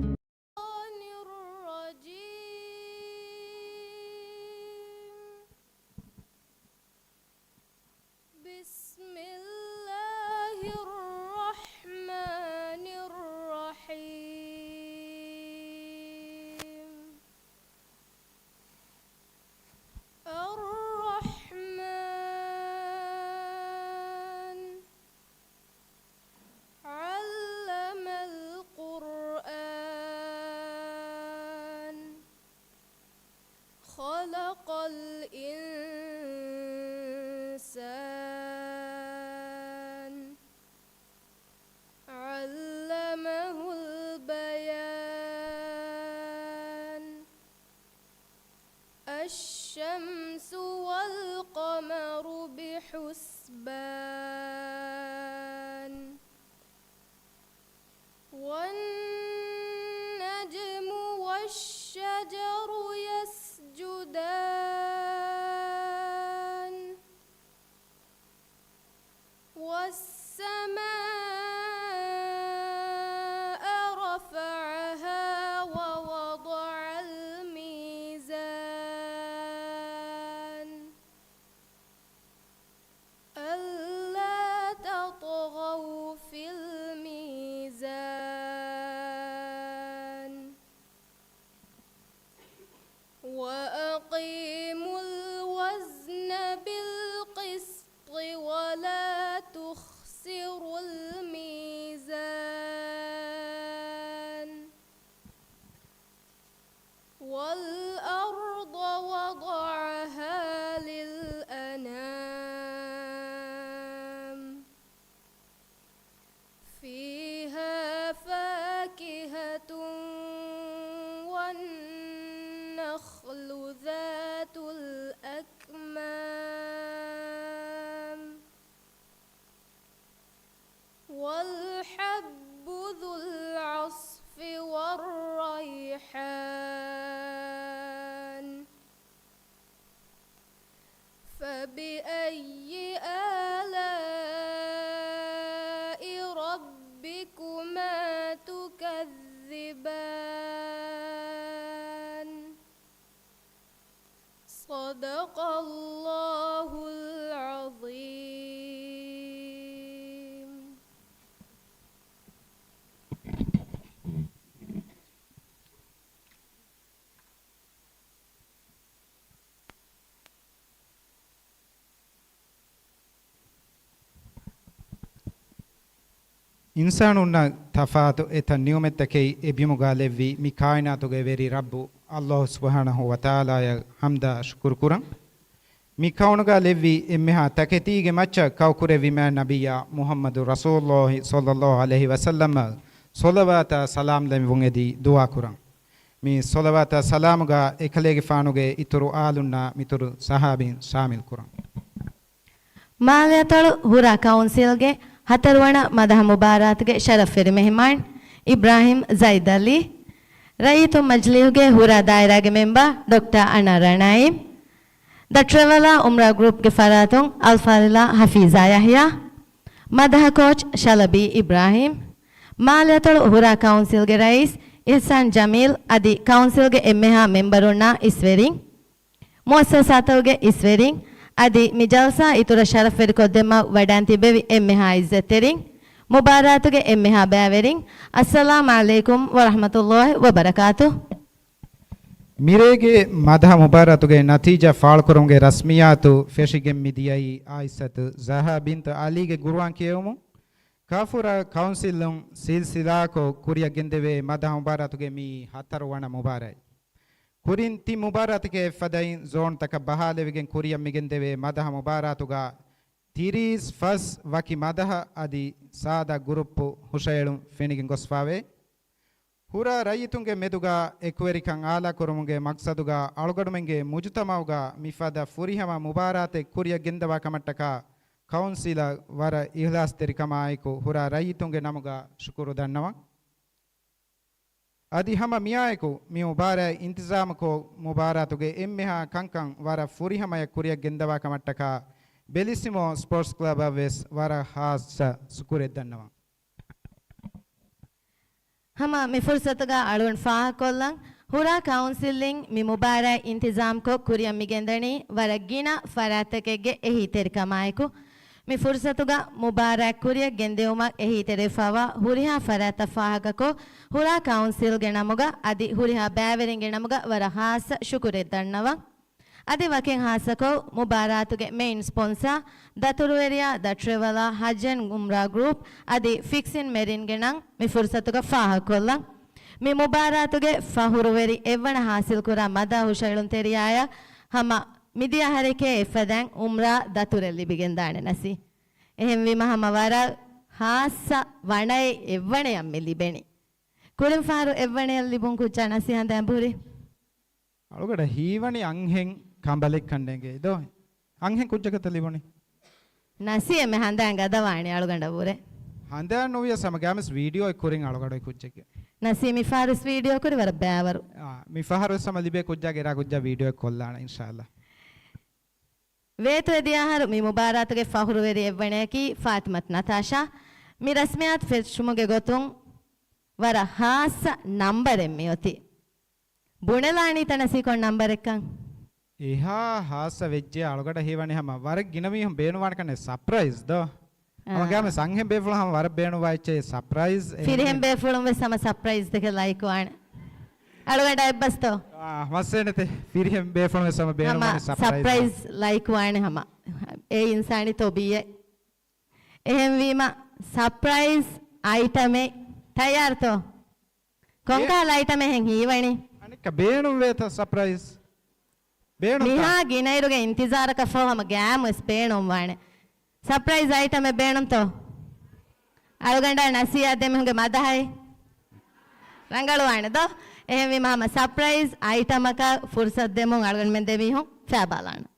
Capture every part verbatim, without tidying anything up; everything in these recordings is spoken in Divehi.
الشيطان الرجيم. بسم الله الرحمن الرحيم. الرحمن. علم القرآن. خلق الإنسان. علمه البيان. الشمس والقمر بحسبان. والنجم والشجر يسجدان. والسماء رفعها ووضع الميزان. ألا تطغوا في الميزان. وأقيموا الوزن بالقسط ولا تخسروا الميزان. والأرض وضعها للأنام. فيها فاكهة والنخل ذات الأكمام. والحب ذو العصف والريحان. فبأي آلاء ربكما تكذبان. صدق الله العظيم. އިންސާނުންނަށް ތަފާތު އެތައް ނިޢުމަތްތަކެއް އެ ބިމުގަ ލެއްވި މި ކާއިނާތުގެ ވެރި ރައްބު އައްލާހު ސުބްޙާނަހު ވަތަޢާލާއަށް ޙަމްދާ ޝުކުރު ކުރަން. މި ކައުނުގަ ލެއްވި އެންމެހާ ތަކެތީގެ މައްޗަށް ކައުކުރެއްވި މާތް ނަބިއްޔާ މުޙައްމަދު ރަސޫލުއްލާހި ޞައްލައްލާހު ޢަލައިހި ވަސައްލަމަށް ޞަލަވާތާ ސަލާމް ލެއްވުން އެދި ދުޢާ ކުރަން. މި ޞަލަވާތާ ސަލާމުގަ އެކަލޭގެފާނުގެ އިތުރު އާލުންނާ މިތުރު ޞަޙާބީން ޝާމިލް ކުރަން. މާލެއަތޮޅު ހުރާ ކައުންސިލްގެ ހަތަރުވަނަ މަދަހަ މުބާރާތުގެ ޝަރަފްވެރި މެހެމާން އިބްރާހިމް ޒައިދު ޢަލީ، ރައްޔިތުން މަޖިލީހުގެ ހުރާ ދާއިރާގެ މެމްބަރު ޑޮކްޓަރ އަނާ ރަނާއިމް، ދަ ޓްރެވެލާ އުމްރާ ގްރޫޕްގެ ފަރާތުން އަލްފާޟިލާ ޙަފީޒާ ޔަޙްޔާ، މަދަހަ ކޯޗް ޝަލަބީ އިބްރާހިމް، މާލެއަތޮޅު ހުރާ ކައުންސިލްގެ ރައީސް އިޙްސާން ޖަމީލް އަދި ކައުންސިލްގެ އެންމެހާ މެމްބަރުންނާ އިސްވެރިން، މުއައްސަސާތަކުގެ އިސްވެރިން އަދި މި ޖަލްސާ އިތުރަށް ޝަރަފްވެރިކޮށްދެއްވަމުން ވަޑާން ތިއްބެވި އެންމެހާ އިއްޒަތްތެރިން، މުބާރާތުގެ އެންމެހާ ބައިވެރިން، އައްސަލާމް ޢަލައިކުމް ވަރަޙްމަތުﷲ ވަބަރަކާތު. މިރޭގެ މަދަހަ މުބާރާތުގެ ނަތީޖާ ފާޅުކުރުމުގެ ރަސްމިއްޔާތު ފެށިގެން މިދިޔައީ އާއިޝަތު ޒަހްރާ ބިންތު ޢަލީގެ ގުރުއާން ކިޔެވުމުން. ކާފަހުރާ ކައުންސިލުން ސިލްސިލާކޮށް ކުރިއަށް ގެންދެވޭ މަދަހަ މުބާރާތުގެ މިއީ ހަތަރު ވަނަ މުބާރާތް. ކުރިން ތިން މުބާރާތަކެއް އެއްފަދައިން ޒޯންތަކަށް ބަހާލެވިގެން ކުރިއަށް މިގެންދެވޭ މަދަހަ މުބާރާތުގަ ތިރީސް ފަސް ވަކި މަދަހަ އަދި ސާދާ ގުރުއްޕު ހުށައެޅުން ފެނިގެން ގޮސްފާވޭ. ހުރާ ރައްޔިތުންގެ މެދުގަ އެކުވެރިކަން އާލާކުރުމުގެ މަޤްޞަދުގަ އަޅުގަނޑުމެންގެ މުޖުތަމަޢުގަ މިފަދަ ފުރިހަމަ މުބާރާތެއް ކުރިއަށް ގެންދަވާ ކަމަށްޓަކާ ކައުންސިލަށް ވަރަށް އިޚްލާޞްތެރިކަމާއެކު ހުރާ ރައްޔިތުންގެ ނަމުގަ ޝުކުރު ދަންނަވަން. އަދި ހަމަ މިއާއެކު މި މުބާރާތް އިންތިޒާމުކޮށް، މުބާރާތުގެ އެންމެހާ ކަންކަން ވަރަށް ފުރިހަމަޔަށް ކުރިއަށް ގެންދަވާ ކަމަށްޓަކާ ބެލިސިމޯ ސްޕޯޓްސް ކްލަބަށް ވެސް ވަރަށް ހާއްސަ ޝުކުރެއް ދަންނަވަން. ހަމަ މި ފުރުސަތުގަ އަޅުގަނޑު ފާހަގަކޮށްލަން، ހުރާ ކައުންސިލްއިން މި މުބާރާތް އިންތިޒާމްކޮށް ކުރިއަށް މިގެންދަނީ ވަރަށް ގިނަ ފަރާތްތަކެއްގެ އެހީތެރިކަމާއެކު. މި ފުރުސަތުގަ މުބާރާތް ކުރިއަށް ގެންދިއުމަށް އެހީތެރިވެފައިވާ ހުރިހާ ފަރާތްތައް ފާހަގަކޮށް، ހުރާ ކައުންސިލްގެ ނަމުގަ އަދި ހުރިހާ ބައިވެރިންގެ ނަމުގަ ވަރަށް ހާއްސަ ޝުކުރެއް ދަންނަވަން. އަދި ވަކިން ހާއްސަކޮށް، މުބާރާތުގެ މެއިން ސްޕޮންސާ، ދަތުރުވެރިޔާ ދަ ޓްރެވެލާ ހައްޖަން އުމްރާ ގްރޫޕް އަދި ފިކްސިން މެރިންގެ ނަން މި ފުރުސަތުގަ ފާހަގަކޮށްލަން. މި މުބާރާތުގެ ފަހުރުވެރި އެއްވަނަ ހާސިލްކުރާ މަދާ ހުށައެޅުންތެރިޔާޔަށް ހަމަ މިދިޔަ އަހަރެކޭ އެއްފަދައިން އުމްރާ ދަތުރެއް ލިބިގެންދާނެ ނަސީ. އެހެންވީމަ ހަމަ ވަރަށް ހާއްސަ ވަނައެއް އެއްވަނަޔަށް މި ލިބެނީ. ކުރިން ފަހަރު އެއްވަނަޔަށް ލިބުން ކުއްޖާ ނަސީ ހަނދާން ބުރި. އަޅުގަޑަށް ހީވަނީ އަންހެން ކަނބަލެއްކަން ނޭނގޭ ދޯ؟ އަންހެން ކުއްޖަކަށްތަ ލިބުނީ؟ ނަސީ އެންމެ ހަނދާން ގަދަވާނީ އަޅުގަނޑަށް ވުރެ. ހަނދާން ނުވިޔަސް ހަމަ ގާމެސް ވީޑިއޯއެއް ކުރިން އަޅުގަޑު ކުއްޖެއްގެ. ނަސީ މިފަހަރުސް ވީޑިއޯ ކުރި ވަރަށް ބައިވަރު. އާ، މިފަހަރުސް ހަމަ ލިބޭ ކުއްޖާގެ އެރާ ކުއްޖާ ވީޑިއޯއެއް ކޮށްލާނަ އިންޝާﷲ. ވޭތުވެ ދިޔަ އަހަރު މި މުބާރާތުގެ ފަހުރުވެރި އެއްވަނަޔަކީ ފާތިމަތު ނަތާޝާ. މި ރަސްމިއްޔާތު ފެށުމުގެ ގޮތުން ވަރަށް ހާއްސަ ނަންބަރެއް މިއޮތީ. ބުނެލާނީތަ ނަސީ ކޮން ނަންބަރެއްކަން؟ އެހާ ހާއްސަ ވެއްޖެ އަޅުގަޑަށް ހީވަނީ ހަމަ ވަރަށް ގިނަ މީހުން ބޭނުންވާނެ ކަންނޭ ސަޕްރައިޒް ދޯ؟ އާ. ހަމަ ގާމެސް އަންހެން ބޭފުޅުން ހަމަ ވަރަށް ބޭނުންވާ އެއްޗެއް ސަޕްރައިޒް. އެހެން ފިރިހެން ބޭފުޅުން ވެސް ހަމަ ސަޕްރައިޒްތަކެއް ލައިކުވާނެ. އަޅުގަނޑަށް އެއްބަސްތޯ؟ އާ، މައްސަލަ ނެތޭ. ފިރިހެން ބޭފުޅުން ވެސް ހަމަ ހަމަ ބޭނުންވާނެ ސަޕްރައިޒް. ސަޕްރައިޒް ލައިކުވާނެ ހަމަ. އެ އިންސާނީ ތޮބީއެއް. އެހެންވީމަ ސަޕްރައިޒް އައިޓަމެއް ތައްޔާރުތޯ؟ ކޮންކަހަލަ އައިޓަމެއް ހެން ހީވަނީ؟ އަނެއްކާ ބޭނުންވޭތަ ސަޕްރައިޒް؟ ބޭނުންތަ؟ މިހާ ގިނައިރުގެ އިންތިޒާރަކަށް ފަހު ހަމަ ގާމްވެސް ބޭނުންވާނެ. ސަޕްރައިޒް އައިޓަމެއް ބޭނުންތޯ؟ އަޅުގަނޑާ ނަސީއާ ދެމީހުންގެ މަދަހައި ރަނގަޅުވާނެ ދޯ؟ އެހެންވީމަ ހަމަ ސަޕްރައިޒް އައިޓަމަކަށް ފުރުސަތު ދެމުން އަޅުގަނޑުމެން ދެމީހުން ފައިބާލާނަން.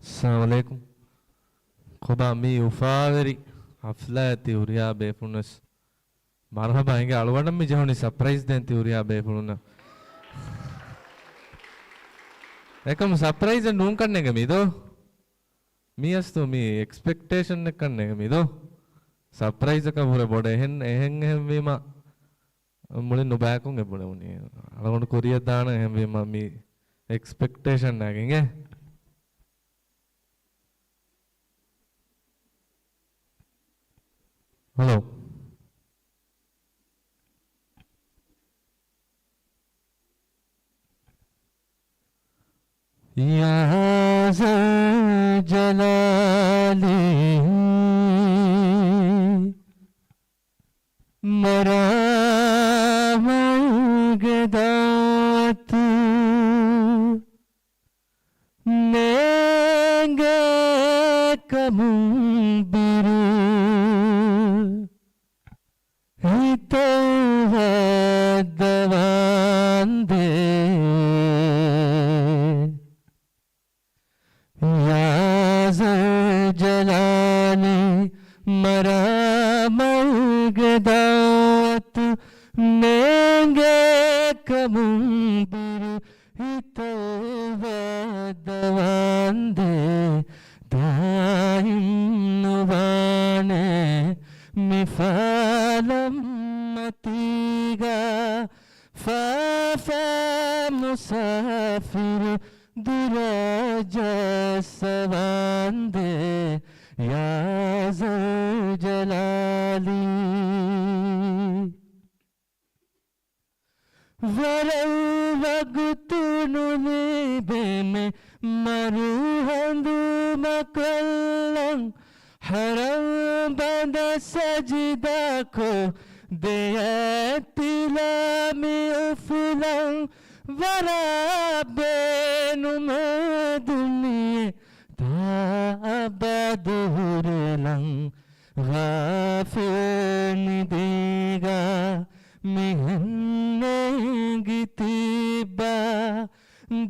އައްސަލާމު ޢަލައިކުމް. ކޮބާ މި އުފާވެރި ޙަފްލާއަށް ތި ހުރިހާ ބޭފުޅުންވެސް މަރުޙަބާ އިނގޭ. އަޅުގަނޑަށް މި ޖެހުނީ ސަޕްރައިޒް ދޭން ތި ހުރިހާ ބޭފުޅުންނަށް. އެކަމު ސަޕްރައިޒެއް ނޫންކަންނޭނގެ މިދޯ. މި އަސްތު މި އެކްސްޕެކްޓޭޝަންއެއްކަންނޭނގެ މިދޯ. ސަޕްރައިޒަކަށް ވުރެ ބޮޑަށް އެހެން، އެހެން، އެހެންވީމަ މުޅިން ނުބައިކުން އެބުނެވުނީ. އަޅުގަނޑު ކުރިއަށް ދާނަން އެހެންވީމަ މި އެކްސްޕެކްޓޭޝަން ނާގެން އެ. ހަލޯ. يا ذا الجلال، މަރާމަލްގެ ދައުވަތު ނޭނގޭ ކަމުން ބިރު، ހިތަށް ވައްދަވާންދޭ. يا ذا الجلال، މަރާމަލްގެ ދައުވަތު ނޭނގޭ ކަމުން ބިރު، ހިތަށް ވައްދަވާންދޭ. ދާއިމް ނުވާނެ މި ފާ މަތީގަ ފާފަ މުސާފިރު ދުރަށް ޖައްސަވާނދޭ، ޔާ ޒަލްޖަލާލީ. ވަރަށް ވަގުތު ނުލިބެމެ މަރު ހަނދުމަކޮށްލަން، ޙަރަމް ބަނދަށް ސަޖިދާކޮށް ދެއަތްތިލަ މި އުފުލަން، ވަރަށް ބޭނުމެއް ދުނިޔެ ތާ އަބަދު ހުރެލަން. ޣާފިލް ނިދީގަ މިހެން ނޭނގި ތިއްބާ،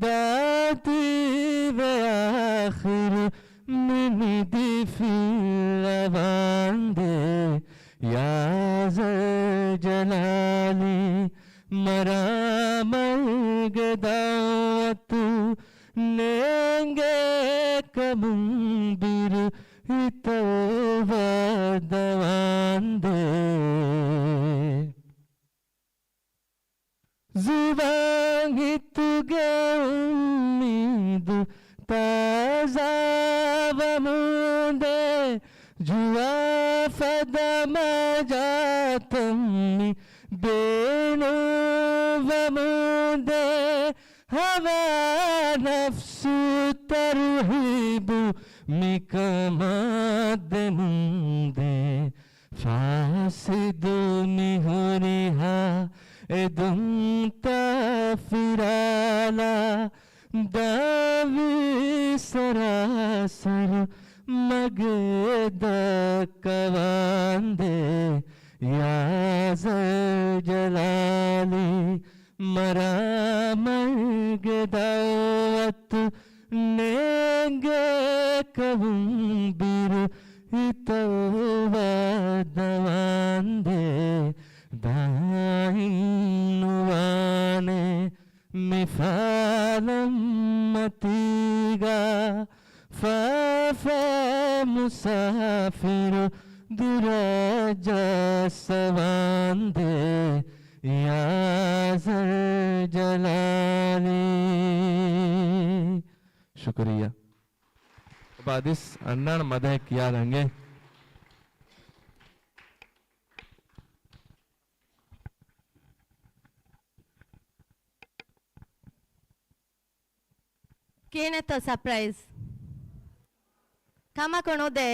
ދާތީވެ އާޚިރު މި ނިދި ފިއްލަވާނދޭ، ޔާ ޒަލްޖަލާލީ. މަރާމަލްގެ ދަޢުވަތު ނޭނގޭ ކަމުން ބިރު ހިތަށް ވަދަވާނދޭ. ޒުވާން ހިތުގެ އުއްމީދު ތާޒާވަމުންދޭ، ޖުވާ ފަދަ މަޖާތައް މި ބޭނުންވަމުންދޭ، ހަވާ ނަފްސު ތަރުހީބު މިކަމަށް ދެމުންދޭ. ފާސިދު މި ހުރިހާ އެދުންތައް ފިރާލާ، ދާވީ ސަރާސަރު މަގެއް ދައްކަވާނދޭ، ޔާ ޒަލްޖަލާލީ. މަރާމަލްގެ ދަޢުވަތު ނޭނގޭ ކަމުން ބިރު ހިތަށް ވަދަވާނދޭ، ދާއިން ނުވާނެ މި ފާލަން މަތީގަ، ފާފަ މުސާފިރު ދުރަށް ޖައްސަވާނދޭ، ޔާ ޒަލްޖަލާލީ. ޝުކުރިއްޔާ. އޮބާ އަދިސް އަންނާން މަދަހެއް ކިޔާލަން އޭ. ކިހިނެއްތޯ ސަޕްރައިޒް؟ ކަމަކު ނުދޭ.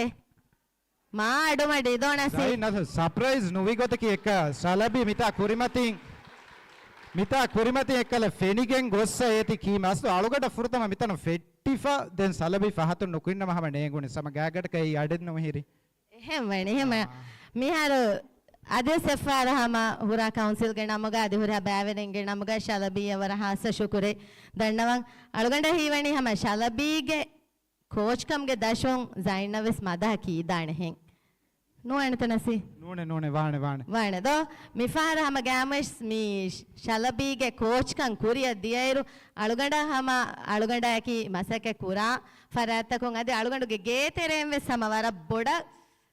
މާ އަޑުމަޑި ދޯނަސި. ސައި ނަސް ސަޕްރައިޒް ނުވި ގޮތަކީ އެއްކަ ޝަލަބީ މިތާ ކުރިމަތިން، މިތާ ކުރިމަތިން އެއްކަލަ ފެނިގެން ގޮއްސަ އޭތި ކީ މަސްތު އަޅުގަޑަށް ފުރަތަމަ މިތަނު ފެއްޓިފަ ދެން ސަލަބީ ފަހަތުން ނުކުންނަމަ ހަމަ ނޭނގުނި ސަމަ ގާގަޑަކަށް އެއީ އަޑެއް ނުވިހިރި. އެހެން ވަނީ، އެހެން ވަ-، މިހާރު އަދިވެސް އެއްފަހަރު ހަމަ ހުރާ ކައުންސިލްގެ ނަމުގަ އަދި ހުރިހާ ބައިވެރިންގެ ނަމުގަ ޝަލަބީއަށް ވަރަށް ހާއްސަ ޝުކުރެއް ދަންނަވަން. އަޅުގަނޑަށް ހީވަނީ ހަމަ ޝަލަބީގެ ކޯޗްކަމުގެ ދަށުން ޒައިނަބް ވެސް މަދަހަ ކީދާނެހެން. ނޫން އަނެތަ ނަސީ؟ ނޫނެ، ނޫނެ، ވާނެ، ވާނެ. ވާނެ ދޯ؟ މިފަހަރަށް ހަމަ ގައިމުވެސް މި ޝަލަބީގެ ކޯޗްކަން ކުރިއަށް ދިޔައިރު، އަޅުގަނޑަށް ހަމަ އަޅުގަނޑާއެކީ މަސައްކަތް ކުރާ ފަރާތްތަކުން އަދި އަޅުގަނޑުގެ ގޭތެރެއިން ވެސް ހަމަ ވަރަށް ބޮޑަށް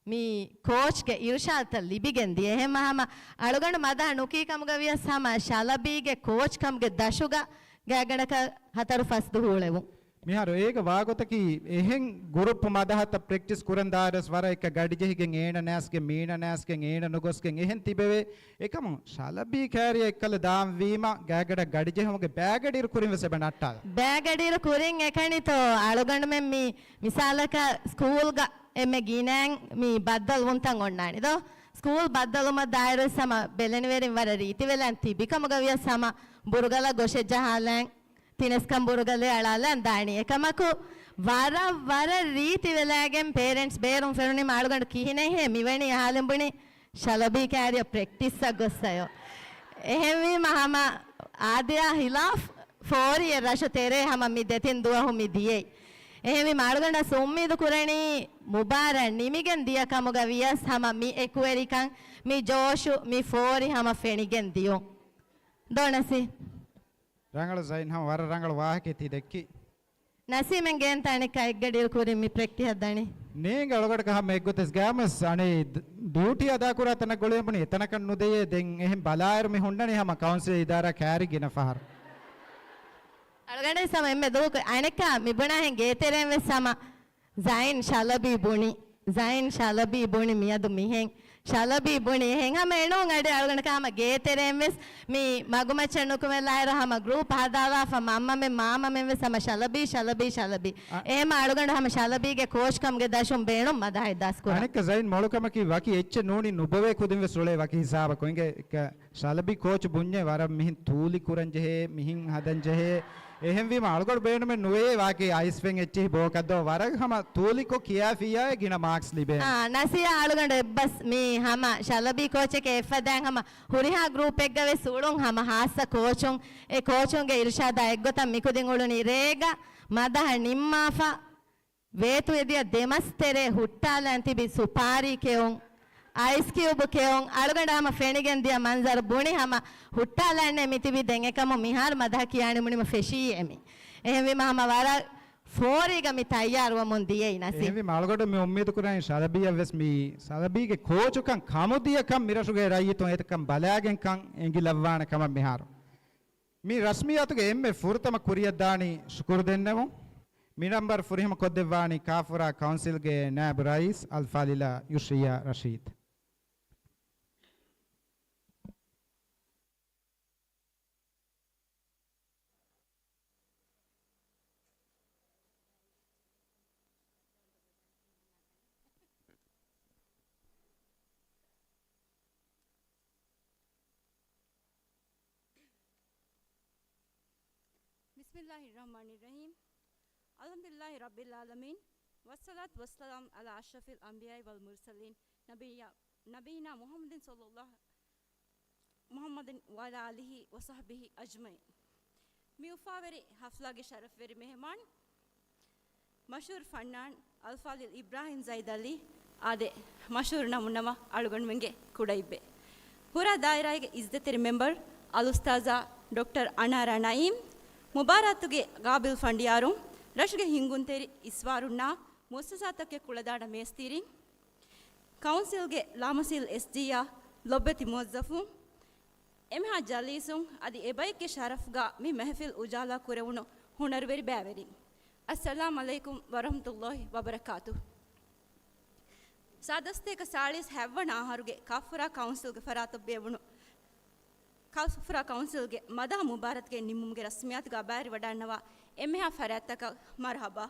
މި ކޯޗްގެ އިރުޝާދުތައް ލިބިގެން ދިޔަ. އެހެންމަ ހަމަ އަޅުގަނޑު މަދަހަ ނުކީ ކަމުގަ ވިޔަސް ހަމަ ޝަލަބީގެ ކޯޗްކަމުގެ ދަށުގަ ގާގަނޑަކަށް ހަތަރު ފަސް ދުވަހު އުޅެވުން. މިހާރު އޭގެ ވާގޮތަކީ އެހެން ގުރުއްޕު މަދަހަތައް ޕްރެކްޓިސް ކުރަން ދާއިރުވެސް ވަރަށް އެއްކަ ގަޑިޖެހިގެން އޭނަ ނާސްގެން މީނަ ނާސްގެން އޭނަ ނުގޮސްގެން އެހެން ތިބެވޭ. އެކަމު ޝަލަބީ ކާރިއަށް އެއްކަލަ ދާން ވީމަ ގާގަޑަށް ގަޑިޖެހުމުގެ ބައިގަޑިއިރު ކުރިން ވެސް އެބަ ނައްޓާލަ. ބައިގަޑިއިރު ކުރިން އެކަނިތޯ އަޅުގަނޑުމެން މި މިސާލަކަށް ސްކޫލްގަ އެންމެ ގިނައިން މި ބައްދަލުވުންތައް އޮންނާނެ ދޯ؟ ސްކޫލް ބައްދަލުމަށް ދާއިރުވެސް ހަމަ ބެލެނިވެރިން ވަރަށް ރީތިވެލަން ތިބިކަމުގަ ވިޔަސް ހަމަ ބުރުގަލަށް ގޮށެއް ޖަހާލަން ތިނެސްކަން ބުރުގަލެއް އަޅާލަން ދާނީ. އެކަމަކު ވަރަށް ވަރަށް ރީތިވެލާގެން ޕޭރެންޓްސް ބޭރުން ފެނުނީމަ އަޅުގަނޑު ކިހިނެއްހޭ މިވަނީ އަހާލިނބުނި ޝަލަބީ ކާރިއަށް ޕްރެކްޓިސްއަށް ގޮއްސަޔޯ. އެހެންވީމަ ހަމަ އާދަޔާ ހިލާފް ފޯރިއެއް ރަށު ތެރޭ ހަމަ މި ދެތިން ދުވަހު މި ދިޔައީ. އެހެންވީމަ އަޅުގަނޑަސް އުއްމީދު ކުރަނީ މުބާރާތް ނިމިގެން ދިޔަ ކަމުގަ ވިޔަސް ހަމަ މި އެކުވެރިކަން، މި ޖޯޝު، މި ފޯރި ހަމަ ފެނިގެން ދިޔުން. ދޯނަސި؟ ރަނގަޅު ޒައިން، ހަމަ ވަރަށް ރަނގަޅު ވާހަކައެއް ތި ދެއްކި. ނަސީމެން ގޭންތަ އަނެއްކާ އެއްގަޑިއިރު ކުރިން މި ޕްރެކްޓިހަށް ދަނީ؟ ނޭނގެ އަޅުގަޑަކަށް ހަމަ އެއްގޮތެސް ގާމަސް އަނެއް ޑި-، ޑިއުޓީ އަދާކުރާ ތަނަށް ގުޅި ބުނި އެތަނަކަށް ނުދެޔޭ. ދެން އެހެން ބަލާއިރު މި ހުންނަނީ ހަމަ ކައުންސިލް އިދާރާ ކާރި ގިނަ ފަހަރު. އަޅުގަނޑެއް ހަމަ އެންމެ ދުވަހު އަނެއްކާ މި ބުނާހެން ގޭތެރޭން ވެސް ހަމަ ޒައިން ޝަލަބީ ބުނި، ޒައިން ޝަލަބީ ބުނި މިއަދު މިހެން. ޝަލަބީ ބުނި އެހެން ހަމަ އެނޫން އަޑި އަޅުގަނޑަކަށް ހަމަ ގޭތެރޭން ވެސް މި މަގުމައްޗަށް ނުކުމެލާއިރު ހަމަ ގްރޫޕް ހަދާލާފަ މަންމަމެން މާމަމެން ވެސް ހަމަ ޝަލަބީ، ޝަލަބީ، ޝަލަބީ. އަ- އެހެމަ އަޅުގަނޑު ހަމަ ޝަލަބީގެ ކޯޗްކަމުގެ ދަށުން ބޭނުން މަދަހައި ދަސްކުރަން. އަނެއްކަ ޒައިން މޮޅުކަމަކީ ވަކި އެއްޗެއް ނޫނީ ނުބޮވޭ ކުދިން ވެސް އުޅޭ ވަކި ހިސާބަކު އިނގޭ ކަ-، ޝަލަބީ ކޯޗު ބުންޏޭ ވަރަށް މިހިން ތޫލި ކުރަން ޖެހޭ، މިހިން ހަދަން ޖެހޭ. އެހެންވީމަ އަޅުގަޑު ބޭނުމެއް ނުވޭ ވާކީ އައިސްފެން އެއްޗެހި ބޯކަށްދޯ ވަރަށް ހަމަ ތޫލިކޮށް ކިޔާފިއްޔާ ގިނަ މާކްސް ލިބޭނެ. އާ، ނަސީހާ އަޅުގަނޑު އެއްބަސް މީ ހަމަ ޝަލަބީ ކޯޗެކޭ އެއްފަދައިން ހަމަ ހުރިހާ ގްރޫޕެއްގަ ވެސް އުޅުން ހަމަ ހާއްސަ ކޯޗުން އެ ކޯޗުންގެ އިރުޝާދާ އެއްގޮތަށް މިކުދިން އުޅުނީ ރޭގަ މަދަހަ ނިންމާފަ ވޭތުވެދިޔަ ދެމަސް ތެރޭ ހުއްޓާލަން ތިބި ސުޕާރީ ކެއުން، އައިސް ކިއުބު ކެއުން، އަޅުގަނޑަށް ހަމަ ފެނިގެން ދިޔަ މަންޒަރު ބުނި ހަމަ ހުއްޓާލަންނޭ މިތިބި ދެން އެކަމު މިހާރު މަދަހަ ކިޔާނި ބުނީމަ ފެށީއޭ މި. އެހެންވީމަ ހަމަ ވަރަށް ފޯރީގަ މި ތައްޔާރުވަމުން ދިޔައީ ނަސީ. އެހެންވީމަ އަޅުގަޑު މި އުއްމީދު ކުރަނީ ޝަލަބީއަށް ވެސް މި ޝަލަބީގެ ކޯޗުކަން ކަމުދިޔަކަން މިރަށުގެ ރައްޔިތުން އެތަކަން ބަލާގެންކަން އެނގިލައްވާނެ ކަމަށް މިހާރު. މި ރަސްމިއްޔާތުގެ އެންމެ ފުރަތަމަ ކުރިއަށްދާނީ ޝުކުރު ދެންނެވުން. މި ނަންބަރު ފުރިހަމަ ކޮށްދެއްވާނީ ކާފުރާ ކައުންސިލްގެ ނާއިބު ރައީސް އަލްފާޟިލާ ޔުޝްރިއްޔާ ރަޝީދު. بسم الله الرحمن الرحيم. الحمد لله رب العالمين. والصلاة والسلام على أشرف الأنبياء والمرسلين نبينا، نبينا محمد صلى الله، محمد وعلى آله وصحبه أجمعين. މި އުފާވެރި ހަފްލާގެ ޝަރަފްވެރި މެހެމާން، މަޝްހޫރު ފަންނާން އަލްފާޟިލް އިބްރާހިމް ޒައިދު ޢަލީ އާދެ، މަޝްހޫރު ނަމުންނަމަ އަޅުގަނޑުމެންގެ ކުޑައިބްބެ. ހުރާ ދާއިރާގެ އިއްޒަތްތެރި މެމްބަރު އަލްއުސްތާޛާ ޑޮކްޓަރ އަނާރާ ނައީމް، މުބާރާތުގެ ގާބިލް ފަނޑިޔާރުން، ރަށުގެ ހިންގުންތެރި އިސްވާރުންނާ މުއައްސަސާތަކުގެ ކުޅަދާނަ މޭސްތިރިން، ކައުންސިލްގެ ލާމަސީލް އެސްޖީއާ ލޮބުވެތި މުވައްޒަފުން، އެމެހާ ޖަލީސުން އަދި އެބައެއްގެ ޝަރަފްގަ މި މެހެފިލް އުޖާލާ ކުރެވުނު ހުނަރުވެރި ބައިވެރިން، އައްސަލާމް ޢަލައިކުމް ވަރަޙްމަތުﷲ ވަބަރަކާތުހު. ސާދަ ސަތޭކަ ސާޅީސް ހަތްވަނަ އަހަރުގެ ކާފުރާ ކައުންސިލްގެ ފަރާތަށް ބޭއްވުނު ކާފުރާ ކައުންސިލްގެ މަދަހަ މުބާރާތުގެ ނިންމުމުގެ ރަސްމިއްޔާތުގަ ބައިވެރިވަޑައިގަންނަވާ އެންމެހާ ފަރާތްތަކަށް މަރުޙަބާ.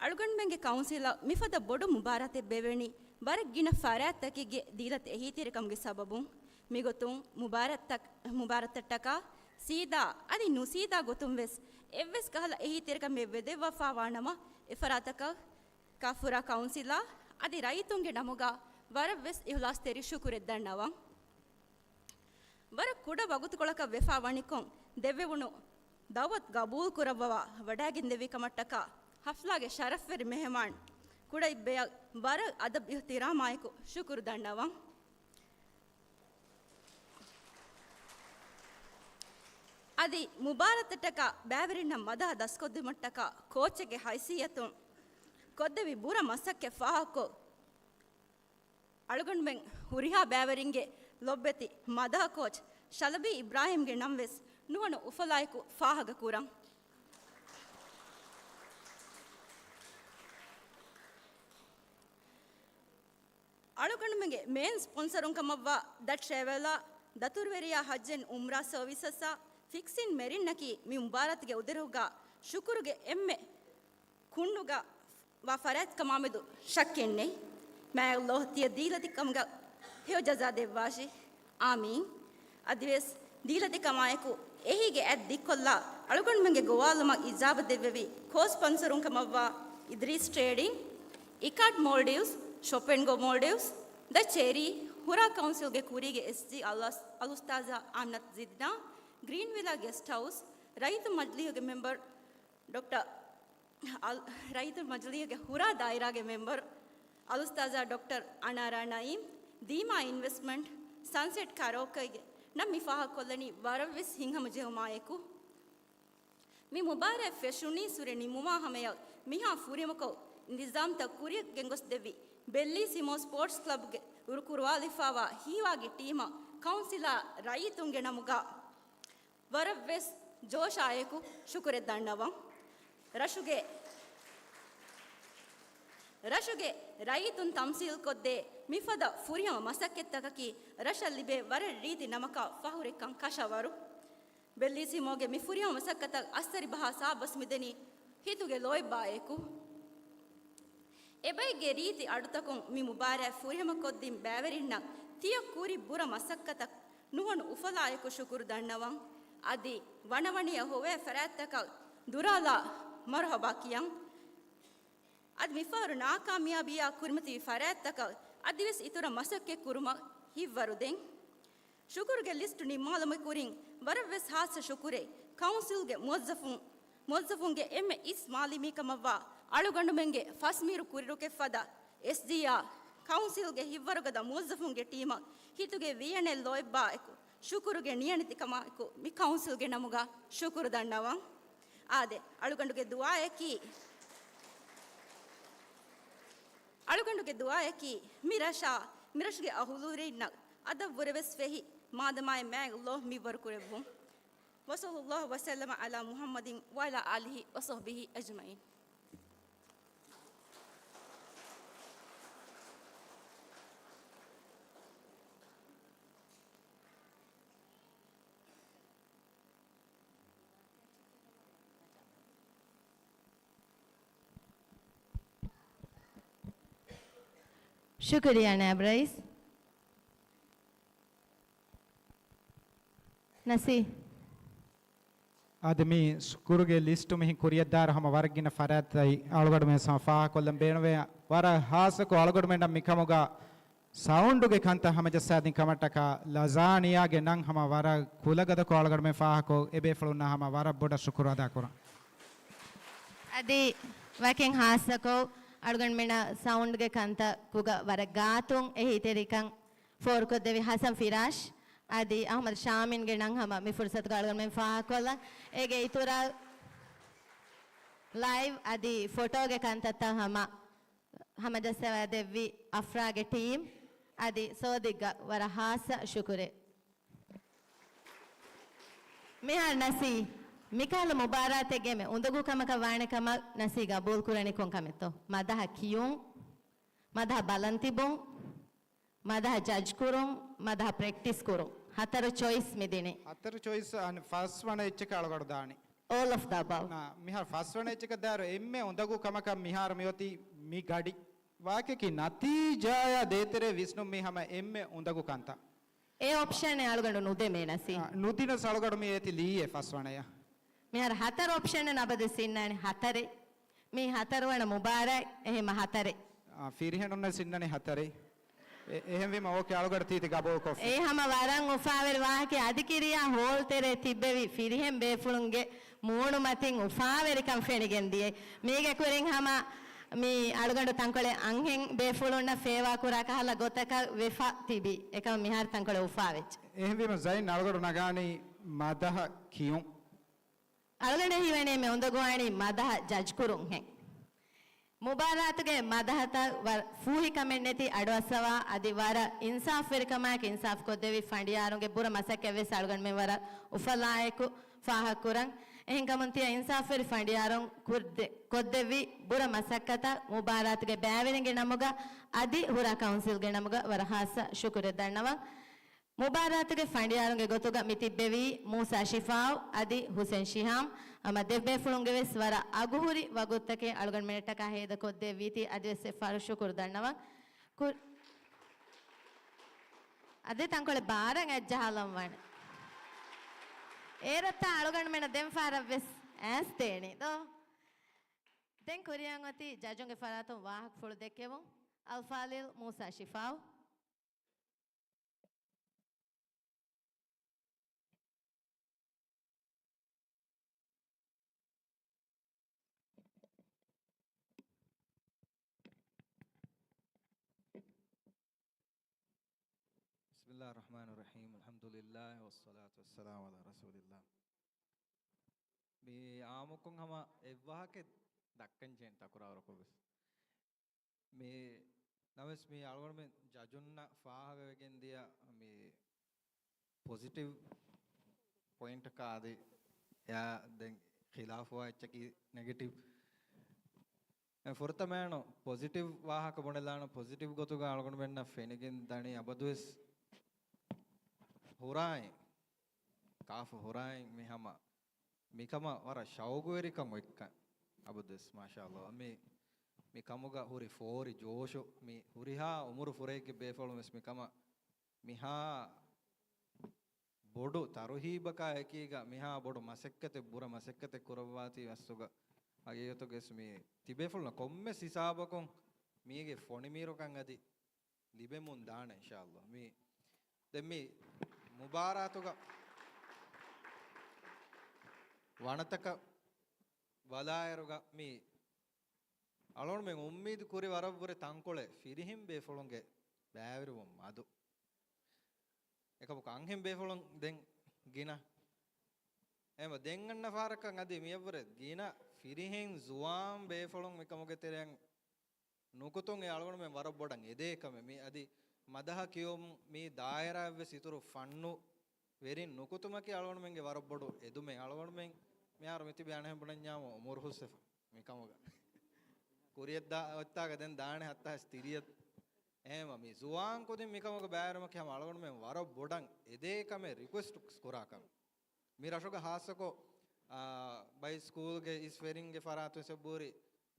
އަޅުގަނޑުމެންގެ ކައުންސިލަށް މިފަދަ ބޮޑު މުބާރާތެއް ބޭއްވެވެނީ ވަރަށް ގިނަ ފަރާތްތަކެއްގެ ދީލަތި އެހީތެރިކަމުގެ ސަބަބުން. މިގޮތުން މުބާރާތްތައް-، މުބާރާތަށްޓަކާ ސީދާ އަދި ނުސީދާ ގޮތުން ވެސް އެއްވެސް ކަހަލަ އެހީތެރިކަމެއް ވެދެއްވަފާވާނަމަ، އެފަރާތަކަށް ކާފުރާ ކައުންސިލާ އަދި ރައްޔިތުންގެ ނަމުގަ ވަރަށް ވެސް އިޚްލާޞްތެރި ޝުކުރެއް ދަންނަވަން. ވަރަށް ކުޑަ ވަގުތުކޮޅަކަށް ވެފާ ވަނިކޮށް، ދެއްވެވުނު ދަޢުވަތު ގަބޫލު ކުރައްވަވާ ވަޑައިގެންދެވި ކަމަށްޓަކާ، ޙަފްލާގެ ޝަރަފްވެރި މެހެމާން ކުޑައިބްބެއަށް ވަރަށް އަދަބް އިޙްތިރާމާއެކު ޝުކުރު ދަންނަވަން. އަދި މުބާރާތަށްޓަކާ ބައިވެރިންނަށް މަދަހަ ދަސްކޮށްދިނުމަށްޓަކާ ކޯޗެއްގެ ހައިސިއްޔަތުން ކޮށްދެވި ބުރަ މަސައްކަތް ފާހަގަކޮށް، އަޅުގަނޑުމެން ހުރިހާ ބައިވެރިންގެ ލޮބުވެތި މަދަހަ ކޯޗް ޝަލަބީ އިބްރާހިމްގެ ނަން ވެސް ނުހަނު އުފަލާއެކު ފާހަގަ ކުރަން. އަޅުގަނޑުމެންގެ މޭން ސްޕޮންސަރުން ކަމަށްވާ ދަ ޓްރެވެލާ، ދަތުރުވެރިޔާ ޙައްޖު އެންޑް ޢުމްރާ ސަރވިސަސްއާ، ފިކްސިން މެރިންއަކީ މި މުބާރާތުގެ އުދުރުގަ ޝުކުރުގެ އެންމެ ކުނޑުގަ ވާ ފަރާތް ކަމާމެދު ޝައްކެއް ނެތް. މާތް ﷲ ތިޔަ ދީލަތި ކަމުގަ ހެޔޮ ޖަޒާ ދެއްވާށި. އާމީން. އަދިވެސް ދީލަތި ކަމާއެކު އެހީގެ އަތް ދިއްކޮށްލާ، އަޅުގަނޑުމެންގެ ގޮވާލުމަށް އިޖާބަ ދެއްވެވި ކޯ ސްޕޮންސަރުން ކަމަށްވާ އިދްރީސް ޓްރޭޑިން، އިކާޓް މޯލްޑިވްސް، ޝޮޕް އެންޑް ގޯ މޯލްޑިވްސް، ދަ ޗެރީ، ހުރާ ކައުންސިލްގެ ކުރީގެ އެސްޖީ އަލްއުސް-، އަލްއުސްތާޛާ އާމިނަތު ޒިދްނާ، ގްރީން ވިލާ ގެސްޓް ހައުސް، ރައްޔިތު މަޖިލީހުގެ މެމްބަރު ޑޮކްޓަރ އަލް-، ރައްޔިތު މަޖިލީހުގެ ހުރާ ދާއިރާގެ މެމްބަރު އަލްއުސްތާޛާ ޑޮކްޓަރ އަނާރާ ނައީމް، ދީމާ އިންވެސްޓްމަންޓް، ސަންސެޓް ކަރޯކެގެ ނަން މި ފާހަގަކޮށްލަނީ ވަރަށްވެސް ހިތްހަމަޖެހުމާއެކު. މި މުބާރާތް ފެށުނީ ސުރެ ނިމުމާ ހަމަޔަށް މިހާ ފުރިހަމަކޮށް އިންތިޒާމްތައް ކުރިއަށް ގެންގޮސްދެއްވި ބެއްލީސިމޯ ސްޕޯޓްސް ކްލަބްގެ ހުރުކުރުވާލައްވާފައިވާ ހީވާގި ޓީމަށް ކައުންސިލާ ރައްޔިތުންގެ ނަމުގަ ވަރަށްވެސް ޖޯޝާއެކު ޝުކުރެއް ދަންނަވަން. ރަށުގެ، ރަށުގެ ރައްޔިތުން ތަމްސީލްކޮށްދޭ މިފަދަ ފުރިހަމަ މަސައްކަތްތަކަކީ ރަށަށް ލިބޭ ވަރަށް ރީތި ނަމަކާ ފަހުރެއްކަން ކަށަވަރު. ބެއްލީސިމޯގެ މި ފުރިހަމަ މަސައްކަތަށް އައްސަރިބަހާ ސާބަސް މިދެނީ ހިތުގެ ލޯތްބާއެކު. އެބައެއްގެ ރީތި އަޑުތަކުން މި މުބާރާތް ފުރިހަމަކޮށްދިން ބައިވެރިންނަށް ތިޔަ ކުރި ބުރަ މަސައްކަތަށް ނުހަނު އުފަލާއެކު ޝުކުރު ދަންނަވަން. އަދި ވަނަވަނިޔަށް ހޮވޭ ފަރާތްތަކަށް ދުރާލާ މަރުހަބާ ކިޔަން. އަދި މިފަހަރު ނާކާމިޔާބީއާ ކުރިމަތިވި ފަރާތްތަކަށް އަދިވެސް އިތުރަށް މަސައްކަތް ކުރުމަށް ހިތްވަރު ދޭން. ޝުކުރުގެ ލިސްޓު ނިންމާލުމުގެ ކުރިން ވަރަށްވެސް ހާއްސަ ޝުކުރެއް ކައުންސިލްގެ މުވައްޒަފުން، މުވައްޒަފުންގެ އެންމެ އިސް މާލީމީކަމަށްވާ އަޅުގަނޑުމެންގެ ފަސް މީރު ކުރިއިރުކޮށްފަދަ އެސްޖީއާ ކައުންސިލްގެ ހިތްވަރުގަދަ މުވައްޒަފުންގެ ޓީމަށް ހިތުގެ ވިޔަނެއް ލޯތްބާއެކު ޝުކުރުގެ ނިޔަނިތިކަމާއެކު މި ކައުންސިލްގެ ނަމުގަ ޝުކުރު ދަންނަވަން. އާދެ، އަޅުގަނޑުގެ ދުޢާއަކީ، އަޅުގަނޑުގެ ދުޢާއަކީ މި ރަށާ، މި ރަށުގެ އަހުލުވެރިންނަށް އަދަށްވުރެވެސް ފެހި މާދަމާއެއް މާތް ﷲ މިއްވަރު ކުރެއްވުން. وصلى الله وسلم على محمد وعلى آله وصحبه أجمعين. ޝުކުރިއްޔާ ނާއިބު ރައީސް. ނަސީ. އަދި މި ޝުކުރުގެ ލިސްޓު މިހެން ކުރިއަށްދާއިރު ހަމަ ވަރަށް ގިނަ ފަރާތްތައް އަޅުގަނޑުމެން ފާހަގަކޮށްލަން ބޭނުންވޭ. ވަރަށް ހާއްސަކޮށް އަޅުގަނޑުމެންނަށް މިކަމުގަ ސައުންޑުގެ ކަންތައް ހަމަޖައްސާދިން ކަމަށްޓަކާ ލަޒާނިޔާގެ ނަން ހަމަ ވަރަށް ކުލަގަދަކޮށް އަޅުގަނޑުމެން ފާހަގަކޮށް، އެބޭފުޅުންނަށް ހަމަ ވަރަށް ބޮޑަށް ޝުކުރު އަދާކުރަން. އަދި ވަކިން ހާއްސަކޮށް އަޅުގަނޑުމެންނަށް ސައުންޑްގެ ކަންތައް ކުގަ ވަރަށް ގާތުން އެހީތެރިކަން ފޯރުކޮށްދެވި ހަސަން ފިރާޝް އަދި އަހުމަދު ޝާމިންގެ ނަން ހަމަ މި ފުރުސަތުގަ އަޅުގަނޑުމެން ފާހަގަކޮށްލަން. އޭގެ އިތުރަށް ލައިވް އަދި ފޮޓޯގެ ކަންތައްތައް ހަމަ ހަމަޖައްސަވާދެއްވި އަފްރާގެ ޓީމް އަދި ސޯދިއްގަ ވަރަށް ހާއްސަ ޝުކުރެއް. މިހާރު ނަސީ، މިކަހަލަ މުބާރާތެއްގެ އެންމެ އުނދަގޫ ކަމަކަށް ވާނެ ކަމަށް ނަސީ ގަބޫލު ކުރަނީ ކޮން ކަމެއްތޯ؟ މަދަހަ ކިޔުން، މަދަހަ ބަލަން ތިބުން، މަދަހަ ޖަޖް ކުރުން، މަދަހަ ޕްރެކްޓިސް ކުރުން. ހަތަރު ޗޮއިސް މި ދިނީ. ހަތަރު ޗޮއިސް އަން ފަސް ވަނަ އެއްޗަކަށް އަޅުގަނޑު ދާނީ. All of the above. ނާ، މިހާރު ފަސް ވަނަ އެއްޗަކަށް ދާއިރު އެންމެ އުނދަގޫ ކަމަކަށް މިހާރު މިއޮތީ މި ގަޑި. ވާކަކީ ނަތީޖާޔާ ދޭތެރޭ ވިސްނުން މީ ހަމަ އެންމެ އުނދަގޫ ކަންތައް. އެ އޮޕްޝަނެއް އަޅުގަނޑު ނުދެމޭ ނަސީ. އާ، ނުދިނަސް އަޅުގަނޑު މި އޭތި ލީއޭ ފަސް ވަނަޔަށް. މިހާރު ހަތަރު އޮޕްޝަނެއް ނަބަދު ސިންނާނެ ހަތަރެއް. މީ ހަތަރު ވަނަ މުބާރާތް އެހެމަ ހަތަރެއް. އާ، ފިރިހެނުންނަށް ސިންނަނީ ހަތަރެއް. އެ-، އެހެންވީމަ އޯކޭ އަޅުގަޑު ތީތި ގަބޫލުކޮށްފި. އެ ހަމަ ވަރަށް އުފާވެރި ވާހަކަ އަދި ކިރިޔާ ހޯލް ތެރޭ ތިއްބެވި ފިރިހެން ބޭފުޅުންގެ މޫނުމަތިން އުފާވެރިކަން ފެނިގެން ދިޔައީ. މީގެ ކުރިން ހަމަ މި އަޅުގަނޑު ތަންކޮޅެއް އަންހެން ބޭފުޅުންނަށް ފޭވާ ކުރާ ކަހަލަ ގޮތަކަށް ވެފަ ތިބި. އެކަމަ މިހާރު ތަންކޮޅެއް އުފާވެއްޖެ. އެހެންވީމަ ޒައިން އަޅުގަނޑު ނަގާނީ މަދަހަ ކިޔުން. އަޅުގަނޑަށް ހީވަނީ މެ އުނދަގޫވާނީ މަދަހަ ޖަޖް ކުރުންހެން. މުބާރާތުގެ މަދަހަތައް ވަރަށް ފޫހިކަމެއްނެތި އަޑުއައްސަވާ، އަދި ވަރަށް އިންސާފުވެރިކަމާއެކު އިންސާފު ކޮށްދެއްވި ފަނޑިޔާރުންގެ ބުރަ މަސައްކަތްވެސް އަޅުގަނޑުމެން ވަރަށް އުފަލާއެކު ފާހަގަކުރަން. އެހެންކަމުން ތިޔަ އިންސާފުވެރި ފަނޑިޔާރުން ކުރދެ-، ކޮށްދެއްވި ބުރަ މަސައްކަތަށް މުބާރާތުގެ ބައިވެރިންގެ ނަމުގަ އަދި ހުރާ ކައުންސިލްގެ ނަމުގަ ވަރަށް ހާއްސަ ޝުކުރެއް ދަންނަވަން. މުބާރާތުގެ ފަނޑިޔާރުންގެ ގޮތުގަ މި ތިއްބެވީ މޫސާ ޝިފާއު އަދި ހުސެން ޝިހާމް. ހަމަ ދެބޭފުޅުންގެ ވެސް ވަރަށް އަގުހުރި ވަގުތުތަކެއް އަޅުގަނޑުމެންނަށްޓަކާ ހޭދަކޮށްދެއްވީތީ އަދިވެސް އެއްފަހަރު ޝުކުރު ދަންނަވަން. ކު-، އަދި ތަންކޮޅެއް ބާރަށް އަތްޖަހާލަން ވާނެ. އޭރަށްތާ އަޅުގަނޑުމެންނަށް ދެން ފަހަރަށް ވެސް އައިސް ދޭނީ ދޯ. ދެން ކުރިއަށް އޮތީ ޖަޖުންގެ ފަރާތުން ވާހަކަފުޅު ދެއްކެވުން. އަލްފާޟިލް މޫސާ ޝިފާއު. بسم الله الرحمن الرحيم. الحمد لله والصلاة والسلام على رسول الله. މި އާއްމުކޮށް ހަމަ އެއްވާހަކައެއް ދައްކަން ޖެހޭނެ ތަކުރާރުކޮށް ވެސް. މި ނަމަވެސް މި އަޅުގަނޑުމެން ޖަޖުންނަށް ފާހަގަވެގެން ދިޔަ މި ޕޮޒިޓިވް ޕޮއިންޓަކާ އަދި އެއާ ދެން ޚިލާފުވާ އެއްޗަކީ ނެގެޓިވް. ފުރަތަމައިނު ޕޮޒިޓިވް ވާހަކަ ބުނެލާނަ ޕޮޒިޓިވް ގޮތުގަ އަޅުގަނޑުމެންނަށް ފެނިގެން ދަނީ އަބަދުވެސް ހުރާއިން، ކާފަ ހުރާއިން މި ހަމަ މިކަމަށް ވަރަށް ޝައުގުވެރިކަން އޮތްކަން. އަބަދުވެސް މާޝާﷲ މި، މި ކަމުގަ ހުރި ފޯރި ޖޯޝު މި ހުރިހާ އުމުރު ފުރެއްގެ ބޭފުޅުން ވެސް މިކަމަށް މިހާ ބޮޑު ތަރުހީބަކާ އެކީގަ މިހާ ބޮޑު މަސައްކަތެއް، ބުރަ މަސައްކަތެއް ކުރައްވާތީ އަސްލުގަ ހަގީގަތުގައި ވެސް މި ތިބޭފުޅުން ކޮންމެސް ހިސާބަކުން މީގެ ފޮނިމީރުކަން އަދި ލިބެމުން ދާނެ އިންޝާﷲ. މި ދެން މި މުބާރާތުގަ ވަނަތަކަށް ބަލާއިރުގަ މި އަޅުގަނޑުމެން އުއްމީދު ކުރި ވަރަށްވުރެ ތަންކޮޅެއް ފިރިހެން ބޭފުޅުންގެ ބައިވެރިވުން މަދު. އެކަމަކު އަންހެން ބޭފުޅުން ދެން ގިނަ. އެހެންވެ ދެން އަންނަ ފަހަރަކަށް އަދި މިއަށްވުރެ ގިނަ ފިރިހެން ޒުވާން ބޭފުޅުން މިކަމުގެ ތެރެއަށް ނުކުތުން އެ އަޅުގަނޑުމެން ވަރަށް ބޮޑަށް އެދޭ ކަމެއް. މި އަދި މަދަހަ ކިޔުން މި ދާއިރާއަށްވެސް އިތުރު ފަންނު ވެރިން ނުކުތުމަކީ އަޅުގަނޑުމެންގެ ވަރަށް ބޮޑު އެދުމެއް. އަޅުގަނޑުމެން މިހާރު މިތިބި އަނެއް ބުނަންޏާމު އުމުރު ހުސްވެފަ މިކަމުގަ. ކުރިއަށް ދާ އޮތްތާގަ ދެން ދާނެ ހައްތާސް ތިރީސް. އެހެންވީމަ މި ޒުވާން ކުދިން މިކަމުގަ ބައިވެރިވުމަކީ ހަމަ އަޅުގަނޑުމެން ވަރަށް ބޮޑަށް އެދޭ ކަމެއް، ރިކުއެސްޓް ކުރާ ކަމެއް. މި ރަށުގަ ހާއްސަކޮށް، އާ، ބައިސް ސްކޫލްގެ އިސް ވެރިންގެ ފަރާތުން ސެއްބޫރި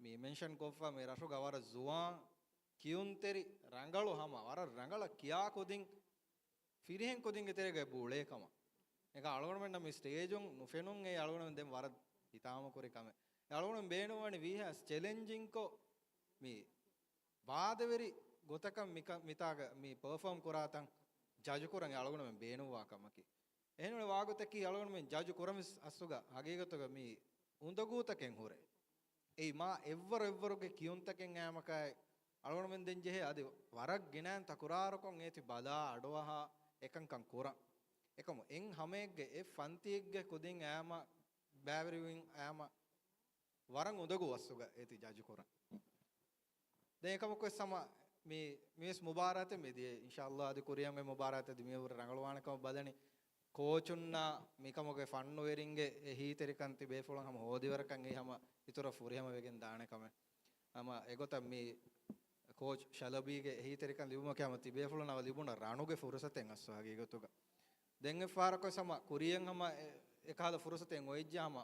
މި މެންޝަން ކޮށްފަ މި ރަށުގަ ވަރަށް ޒުވާން ކިޔުންތެރި ރަނގަޅު ހަމަ ވަރަށް ރަނގަޅަށް ކިޔާ ކުދިން ފިރިހެން ކުދިންގެ ތެރޭގަ އެބަ އުޅޭ ކަމަށް. އެކަ އަޅުގަނޑުމެންނަށް މި ސްޓޭޖުން ނުފެނުން އެ އަޅުގަނޑުމެން ދެން ވަރަށް ހިތާމަ ކުރި ކަމެއް. އެ އަޅުގަނޑުމެން ބޭނުންވަނީ ވީހާވެސް ޗެލެންޖިންކޮށް މި ވާދަވެރި ގޮތަކަށް މިކަ-، މިތާގަ މި ޕަރފޯމް ކުރާތަން ޖަޖު ކުރަން އެ އަޅުގަނޑުމެން ބޭނުންވާ ކަމަކީ. އެހެންވެ ވާގޮތަކީ އަޅުގަނޑުމެން ޖަޖު ކުރަން ވެސް އަސްލުގަ ހަގީގަތުގަ މި އުނދަގޫތަކެއް ހުރޭ. އެއީ މާ އެއްވަރު އެއްވަރުގެ ކިޔުންތަކެއް އައިމަކާއި އަޅުގަނޑުމެން ދެން ޖެހޭ އަދި ވަރަށް ގިނައިން ތަކުރާރުކޮށް އޭތި ބަލާ އަޑުއަހާ އެކަންކަން ކުރަން. އެކަމު އެއް ހަމައެއްގެ އެއް ފަންތިއެއްގެ ކުދިން އައިމަ ބައިވެރިވިން އައިމަ ވަރަށް އުނދަގޫ އަސްލުގަ އޭތި ޖަޖު ކުރަން. ދެން އެކަމަކު ވެސް ހަމަ މި، މިވެސް މުބާރާތެއް މިދިޔަ. އިންޝާﷲ އަދި ކުރިއަށް އޮތް މުބާރާތެއް ދިމިއަށްވުރެ ރަނގަޅުވާނެ ކަމަށް ބަލަނީ. ކޯޗުންނާ މިކަމުގެ ފަންނުވެރިންގެ އެހީތެރިކަން ތިބޭފުޅުން ހަމަ ހޯދިވަރަކަށް އެއީ ހަމަ އިތުރަށް ފުރިހަމަވެގެން ދާނެ ކަމެއް. ހަމަ އެގޮތަށް މި ކޯޗް ޝަލަބީގެ އެހީތެރިކަން ލިބުމަކީ ހަމަ ތިބޭފުޅުންނަށް އަވަ ލިބުނަ ރަނުގެ ފުރުސަތެއް އަސްލު ހަގީގަތުގަ. ދެން އެއްފަހަރަކު ވެސް ހަމަ ކުރިއަށް ހަމަ އެ، އެކަހަލަ ފުރުސަތެއް އޮތްޖެ ހަމަ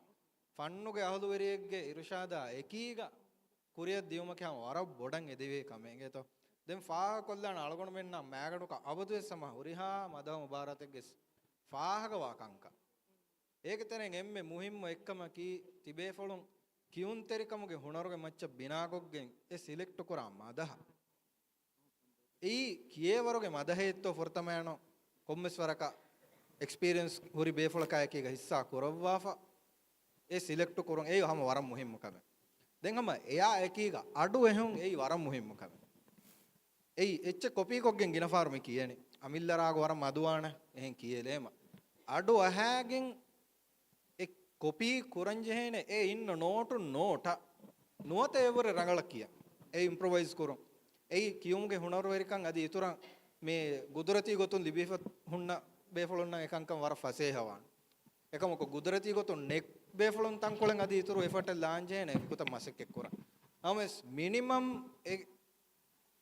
ފަންނުގެ އަހުލުވެރިއެއްގެ އިރުޝާދާ އެކީގަ ކުރިއަށް ދިޔުމަކީ ހަމަ ވަރަށް ބޮޑަށް އެދެވޭ ކަމެއް އިނގޭތޯ. ދެން ފާހަގަކޮށްލާނަ އަޅުގަނޑުމެންނަށް މައިގަނޑަކަށް އަބަދުވެސް ހަމަ ހުރިހާ މަދަހަ މުބާރާތެއްގެ ފާހަގަވާ ކަންކަން. އޭގެ ތެރެއިން އެންމެ މުހިއްމު އެއްކަމަކީ ތިބޭފުޅުން ކިޔުންތެރިކަމުގެ ހުނަރުގެ މައްޗަށް ބިނާކޮށްގެން އެ ސިލެކްޓު ކުރާ މަދަހަ. އެއީ ކިޔޭވަރުގެ މަދަހައެއްތޯ ފުރަތަމައިނު ކޮންމެސް ވަރަކަށް އެކްސްޕީރިއެންސް ހުރި ބޭފުޅަކާއެކީގަ ހިއްސާ ކުރައްވާފަ އެ ސިލެކްޓު ކުރުން އެއީ ހަމަ ވަރަށް މުހިއްމު ކަމެއް. ދެން ހަމަ އެއާ އެކީގަ އަޑު އެހުން އެއީ ވަރަށް މުހިއްމު ކަމެއް. އެއީ އެއްޗެއް ކޮޕީކޮށްގެން ގިނަ ފަހަރު މި ކިޔޭނެ. އަމިއްލަ ރާގު ވަރަށް މަދުވާނެ އެހެން ކިޔޭލޭމަ. އަޑު އަހާގެން އެ ކޮޕީ ކުރަންޖެހޭނެ އެ އިންނަ ނޯޓުން ނޯޓަށް ނުވަތަ އެއަށްވުރެ ރަނގަޅަށް ކިޔަން. އެ އިމްޕްރޮވައިޒް ކުރުން. އެއީ ކިޔުމުގެ ހުނަރުވެރިކަން އަދި އިތުރަށް މި ގުދުރަތީ ގޮތުން ލިބިފަ ހުންނަ ބޭފުޅުންނަށް އެކަންކަން ވަރަށް ފަސޭހަވާނެ. އެކަމަކު ގުދުރަތީ ގޮތުން ނެތް ބޭފުޅުން ތަންކޮޅެއް އަދި އިތުރު އެފަޓެއް ލާންޖެހޭނެ އެގޮތަށް މަސައްކަތް ކުރަން. ނަމަވެސް މިނިމަމް އެ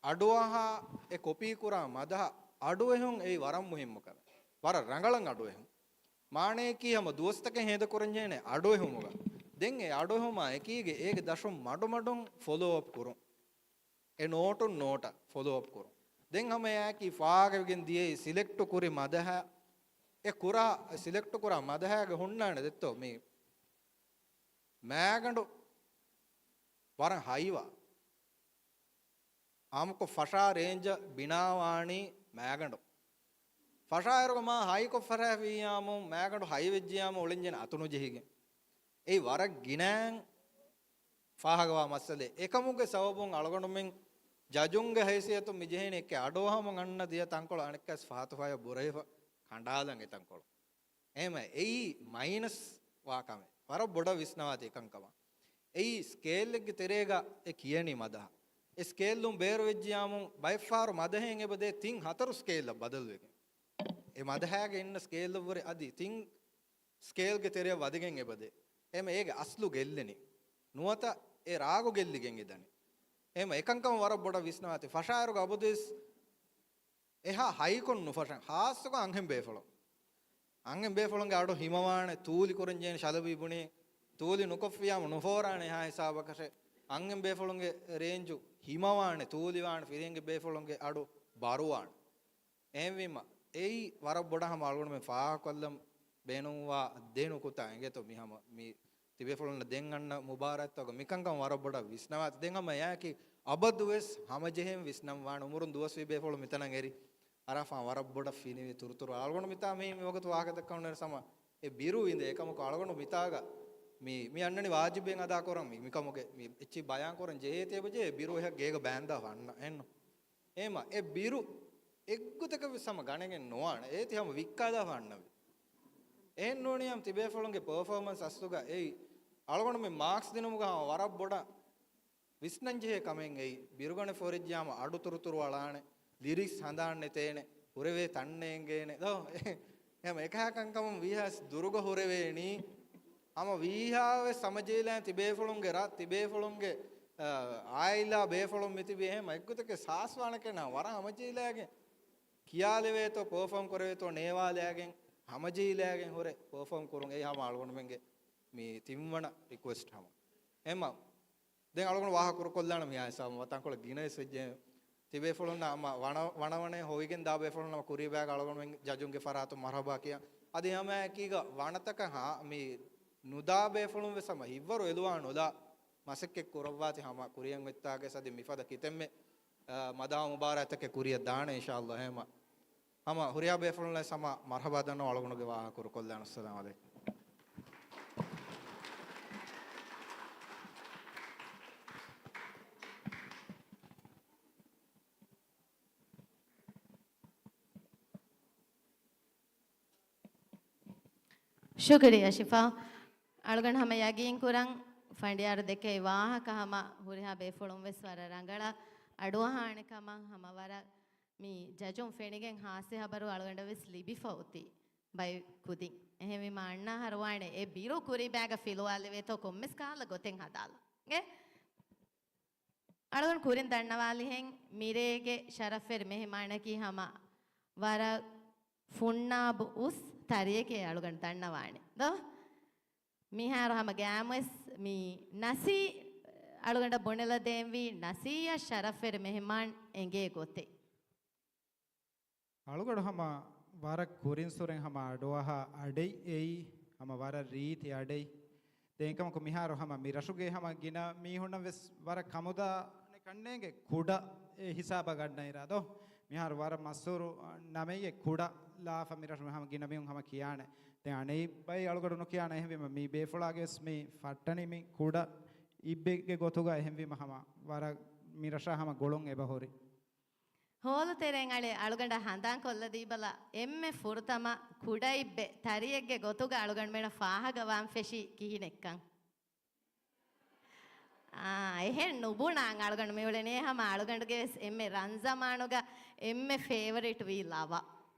އަޑުއަހާ އެ ކޮޕީ ކުރާ މަދަހަ އަޑުއެހުން އެއީ ވަރަށް މުހިއްމު ކަމެއް. ވަރަށް ރަނގަޅަށް އަޑުއެހުން. މާނަޔަކީ ހަމަ ދުވަސްތަކެއް ހޭދަކުރަންޖެހޭނެ އަޑުއެހުމުގަ. ދެން އެ އަޑުއެހުމާ އެކީގެ އޭގެ ދަށުން މަޑުމަޑުން ފޮލޯ އަޕް ކުރުން. އެ ނޯޓުން ނޯޓަށް ފޮލޯ އަޕް ކުރުން. ދެން ހަމަ އެއާއެކީ ފާހަގަވެގެން ދިޔައީ ސިލެކްޓު ކުރި މަދަހަ، އެ ކުރާ، ސިލެކްޓު ކުރާ މަދަހާގެ ހުންނާނެ ދެއްތޯ މީ މައިގަނޑު ވަރަށް ހައިވާ. އާއްމުކޮށް ފަށާ ރޭންޖަށް ބިނާވާނީ މައިގަނޑު. ފަށާއިރުގަ މާ ހައިކޮށް ފަށާފިއްޔާމު، މައިގަނޑު ހައިވެއްޖިޔާމު އުޅެންޖެހޭނެ އަތުނުޖެހިގެން. އެއީ ވަރަށް ގިނައިން ފާހަގަވާ މައްސަލައެއް. އެކަމުގެ ސަބަބުން އަޅުގަނޑުމެން ޖަޖުންގެ ހައިސިއްޔަތުން މި ޖެހޭނެ އެކެއް އަޑުއަހަމުން އަންނަ ދިޔަ ތަންކޮޅު އަނެއްކާސް ފާތުފާޔަށް ބުރައިފަ ކަނޑާލަން އެ ތަންކޮޅު. އެހެމަ އެއީ މައިނަސް ވާ ކަމެއް. ވަރަށް ބޮޑަށް ވިސްނަވާތީ އެކަންކަމަށް. އެއީ ސްކޭލްއެއްގެ ތެރޭގަ އެ ކިޔަނީ މަދަހަ. އެ ސްކޭލްއުން ބޭރުވެއްޖިޔާމު ބައެއްފަހަރު މަދަހެއް އެބަދޭ ތިން ހަތަރު ސްކޭލްއަށް ބަދަލުވެގެން. އެ މަދަހާގެ އިންނަ ސްކޭލްއަށްވުރެ އަދި ތިން ސްކޭލްގެ ތެރެއަށް ވަދެގެން އެބަދޭ. އެމަ އޭގެ އަސްލު ގެއްލެނީ. ނުވަތަ އެ ރާގު ގެއްލިގެން އެދަނީ. އެމަ އެކަންކަމަށް ވަރަށް ބޮޑަށް ވިސްނަވާތީ. ފަށާއިރުގަ އަބަދުވެސް އެހާ ހައިކޮށް ނުފަށަން. ހާއްސަކޮށް އަންހެން ބޭފުޅުން. އަންހެން ބޭފުޅުންގެ އަޑު ހިމަވާނެ، ތޫލި ކުރަންޖެހޭނެ ޝަލަބީ ބުނީ، ތޫލި ނުކޮށްފިޔާމު ނުފޯރާނެ އެހާ ހިސާބަކަށެއް. އަންހެން ބޭފުޅުންގެ ރޭންޖު ހިމަވާނެ، ތޫލިވާނެ، ފިރިހެންގެ ބޭފުޅުންގެ އަޑު ބަރުވާނެ. އެހެންވީމަ، އެއީ ވަރަށް ބޮޑަށް ހަމަ އަޅުގަނޑުމެން ފާހަގަކޮށްލަން ބޭނުންވާ ދެ ނުކުތާ އިނގޭތޯ މި ހަމަ މި ތިބޭފުޅުންނަށް ދެން އަންނަ މުބާރާތްތަކުގަ މިކަންކަން ވަރަށް ބޮޑަށް ވިސްނަވާތި. ދެން ހަމަ އެއާއެކީ އަބަދުވެސް ހަމަޖެހެން ވިސްނަން ވާނެ އުމުރުން ދުވަސްވީ ބޭފުޅުން މިތަނަށް އެރި. އަރާފާން ވަރަށް ބޮޑަށް ފިނިވި ތުރުތުރު އަޅުގަނޑު މިތާ މި، މި ވަގުތު ވާހަކަ ދައްކަން އުންނަން ސަމަ އެ ބިރު އިނދެ އެކަމަކު އަޅުގަނޑު މިތާގަ މި، މި އަންނަނީ ވާޖިބެއް އަދާކުރަން މި، މިކަމުގެ މި އެއްޗި ބަޔާންކުރަން ޖެހޭތީ އެބަޖެހޭ ބިރު އެހަށް ގޭގަ ބާންދާފަ އަންނަ އެއްނު. އެހެމަ އެ ބިރު އެއްގޮތަކަށް ވެސް ހަމަ ގަނެގެން ނުވާނެ. އޭތި ހަމަ ވިއްކާލާފަ އަންނަވި. އެހެން ނޫނީ ހަމަ ތިބޭފުޅުންގެ ޕަރފޯމަންސް އަސްލުގަ އެއީ އަޅުގަނޑު މި މާކްސް ދިނުމުގަ ހަމަ ވަރަށް ބޮޑަށް ވިސްނަންޖެހޭ ކަމެއް އެއީ، ބިރުގަނެ ފޯރިއްޖާމަ އަޑު ތުރުތުރު އަޅާނެ، ލިރިކްސް ހަނދާން ނެތޭނެ، ހުރެވޭ ތަން ނޭނގޭނެ ދޯ؟ އެހެމަ އެކަހަ ކަންކަމުން ވީހާވެސް ދުރުގަ ހުރެވޭނީ، ހަމަ ވީހާވެސް ހަމަޖެހިލާ ތިބޭފުޅުންގެ ރަށް، ތިބޭފުޅުންގެ، އާ، އާއިލާ ބޭފުޅުން މިތިބީ އެހެމަ އެއްގޮތަކަށް ސާސްވާނެކަން ވަރަށް ހަމަޖެހިލާގެން ކިޔާލެވޭތޯ، ޕަރފޯމް ކުރެވޭތޯ ނޭވާލާގެން، ހަމަޖެހިލާގެން ހުރެ ޕަރފޯމް ކުރުން. އެއީ ހަމަ އަޅުގަނޑުމެންގެ މި ތިންވަނަ ރިކުއެސްޓް ހަމަ. އެހެމަ ދެން އަޅުގަނޑު ވާހަކަ ކުރުކޮށްލާނަ މިހާ ހިސާބުން ވަ ތަންކޮޅެއް ގިނަ ވެސް ވެއްޖެ. ތިބޭފުޅުންނަށް ހަމަ ވަނަ-، ވަނަވަނައިން ހޮވިގެން ދާ ބޭފުޅުން ހަމަ ކުރީބާގަ އަޅުގަނޑުމެން ޖަޖުންގެ ފަރާތުން މަރުހަބާ ކިޔަން. އަދި ހަމައެކީގަ ވަނަތަކަށް ހާ-، މި ނުދާ ބޭފުޅުން ވެސް ހަމަ ހިތްވަރު އެލުވާ ނުލާ މަސައްކަތް ކުރައްވާތި ހަމަ ކުރިއަށް އޮތްތާގެ ސަދި މިފަދަ ކިތަންމެ، އާ، މަދާ މުބާރާތްތަކެއް ކުރިއަށް ދާނެ އިންޝާﷲ. ހަމަ ހަމަ ހުރިހާ ބޭފުޅުންނަށް ހަމަ މަރުހަބާ ދަންނަވަން އަޅުގަނޑުގެ ވާހަކަ ކުރުކޮށްލާނަ. އައްސަލާމު ޢަލައިކުމް. ޝުކުރިއްޔާ ޝިފާ. އަޅުގަނޑު ހަމަ ޔަގީން ކުރަން ފަނޑިޔާރު ދެކެ ވާހަކަ ހަމަ ހުރިހާ ބޭފުޅުން ވެސް ވަރަށް ރަނގަޅަށް އަޑުއަހާނެ ކަމަށް ހަމަ ވަރަށް މި ޖަޖުން ފެނިގެން ހާސްވެ ހަބަރު އަޅުގަނޑަށް ވެސް ލިބިފަ އޮތީ ބައި ކުދިން. އެހެންވީމަ އަންނަ އަހަރު ވާނެ އެ ބިރު ކުރީބާގަ ފިލުވާލެވޭތޯ ކޮންމެސް ކަހަލަ ގޮތެއް ހަދާލަން. އެ އަޅުގަނޑު ކުރިން ދަންނަވާލިހެން މިރޭގެ ޝަރަފްވެރި މެހެމާނަކީ ހަމަ ވަރަށް ފުންނާބު އުސް ތަރިއެކޭ އަޅުގަނޑު ދަންނަވާނެ ދޯ؟ މިހާރު ހަމަ ގާމުވެސް މި ނަސީ އަޅުގަނޑަށް ބުނެލަދޭންވީ ނަސީއަށް ޝަރަފްވެރި މެހެމާން އެނގޭ ގޮތެއް. އަޅުގަނޑު ހަމަ ވަރަށް ކުރިންސުރެން ހަމަ އަޑުއަހާ އަޑެއް އެއީ، ހަމަ ވަރަށް ރީތި އަޑެއް. ދެން އެކަމަކު މިހާރު ހަމަ މި ރަށުގެ ހަމަ ގިނަ މީހުންނަށް ވެސް ވަރަށް ކަމުދާނެ ކަންނޭނގެ ކުޑަ އެ ހިސާބަށް ގަންނައިރާ ދޯ؟ މިހާރު ވަރަށް މަސްހޫރު ނަމެއް އެ ކުޑަ ލާފަ މި ރަށު ހަމަ ގިނަ މީހުން ހަމަ ކިޔާނެ. ދެން އަނެއް ބައި އަޅުގަނޑު ނުކިޔާނެ. އެހެންވީމަ މި ބޭފުޅާގެ ވެސް މި ފައްޓަނީ މި ކުޑަ އިއްބެއްގެ ގޮތުގަ. އެހެންވީމަ ހަމަ ވަރަށް މި ރަށާ ހަމަ ގުޅުން އެބަހުރި. ހޯލު ތެރޭން އަޅެ އަޅުގަނޑަށް ހަނދާން ކޮށްލަދީބަލަ، އެންމެ ފުރަތަމަ ކުޑައިއްބެ ތަރިއެއްގެ ގޮތުގަ އަޅުގަނޑުމެނަށް ފާހަގަވާން ފެށީ ކިހިނެއްކަން. އާ، އެހެން ނުބުނާން އަޅުގަނޑު މިއުޅެނީ ހަމަ އަޅުގަނޑުގެ ވެސް އެންމެ ރަންޒަމާނުގަ އެންމެ ފޭވަރިޓް ވީ ލަވަ.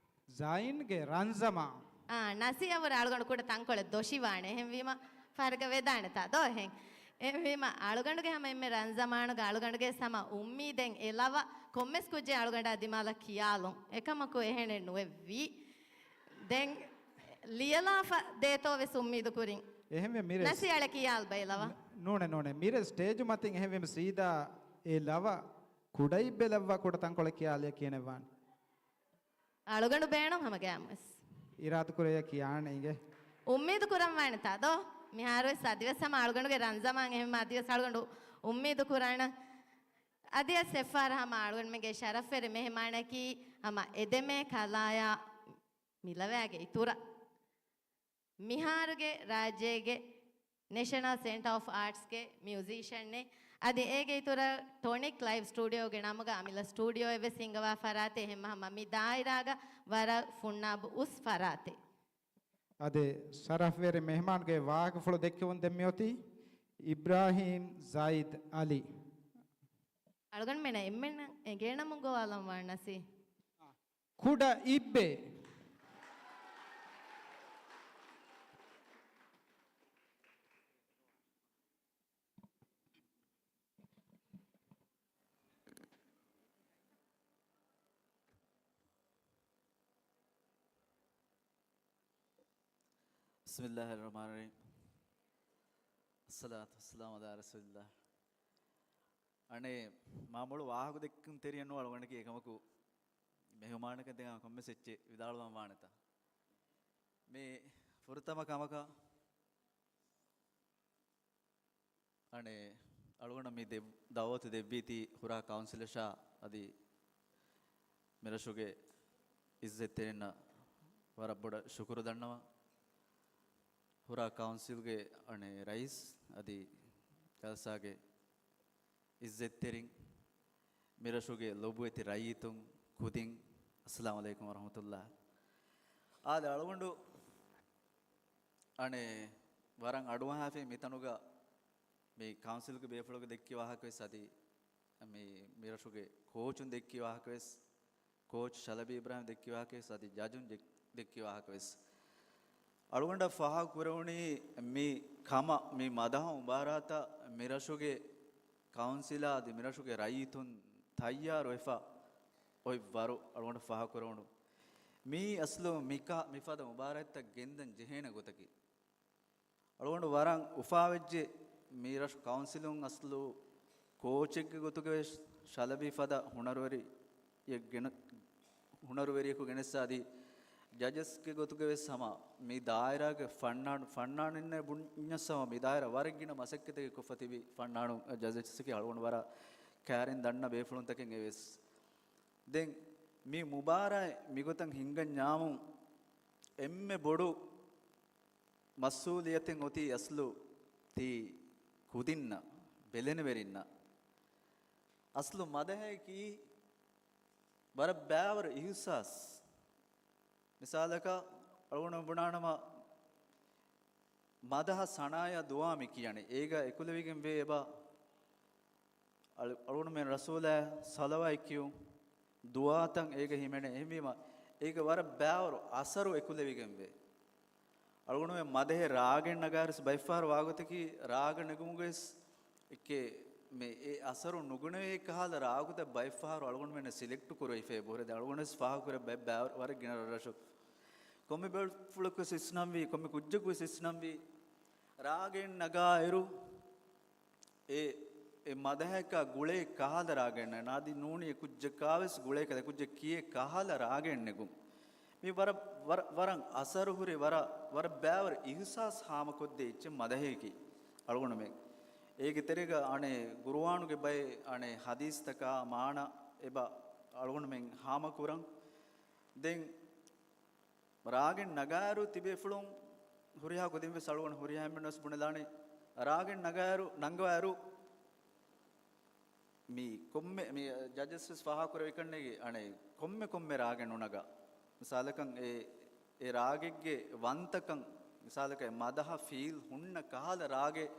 ޒައިންގެ ރަންޒަމާން. އާ، ނަސީއަށްވުރެ އަޅުގަނޑު ކުޑަ ތަންކޮޅެއް ދޮށިވާނެ. އެހެންވީމަ ފަރުގަ ވެދާނެތާ ދޯ އެހެން. އެހެންވީމަ އަޅުގަނޑުގެ ހަމަ އެންމެ ރަންޒަމާނުގަ އަޅުގަނޑުގެ ހަމަ އުއްމީދެއް އެ ލަވަ ކޮންމެސް ކުއްޖެއް އަޅުގަނޑާ ދިމާލަށް ކިޔާލުން. އެކަމަކު އެހެނެއް ނުވެއްވީ. ދެން ލިޔަލާފަ ދޭތޯ ވެސް އުއްމީދު ކުރިން. އެހެންވެ މިރޭ ނަސީ އަޅެ ކިޔާލް ބައި ލަވަ. ނޫނެ، ނޫނެ. މިރޭ ސްޓޭޖު މަތިން އެހެންވީމަ ސީދާ އެ ލަވަ ކުޑައިއްބެ ލައްވާ ކުޑަ ތަންކޮޅެއް ކިޔާލިޔަ ކިޔަނެއްވާނެ. އަޅުގަނޑު ބޭނުން ހަމަ ގައިމުވެސް. އިރާދަކުރެޔަ ކިޔާނެ އިނގޭ. އުއްމީދު ކުރަންވާނެތާ ދޯ؟ މިހާރުވެސް އަދިވެސް ހަމަ އަޅުގަނޑުގެ ރަންޒަމާން އެހެން އަދިވެސް އަޅުގަނޑު އުއްމީދު ކުރާނަ. އަދިވެސް އެއްފަހަރަށް ހަމަ އަޅުގަނޑުމެންގެ ޝަރަފްވެރި މެހެމާނަކީ ހަމަ އެދެމޭ ކަލާޔާ މިލަވާގެ އިތުރަށް. މިހާރުގެ ރާއްޖޭގެ ނެޝަނަލް ސެންޓަރ އޮފް އާޓްސްގެ މިއުޒީޝަންއެއް، އަދި އޭގެ އިތުރަށް ޓޮނިކް ލައިވް ސްޓޫޑިއޯގެ ނަމުގަ އަމިއްލަ ސްޓޫޑިއޯއެއް ވެސް ހިންގަވާ ފަރާތެއް، ހަމަ ހަމަ މި ދާއިރާގަ ވަރަށް ފުންނާބު އުސް ފަރާތެއް. އަދި ޝަރަފްވެރި މެހްމާންގެ ވާހަކަފުޅު ދެއްކެވުން ދެން މިއޮތީ އިބްރާހީމް ޒައިދް އަލީ. އަޅުގަނޑުމެންނަށް އެންމެންނަށް އެނގޭނަމުން ގޮވާލަން ވާނަސީ. ކުޑަ އިއްބެ. ބިސްމިއްލާހި ރަޙްމާނި ރަޙީމް. އައްސަލާތު ވައްސަލާމު ޢަލާ ރަސޫލިއްލާހް. އަނެއް މާ މޮޅު ވާހަކަ ދެއްކުން ތެރިއެއް ނުވާ އަޅުގަނޑަކީ އެކަމަކު މެހުމާނަކަށް ދެން ކޮންމެސް އެއްޗެއް ވިދާޅުވަން ވާނެތާ. މި ފުރަތަމަ ކަމަކަށް އަނެއް އަޅުގަނޑަށް މި ދެ-، ދައުވަތު ދެއްވީތީ ހުރާ ކައުންސިލަށާ އަދި މިރަށުގެ އިއްޒަތްތެރިންނަށް ވަރަށް ބޮޑަށް ޝުކުރު ދަންނަވަން. ހުރާ ކައުންސިލްގެ އަނެއް ރައީސް އަދި ޖަލްސާގެ އިއްޒަތްތެރިން، މިރަށުގެ ލޮބުވެތި ރައްޔިތުން، ކުދިން، އައްސަލާމު ޢަލައިކުމް ވަރަޙްމަތުﷲ. އާދެ، އަޅުގަނޑު އަނެއް ވަރަށް އަޑުއަހާފި މިތަނުގަ މި ކައުންސިލްގެ ބޭފުޅުން ދެއްކި ވާހަކަވެސް އަދި މި، މިރަށުގެ ކޯޗުން ދެއްކި ވާހަކަވެސް، ކޯޗް ޝަލަބީ އިބްރާހިމް ދެއްކި ވާހަކަވެސް އަދި ޖަޖުން ދެއް-، ދެއްކި ވާހަކަވެސް. އަޅުގަނޑަށް ފާހަގަ ކުރެވުނީ މި ކަމަށް މި މަދަހަ މުބާރާތަށް މިރަށުގެ ކައުންސިލާ އަދި މިރަށުގެ ރައްޔިތުން ތައްޔާރުވެފަ އޮތް ވަރު އަޅުގަނޑަށް ފާހަގަ ކުރެވުނު. މީ އަސްލު މިކަ-، މިފަދަ މުބާރާތްތައް ގެންދަން ޖެހޭނެ ގޮތަކީ. އަޅުގަނޑު ވަރަށް އުފާވެއްޖެ މި ރަށު ކައުންސިލުން އަސްލު ކޯޗެއްގެ ގޮތުގައި ވެސް ޝަލަބީ ފަދަ ހުނަރުވެރި-، އެއް ގެނަ-، ހުނަރުވެރިޔަކު ގެނެއްސާ އަދި ޖަޖަސްގެ ގޮތުގައި ވެސް ހަމަ މި ދާއިރާގެ ފަންނާނު-، ފަންނާނުންނޭ ބުންޏަސް ހަމަ މި ދާއިރާ ވަރަށް ގިނަ މަސައްކަތެއް ކޮށްފަ ތިބި ފަންނާނު ޖަޖަސްގެ އަޅުގަނޑު ވަރަށް ކައިރިން ދަންނަ ބޭފުޅުންތަކެއް އެވެސް. ދެން މި މުބާރާތް މިގޮތަށް ހިންގަންޏާމު އެންމެ ބޮޑު މަސްއޫލިއްޔަތެއް އޮތީ އަސްލު ތި ކުދިންނަށް، ބެލެނިވެރިންނަށް. އަސްލު މަދަހައަކީ ވަރަށް ބައިވަރު އިހުސާސް. މިސާލަކަށް އަޅުގަނޑު ބުނާނަމަ، މަދަހަ ސަނާޔަ ދުޢާ މި ކިޔަނީ. އޭގަ އެކުލެވިގެން ވޭ އެބަ އަޅު-، އަޅުގަނޑުމެން ރަސޫލާ ޞަލަވާތް ކިޔުން، ދުޢާތައް އޭގަ ހިމެނޭ. އެހެންވީމަ، އޭގަ ވަރަށް ބައިވަރު އަސަރު އެކުލެވިގެން ވޭ. އަޅުގަނޑުމެން މަދަހެއް ރާގަނޑު ނަގާއިރުވެސް ބައެއްފަހަރު ވާގޮތަކީ ރާގަނޑު ނެގުމުގަވެސް އެކޭ މެ-، އެ އަސަރު ނުގުނެވޭ ކަހަލަ ރާގުތައް ބައެއްފަހަރު އަޅުގަނޑުމެންނަށް ސިލެކްޓް ކުރެވިފައި ބުރެދެ އަޅުގަނޑުވެސް ފާހަގަކުރެ ބައެއް ބައި-، ވަރަށް ގިނަ ރަށްރަށު. ކޮންމެ ބޭފުޅަކުވެސް ވިސްނަންވީ، ކޮންމެ ކުއްޖަކުވެސް ވިސްނަންވީ، ރާގަނޑު ނަގާއިރު އެ، އެ މަދަހަކާ ގުޅޭ ކަހަލަ ރާގަނޑެއް ނާދި ނޫނީ އެ ކުއްޖަކާވެސް ގުޅޭ ކަލޭ ކުއްޖަކީ ކަހަލަ ރާގަނޑު ނެގުން. މި ވަރަށް، ވަރަށް، ވަރަށް އަސަރު ހުރި، ވަރަށް، ވަރަށް ބައިވަރު އިހުސާސް ހާމަކޮށްދޭ އެއްޗެއް މަދަހައަކީ އަޅުގަނޑުމެން. އޭގެ ތެރޭގަ އަނެއް ގުރުއާނުގެ ބައެއް އަނެއް ޙަދީޘްތަކާ މާނަ އެބަ އަޅުގަނޑުމެން ހާމަކުރަން. ދެން ރާގަނޑު ނަގާއިރު ތިބޭފުޅުން ހުރިހާ ކުދިން ވެސް އަޅުގަނޑު ހުރިހާ އެންމެން ވެސް ބުނެލާނެ. ރާގަނޑު ނަގާއިރު، ނަންގަވާއިރު މި ކޮންމެ، މި ޖަޖަސް ވެސް ފާހަގަކުރެވި ކަންނޭނގެ އަނެއް ކޮންމެ ކޮންމެ ރާގެއް ނުނަގާ. މިސާލަކަށް އެ، އެ ރާގެއްގެ ވަންތަކަން، މިސާލަކަށް އެ މަދަހަ ފީލް ހުންނަ ކަހަލަ ރާގެއް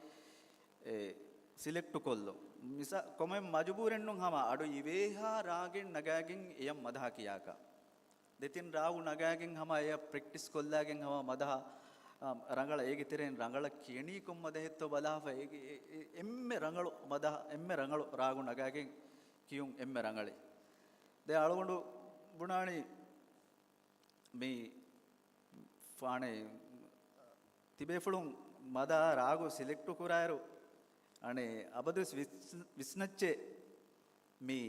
އެ ސިލެކްޓު ކޮށްލުން. މިސާ-، ކޮމެން މަޖުބޫރެއްނު ހަމަ އަޑު އިވޭހާ ރާގެއް ނަގާގެން އެޔަށް މަދަހަ ކިޔާކަށް. ދެތިން ރާގު ނަގާގެން ހަމަ އެޔަށް ޕްރެކްޓިސް ކޮށްލާގެން ހަމަ މަދަހަ، އާ، ރަނގަޅަށް އޭގެ ތެރެއިން ރަނގަޅަށް ކިޔަނީ ކޮން މަދަހެއްތޯ ބަލާފަ އޭގެ އެ-، އެ-، އެންމެ ރަނގަޅު މަދަހަ، އެންމެ ރަނގަޅު ރާގު ނަގާގެން ކިޔުން އެންމެ ރަނގަޅީ. ދެ އަޅުގަނޑު ބުނާނީ މި ފާނެ ތިބޭފުޅުން މަދާ ރާގު ސިލެކްޓު ކުރާއިރު، އަނެއް އަބަދުވެސް ވިސް-، ވިސްނައްޗޭ މި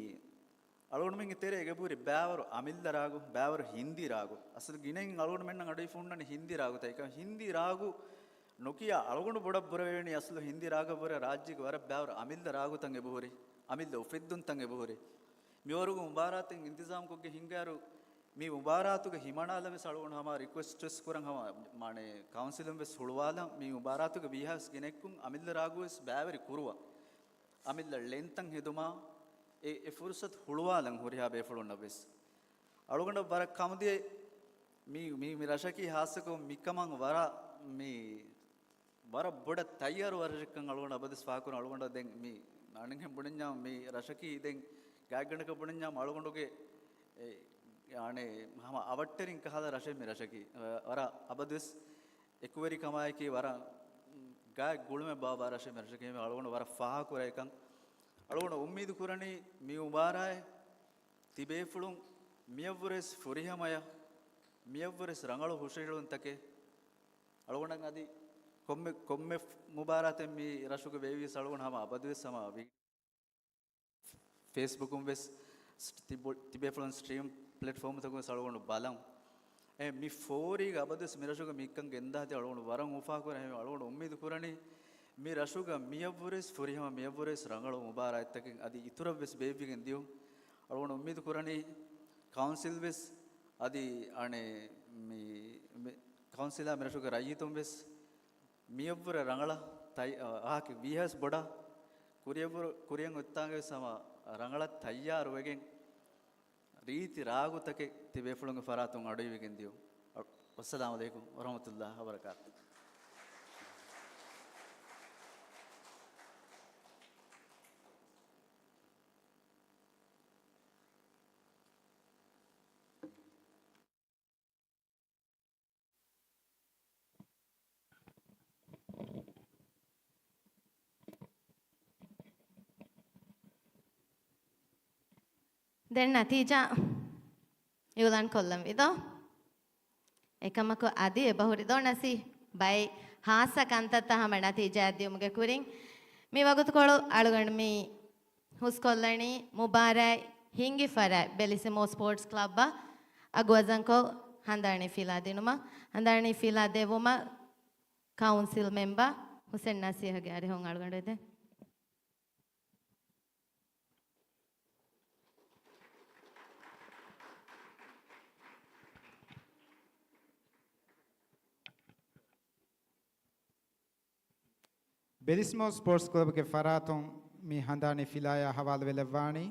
އަޅުގަނޑުމެންގެ ތެރޭ އެގެ ބުރި ބައިވަރު އަމިއްލަ ރާގު، ބައިވަރު ހިންދީ ރާގު. އަސްލު ގިނައިން އަޅުގަނޑުމެންނަށް އަޑުއިފުންނަނީ ހިންދީ ރާގުތައް. އެކަމް ހިންދީ ރާގު ނުކިޔާ އަޅުގަނޑު ބޮޑަށް ބުރެވޭނީ އަސްލު ހިންދީ ރާގަށްވުރެ ރާއްޖޭގެ ވަރަށް ބައިވަރު އަމިއްލަ ރާގުތައް އެބަހުރި، އަމިއްލަ އުފެއްދުންތައް އެބަހުރި. މިވަރުގެ މުބާރާތެއް އިންތިޒާމްކޮށްގެ ހިންގާއިރު، މި މުބާރާތުގެ ހިމަނާލަން ވެސް އަޅުގަނޑު ހަމަ ރިކުއެސްޓް ވެސް ކުރަން ހަމަ، މާނެ، ކައުންސިލުން ވެސް ހުޅުވާލަން، މި މުބާރާތުގެ ވީހާވެސް ގިނައެއްކުން އަމިއްލަ ރާގު ވެސް ބައިވެރި ކުރުވަން. އަމިއްލަ ޅެންތައް ހެދުމާ، އެ، އެ ފުރުސަތު ހުޅުވާލަން ހުރިހާ ބޭފުޅުންނަށް ވެސް. އަޅުގަނޑަށް ވަރަށް ކަމުދިޔަ މި، މި، މި ރަށަކީ ހާއްސަކޮށް މިކަމަށް ވަރަށް މި، ވަރަށް ބޮޑަށް ތައްޔާރު ވަރަށް ރަށެއްކަން އަޅުގަނޑު އަބަދުވެސް ފާހަގަކުރަން. އަޅުގަނޑަށް ދެން މި އަނެއްހެން ބުނަންޏާ މި ރަށަކީ ދެން ގާތްގަނޑަކަށް ބުނަންޏާ އަޅުގަނޑުގެ އެ، އަނެއް ހަމަ އަވަށްޓެރިން ކަހަލަ ރަށެއް މި ރަށަކީ. ވަރަށް އަބަދުވެސް އެކުވެރިކަމާއެކީ ވަރަށް ގާތް ގުޅުމެއް ބާއްވާ ރަށެއް މި ރަށަކީ. އަޅުގަނޑު ވަރަށް ފާހަގަކުރޭކަން. އަޅުގަނޑު އުއްމީދު ކުރަނީ މި މުބާރާތް ތިބޭފުޅުން މިއަށްވުރެސް ފުރިހަމަޔަށް، މިއަށްވުރެސް ރަނގަޅު ހުށަހެޅުންތަކެއް. އަޅުގަނޑަށް އަދި ކޮންމެ، ކޮންމެ މުބާރާތެއް މި ރަށުގެ ވެއްވިޔަސް އަޅުގަނޑު ހަމަ އަބަދުވެސް ހަމަ ވީ، ފޭސްބުކުން ވެސް ތިބު-، ތިބޭފުޅުން ސްޓްރީމް ޕްލެޓްފޯމްތަކުން ވެސް އަޅުގަނޑު ބަލަން. އެ މި ފޯރީގަ އަބަދުވެސް މި ރަށުގަ މިކަން ގެންދާތީ އަޅުގަނޑު ވަރަށް އުފާކުރަން. އެހެން އަޅުގަނޑު އުއްމީދު ކުރަނީ މި ރަށުގަ މިއަށްވުރެސް ފުރިހަމަ މިއަށްވުރެސް ރަނގަޅު މުބާރާތްތަކެއް އަދި އިތުރަށް ވެސް ބޭއްވިގެން ދިޔުން. އަޅުގަނޑު އުއްމީދު ކުރަނީ ކައުންސިލް ވެސް އަދި އަނެއް މި، މި ކައުންސިލާ މި ރަށުގެ ރައްޔިތުން ވެސް މިއަށްވުރެ ރަނގަޅަށް ތައް-، އަ، އަހާކި ވީހާވެސް ބޮޑަށް ކުރިއަށްވުރެ-، ކުރިއަށް އޮތްތާނގެ ވެސް ހަމަ ރަނގަޅަށް ތައްޔާރުވެގެން ރީތި ރާގުތަކެއް ތިބޭފުޅުންގެ ފަރާތުން އަޑުއިވިގެން ދިޔުން. އަ، ވައްސަލާމު ޢަލައިކުމް ވަރަޙްމަތުﷲ ވަބަރަކާތު. ދެން ނަތީޖާ އިޢުލާން ކޮށްލަންވީ ދޯ؟ އެކަމަކު އަދި އެބަހުރި ދޯ ނަސީ؟ ބައެއް ހާއްސަ ކަންތައްތައް ހަމަ ނަތީޖާއަށް ދިޔުމުގެ ކުރިން، މި ވަގުތުކޮޅު އަޅުގަނޑު މި ހުސްކޮށްލަނީ މުބާރާތް ހިންގި ފަރާތް ބެލިސިމޯ ސްޕޯޓްސް ކްލަބަށް އަގުވަޒަންކޮށް ހަނދާނީ ފިލާ ދިނުމަށް. ހަނދާނީ ފިލާ ދެއްވުމަށް ކައުންސިލް މެމްބަރ ހުސެން ނަސީހަށް އަރިހުން އަޅުގަނޑު އެދެން. ބެލިސްމޯ ސްޕޯޓްސް ކްލަބްގެ ފަރާތުން މި ހަނދާނީ ފިލާޔާ ހަވާލުވެލައްވާނީ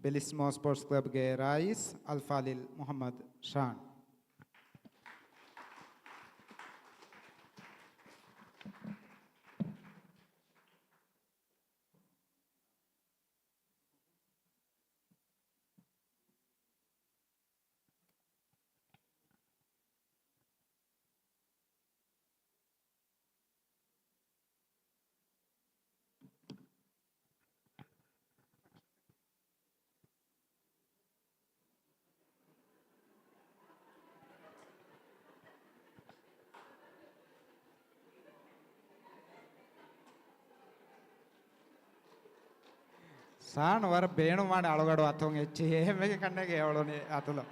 ބެލިސްމޯ ސްޕޯޓްސް ކްލަބްގެ ރައީސް އަލްފާޟިލް މުޙައްމަދު ޝާން. ޝާން ވަރަށް ބޭނުންވާނެ އަޅުގަޑު އަތުން އެއްޗެހި އެހެންވެގެން ކަންނޭނގެ އެ އުޅުނީ އަތުލަށް.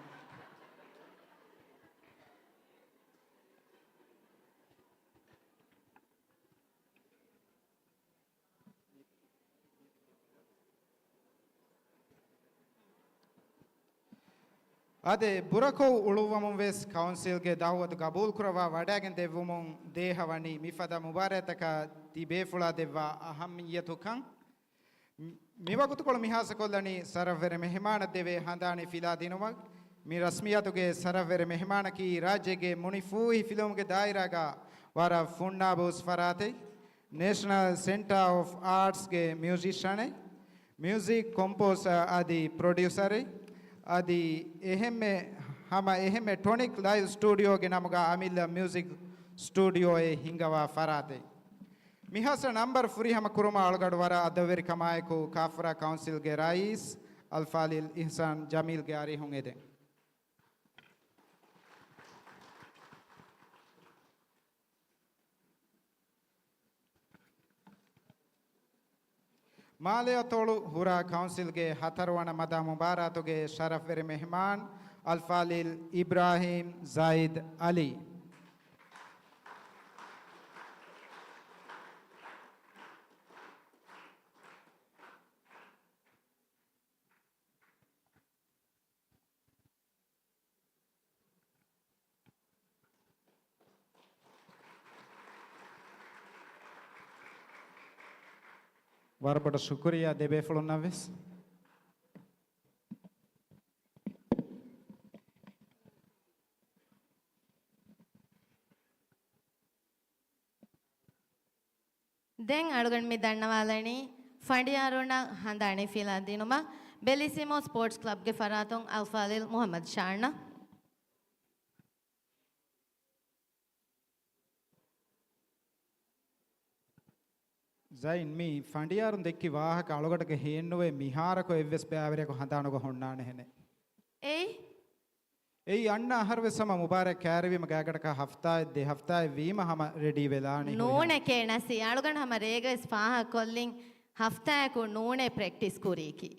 އާދެ، ބުރަކޮށް އުޅުއްވަމުން ވެސް ކައުންސިލްގެ ދަޢުވަތު ގަބޫލުކުރައްވާ ވަޑައިގެން ދެއްވުމުން ދޭހަވަނީ މިފަދަ މުބާރާތްތަކަށް ތިބޭފުޅާ ދެއްވާ އަހައްމިއްޔަތުކަން. މި-، މިވަގުތުކޮޅު މިހާސަކޮށްލަނީ ޝަރަފްވެރި މެހެމާނަށް ދެވޭ ހަނދާނީ ފިލާ ދިނުމަށް. މި ރަސްމިއްޔަތުގެ ޝަރަފްވެރި މެހެމާނަކީ ރާއްޖޭގެ މުނިފޫހި ފިލުވުމުގެ ދާއިރާގަ ވަރަށް ފުންނާބު ހުސް ފަރާތެއް، ނޭޝަނަލް ސެންޓާ އޮފް އާޓްސްގެ މިއުޒިޝަނެއް، މިއުޒިކް ކޮމްޕޯޒަރ އަދި ޕްރޮޑިއުސަރެއް، އަދި އެހެންމެ، ހަމަ އެހެންމެ ޓޮނިކް ލައިވް ސްޓޫޑިއޯގެ ނަމުގަ އަމިއްލަ މިއުޒިކް ސްޓޫޑިއޯއެއް ހިންގަވާ ފަރާތެއް. މިހާސް ނަމްބަރު ފުރިހަމަ ކުރުމަށް އަޅުގަޑު ވަރަށް އަދަބުވެރިކަމާއެކު ކާފަރާ ކައުންސިލްގެ ރައީސް އަލްފާޟިލް އިޙްސާން ޖަމީލްގެ އަރިހުން އެދެން. މާލެއަތޮޅު ހުރާ ކައުންސިލްގެ ހަތަރުވަނަ މަދާ މުބާރާތުގެ ޝަރަފްވެރި މެހެމާން އަލްފާޟިލް އިބްރާހީމް ޒައިދް އަލީ. ވަރަށް ބޮޑަށް ޝުކުރިއްޔާ ދެބޭފުޅުންނަށް ވެސް. ދެން އަޅުގަނޑު މި ދަންނަވާލަނީ ފަނޑިޔާރުންނަށް ހަނދާނީ ފިލާ ދިނުމަށް ބެލިސިމޯ ސްޕޯޓްސް ކްލަބްގެ ފަރާތުން އަލްފާޟިލް މުޙައްމަދު ޝާންއަށް. ޒައިން، މި ފަނޑިޔާރުން ދެއްކި ވާހަކަ އަޅުގަނޑުގެ ހިތްނުވޭ މިހާރަކު އެއްވެސް ބައިވެރިޔަކު ހަނދާނުގަ ހުންނާނެހެނެއް. އެއީ؟ އެއީ އަންނަ އަހަރުވެސް ހަމަ މުބާރާތް ކައިރިވީމަ ގާތްގަނޑަކަށް ހަފްތާއެއް ދެ ހަފްތާއެއް ވީމަ ހަމަ ރެޑީ ވެލާނީ ހުރިހާ. ނޫނެކޭ ނަސީ، އަޅުގަނޑު ހަމަ ރޭގަވެސް ފާހަގަކޮށްލިން ހަފްތާއަކު ނޫނޭ ޕްރެކްޓިސް ކުރީކީ.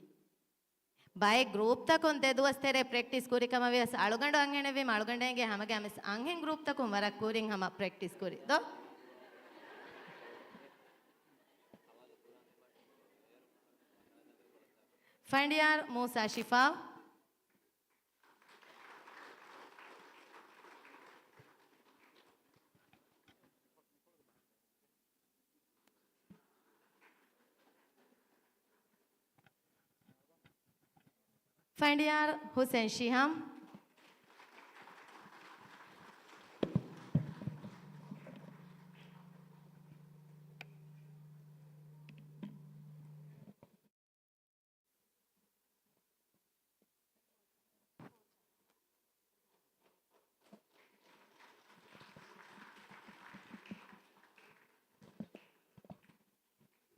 ބައެއް ގްރޫޕްތަކުން ދެ ދުވަސް ތެރޭ ޕްރެކްޓިސް ކުރި ކަމަށް ވިޔަސް އަޅުގަނޑު އަންހެނެއްވީމަ އަޅުގަނޑަށް އެނގޭ ހަމަގައިމުވެސް އަންހެން ގްރޫޕްތަކުން ވަރަށް ކުރިން ހަމަ ޕްރެކްޓިސް ކުރި ދޯ؟ ފަނޑިޔާރު މޫސާ ޝިފާ. ފަނޑިޔާރު ހުސެން ޝިހާމް.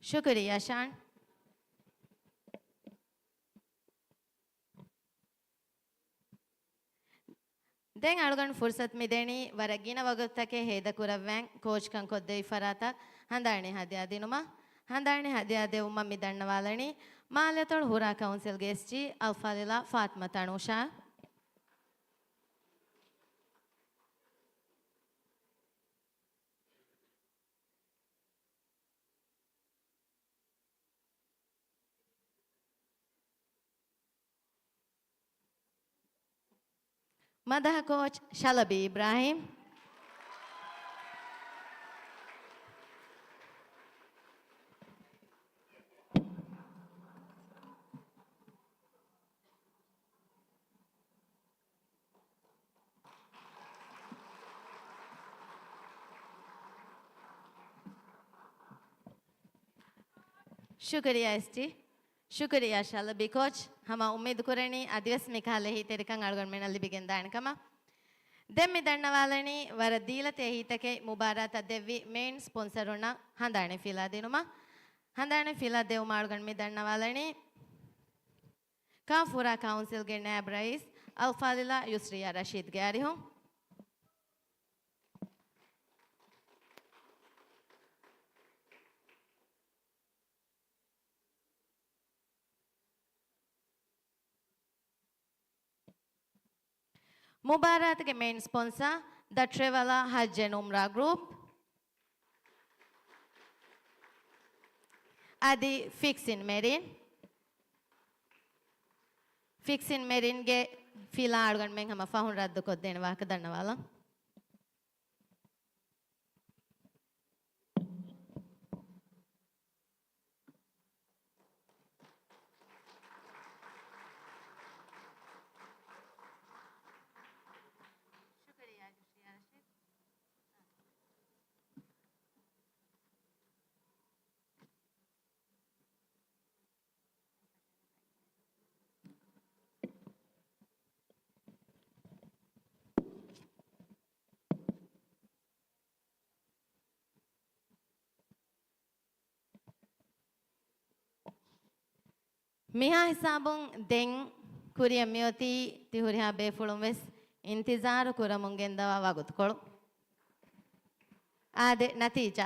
ޝުކުރިއްޔާ ޝާން. ދެން އަޅުގަނޑު ފުރުސަތު މިދެނީ ވަރަށް ގިނަ ވަގުތުތަކެއް ހޭދަކުރައްވައިން ކޯޗްކަން ކޮށްދެވި ފަރާތަށް ހަނދާނީ ހަދިޔާ ދިނުމަށް. ހަނދާނީ ހަދިޔާ ދެއްވުމަށް މި ދަންނަވާލަނީ މާލެތޮޅު ހުރާ ކައުންސިލްގެ އެސްޖީ އަލްފާޟިލާ ފާތިމަ ތަނޫޝާ. މަދަހަ ކޯޗް ޝަލަބީ އިބްރާހީމް. ޝުކުރިއްޔާ އެސްޖީ. ޝުކުރިއްޔާ ޝަލަބީ ކޯޗް. ހަމަ އުއްމީދު ކުރަނީ އަދިވެސް މިކަހަލަ އެހީތެރިކަން އަޅުގަނޑުމެންނަށް ލިބިގެންދާނެ ކަމަށް. ދެން މި ދަންނަވާލަނީ ވަރަށް ދީލަތި އެހީތަކެއް މުބާރާތަށް ދެއްވި މެއިން ސްޕޮންސަރުންނަށް ހަނދާނީ ފިލާ ދިނުމަށް. ހަނދާނީ ފިލާ ދެއްވުމަށް އަޅުގަނޑު މި ދަންނަވާލަނީ ކާފް ހުރާ ކައުންސިލްގެ ނައިބް ރައީސް އަލްފާޟިލާ ޔުސްރިޔާ ރަޝީދްގެ އަރިހުން. މުބާރާތުގެ މެއިން ސްޕޮންސާ ދަ ޓްރެވަލާ ހައްޖެއް އުމްރާ ގްރޫޕް އަދި ފިކްސިން މެރިން. ފިކްސިން މެރިންގެ ފިލާ އަޅުގަނޑުމެން ހަމަ ފަހުން ރައްދުކޮށްދޭނެ ވާހަކަ ދަންނަވާލަން. މިހާ ހިސާބުން ދެން ކުރިއަށް މިއޮތީ ތި ހުރިހާ ބޭފުޅުން ވެސް އިންތިޒާރު ކުރަމުން ގެންދަވާ ވަގުތުކޮޅު. އާދެ، ނަތީޖާ.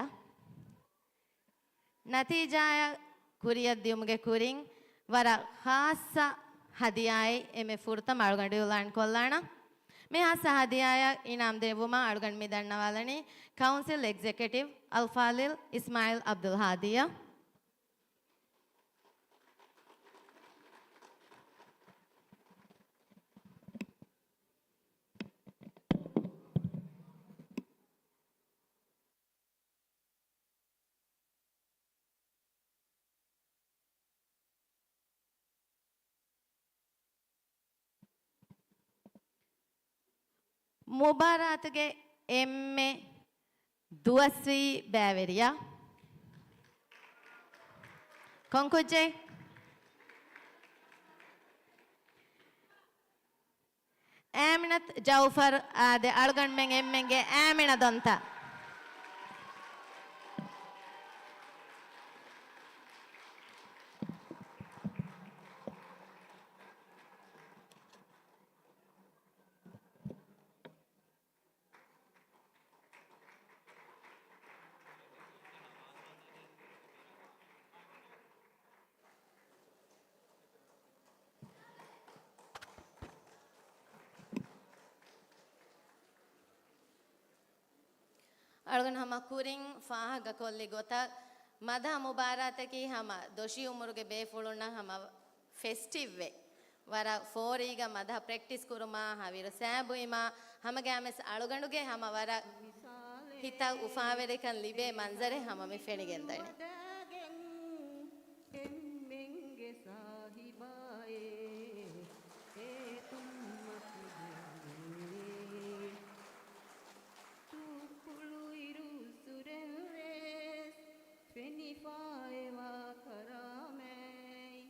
ނަތީޖާއަށް ކުރިއަށް ދިޔުމުގެ ކުރިން ވަރަށް ޚާއްޞަ ހަދިޔާއެއް އެންމެ ފުރަތަމަ އަޅުގަނޑު އިޢުލާން ކޮށްލާނަން. މި ޚާއްޞަ ހަދިޔާއަށް އިނާމް ދެއްވުމަށް އަޅުގަނޑު މި ދަންނަވާލަނީ ކައުންސިލް އެގްޒެކެޓިވް އަލްފާޟިލް އިސްމާޢީލް ޢަބްދުލް ހާދީއަށް. މުބާރާތުގެ އެންމެ ދުވަސްވީ ބައިވެރިޔާ. ކޮން ކުއްޖެއް؟ އާމިނަތު ޖައުފަރު އާދެ، އަޅުގަނޑުމެން އެންމެންގެ އާމިނަ ދޮންތައް. އަޅުގަނޑު ހަމަ ކުރިން ފާހަގަކޮށްލި ގޮތަށް، މަދަހަ މުބާރާތަކީ ހަމަ ދޮށީ އުމުރުގެ ބޭފުޅުންނަށް ހަމަ ފެސްޓިވްވެ، ވަރަށް ފޯރީގަ މަދަހަ ޕްރެކްޓިސް ކުރުމާ، ހަވީރު ސާބުއިމާ، ހަމަގައިމެސް އަޅުގަނޑުގެ ހަމަ ވަރަށް ހިތަށް އުފާވެރިކަން ލިބޭ މަންޒަރެއް ހަމަ މި ފެނިގެންދަނީ. އެންމެންގެ ސާހިބާއޭ، އޭ ތުންމަ ކުދިން. ތޫފުޅު އިރު ސުރެން ރޭސް ފެނިފައިވާ ކަރާމަތް.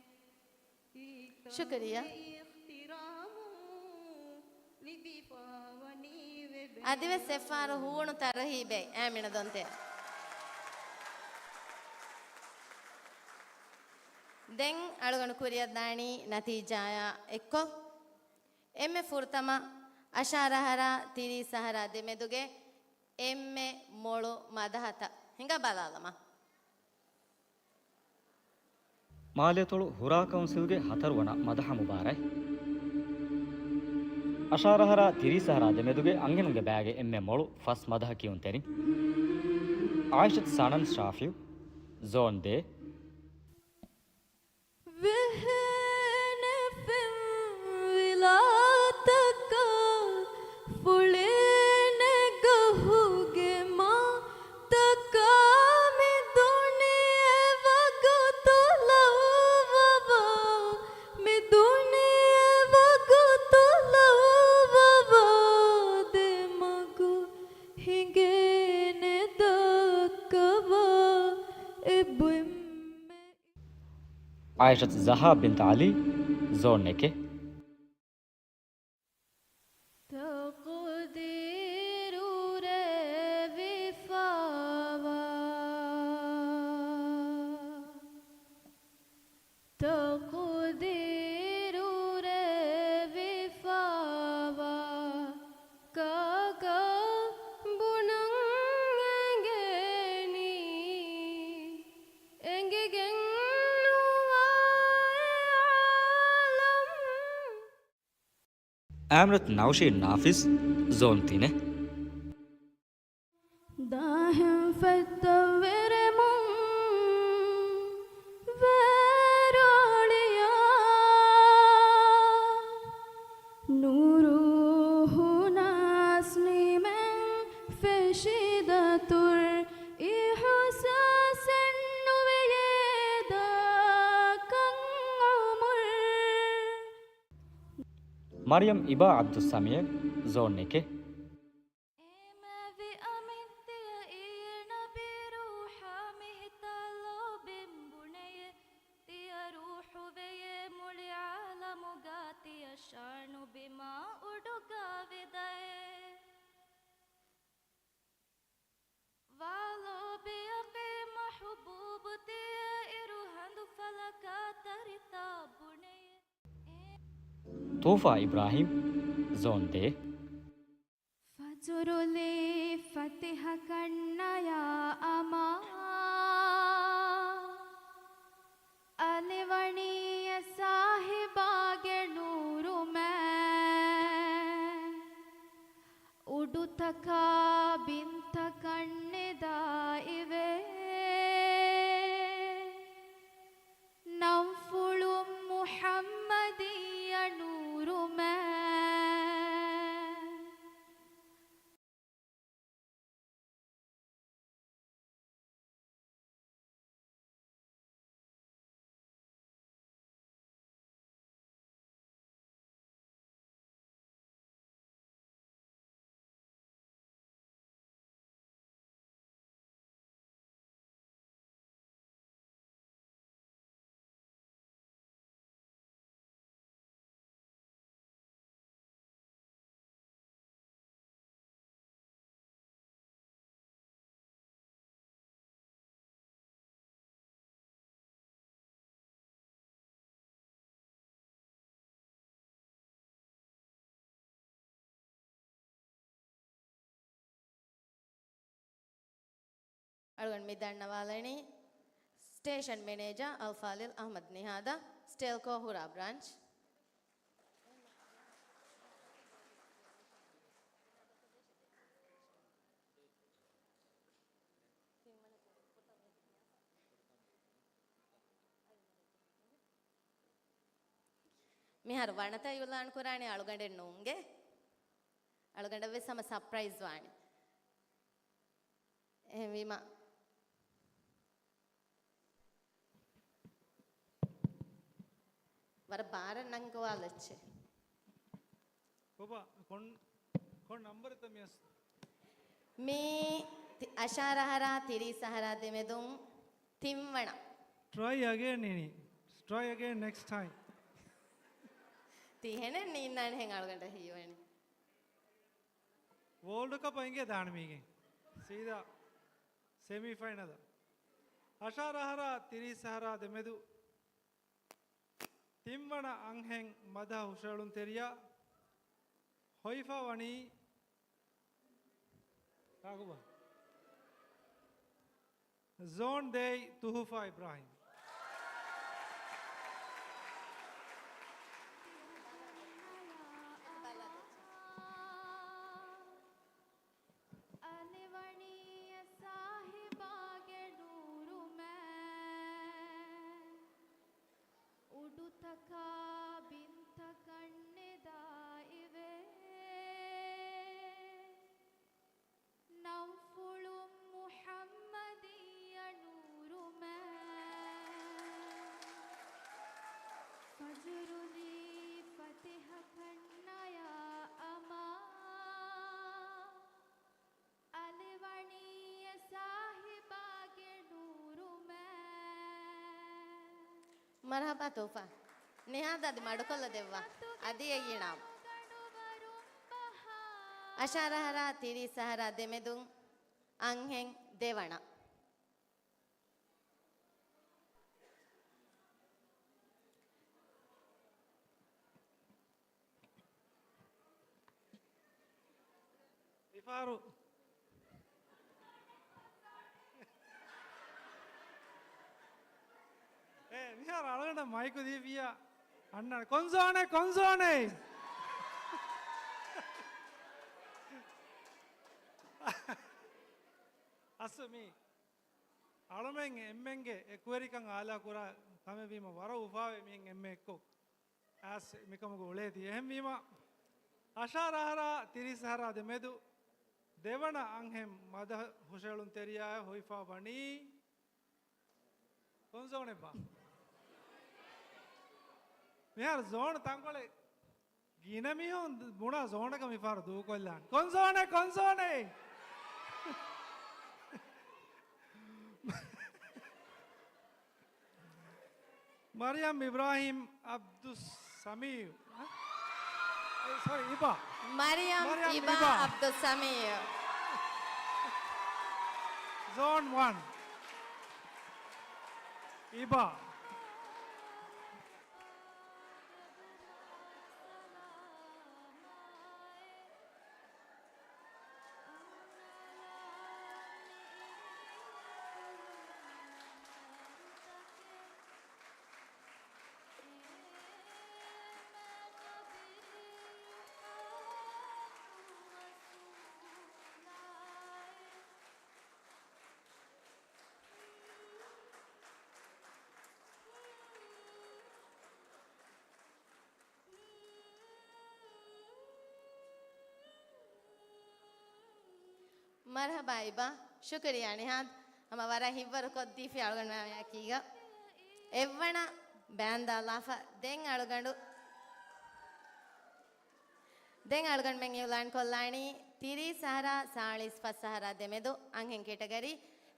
ޝުކުރިއްޔާ. އަދިވެސް އެއްފަހަރު ހޫނު ތަރުހީބެއް އާމިނަ ދޮންތެ. ދެން އަޅުގަނޑު ކުރިއަށްދާނީ ނަތީޖާޔާ އެއްކޮށް، އެންމެ ފުރަތަމަ އަށާރަ އަހަރާ ތިރީސް އަހަރާ ދެމެދުގެ އެންމެ މޮޅު މަދަހަތައް ހިނގާ ބަލާލަމާ. މާލޭތޮޅު ހުރާ ކައުންސިލްގެ ހަތަރުވަނަ މަދަހަ މުބާރާތް. އަށާރަ އަހަރާ ތިރީސް އަހަރާ ދެމެދުގެ އަންހެނުންގެ ބައިގެ އެންމެ މޮޅު ފަސް މަދަހަ ކިޔުންތެރިން. އާއިޝަތު ސަނަން ޝާފިއު، ޒޯން ދޭ. ވެހޭނެ ފެންވިލާތަކަށް ފުޅޭނެ ގަހުގެ މަ ތަކާ މި ދުނިޔެ ވަގުތު ލައްވަވާ، މި ދުނިޔެ ވަގުތު ލައްވަވާ، ދެ މަގު ހިނގޭނެ ދައްކަވާ އެ ބޮއެއްމެ. އާއިޝަތު ޒަހާ ބިންތު ޢަލީ، ޒޯން އެކެއް. ތަޤްދީރު ރޭވިފައިވާ، ތަޤްދީރު ރޭވިފައިވާ، ކާކަށް ބުނަން އެނގޭނީ، އެނގިގެން ނުވާ އެ ޢާލަމް. އާމިނަތު ނައުޝީން ނާފިޒް، ޒޯން ތިނެއް. ދާހެން ފެއްތަ ވެރެމުން ވޭރޯޅިޔާ، ނޫރު ހުނާސް ނިމެން ފެށި ދަތުރު، އިޙުސާސެއް ނުވެޔޭ ދާކަން ޢުމުރު. މަރިޔަމް އިބާ ޢަބްދުއްސަމީޢު، ޒޯން އެކެއް. އޭ މޭވި އަމިއްތިޔަ އީ ނަބީ ރޫޙާ މި ހިތާ ލޯބިން ބުނެޔޭ، ތިޔަ ރޫޙު ވެޔޭ މުޅި ޢާލަމުގަ ތިޔަ ޝާނު ބިމާ އުޑުގަ ވިދައޭ. ވާ ލޯބިޔަކީ މަޙުބޫބު ތިޔަ އިރު ހަނދު ފަލަކާ ތަރިތާ ބުނެޔޭ. ތޫފާ އިބްރާހީމް، ޒޯން ދޭ. ފަޖުރުލީ ފަތިހަ ކަންނަޔާ އަމާ، އަލިވަނީ އެ ސާހިބާގެ ނޫރު މާތް، އުޑުތަކާ ބިންތަކަށް ނިދާ އިވޭ. ނަންފުޅު މުޙައްމަދިއްޔަ ނޫރު މާތް. އަޅުގަނޑު މި ދަންނަވާލަނީ ސްޓޭޝަން މެނޭޖަރ އަލްފާޟިލް އަޙްމަދު ނިހާދަށް، ސްޓެލްކޯ ހުރާ ބްރާންޗް. މިހާރު ވަނަތައް އިއުލާން ކުރާނީ އަޅުގަނޑެއް ނޫންގެ. އަޅުގަނޑަށް ވެސް ހަމަ ސަޕްރައިޒް ވާނެ. އެހެންވީމަ، ވަރަށް ބާރަށް ނަންގަވާލައްޗޭ. ކޮބާ، ކޮން، ކޮން ނަންބަރެއްތަ މިއަސް؟ މީ ތި-، އަށާރަ އަހަރާ ތިރީސް އަހަރާ ދެމެދުން ތިންވަނަ. Try again އިނީ. Try again next time. ތިހެނެއް ނީންނާނެހެން އަޅުގަނޑަށް ހީވަނީ. ވޯލްޑް ކަޕަށް އިނގޭ ދާނެ މީގެން. ސީދާ ސެމީ ފައިނަލަށް. އަށާރަ އަހަރާ ތިރީސް އަހަރާ ދެމެދު ތިންވަނަ އަންހެން މަދަހަ ހުށައެޅުންތެރިޔާ ހޮވިފަ ވަނީ ކާކުބާ؟ ޒޯން ދޭއި ތުހުފާ އިބްރާހިމް. އަލިވަނީ ސާހިބާގެ ނޫރުމެ، އުޑުތަކާ ބިންތަކަށް ނިދާ އިވޭ. ނަންފުޅު މުޙައްމަދިއްޔަ ނޫރުމެ، ފަޖުރުލީ ފަތިޙަ ކަންނަޔާ އަމާ. އަލިވަނީ އެ ސާހިބާގެ ނޫރުމެ. މަރުޙަބާ ތޫފާ. ނިހާދަށް އަދި މަޑުކޮށްލަ ދެއްވާ. އަދި އެއީ ނާމު. އަށާރަ އަހަރާ ތިރީސް އަހަރާ ދެމެދުން އަންހެން ދެވަނަ. މިފަހަރު އޭ، މިހާރު އަޅުގަނޑަށް މައިކު ދީފިއްޔާ އަންނާނެ. ކޮން ޒޯނެއް؟ ކޮން ޒޯނެއް؟ އަސް މީ އަޅުމެން އެންމެންގެ އެކުވެރިކަން އާލާ ކުރާ ކަމެއް ވީމަ، ވަރަށް އުފާވޭ މިހެން އެންމެ އެއްކޮށް އައިސް މިކަމުގަ އުޅޭތީ. އެހެންވީމަ، އަށާރަ އަހަރާ ތިރީސް އަހަރާ ދެމެދު ދެވަނަ އަންހެން މަދަހަ ހުށައެޅުންތެރިޔާއާ ހޮވިފާ ވަނީ ކޮން ޒޯނެއްބާ؟ މިހާރު ޒޯނު ތަންކޮޅެއް ގިނަ މީހުން ބުނާ ޒޯނަކަށް މިފަހަރު ދޫކޮށްލާނެ. ކޮން ޒޯނެއް؟ ކޮން ޒޯނެއް؟ މަރިޔަމް އިބްރާހިމް އަބްދުއްސަމީއު. އަ؟ އެ، ސޮރީ، އިބާ. މަރިޔަމް މަރިޔަމް އިބާ އިބާ. އަބްދުއްސަމީއު. ޒޯން ވަން. އިބާ. މަރުޙަބާ އިބާ. ޝުކުރިއްޔާ ނިހާދް. ހަމަ ވަރަށް ހިތްވަރު ކޮށްދީފި އަޅުގަނޑުމެން އެކީގަ. އެއްވަނަ ބޭންދާލާފަ. ދެން އަޅުގަނޑު، ދެން އަޅުގަނޑުމެން އިއުލާން ކޮށްލާނީ ތިރީސް އަހަރާ ސާޅީސް ފަސް އަހަރާ ދެމެދު އަންހެން ކެޓަގަރީ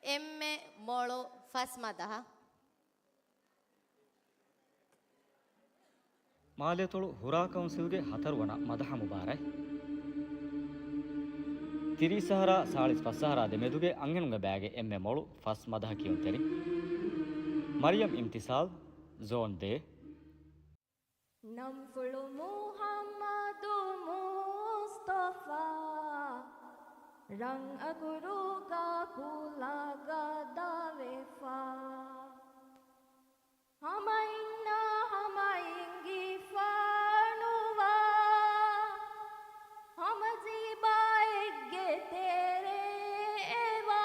އެންމެ މޮޅު ފަސް މަދަހަ. މާލޭތޮޅު ހުރާ ކައުންސިލްގެ ހަތަރުވަނަ މަދަހަ މުބާރާތް. ތިރީސް އަހަރާ ސާޅީސް ފަސް އަހަރާ ދެމެދުގެ އަންހެނުންގެ ބައިގެ އެންމެ މޮޅު ފަސް މަދަހަ ކިޔުންތެރިން. މަރިޔަމް އިމްތިސާލް، ޒޯން ދޭ. ނަންފުޅު މުޙައްމަދު މުޞްޠަފާ. ރަން އަގުރުގަ ކުލަގަދަ ވެފަ. ހަމައިންނާ ހަމައިންގެ ފާނުވާ، ހަމަ ޒީބާއެއްގެ ތެރޭ އެވާ،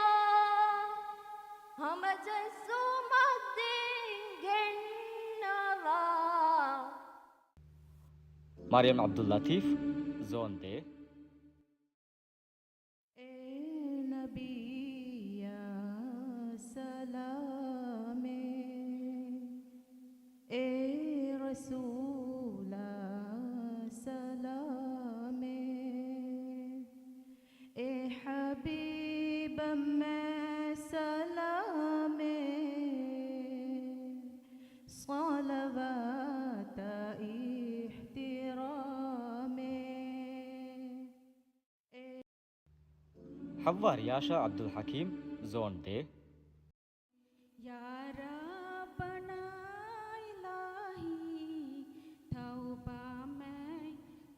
ހަމަ ޖެއްސުމަށް ދީން ގެންނަވާ. މަރިޔަމް ޢަބްދުލް ލަތީފް، ޒޯން ދޭއް. އޭ ނަބިއްޔާ ސަލާމެއް، އޭ ރަސޫލާ ސަލާމެއް، އޭ ޙަބީބަށްމެ ސަލާމެއް، ޞަލަވާތާ އިޙްތިރާމެއް. ޙައްވާ ރިޔާޝާ ޢަބްދުލް ޙަކީމް، ޒޯން ދޭއް. ޔާ ރައްބަނާ އިލާހީ، ތައުބާމެ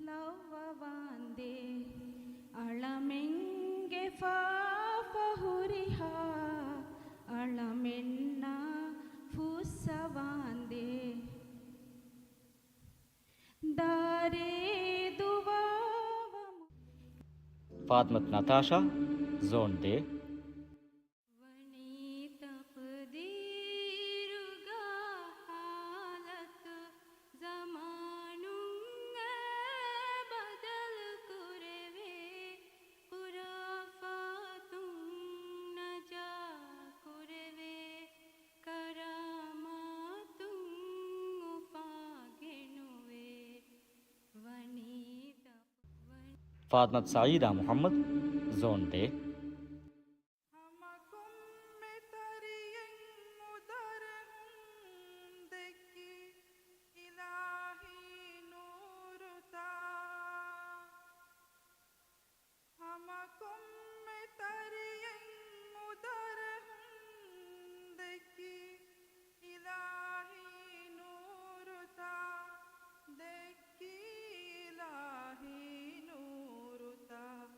ލައްވަވާނދޭ، އަޅަމެންގެ ފާފަ ހުރިހާ އަޅަމެންނާ ފުއްސަވާނދޭ. ދާރޭ ދުވާވަމު. ފާތިމަތު ނަތާޝާ، ޒޯން ދޭއް. ވަނީ ތަޤްދީރުގަ ޙާލަތު ޒަމާނުން އެ ބަދަލު ކުރެވޭ، ޚުރާފާތުން ނަޖާ ކުރެވޭ، ކަރާމާތުން އުފާގެނުވޭ. ވަނީ ތަ-، ވަނީ ފާތިމަތު ސަޢީދާ މުޙައްމަދު، ޒޯން ދޭއް. ހަމަ ކޮންމެ ތަރިއެއް އުދަރެހުން ދެއްކި އިލާހީ ނޫރުތައް. ހަމަ ކޮންމެ ތަރިއެއް އުދަރެހުން ދެއްކި އިލާހީ ނޫރުތައް، ދެއްކި އިލާހީ ނޫރުތައް.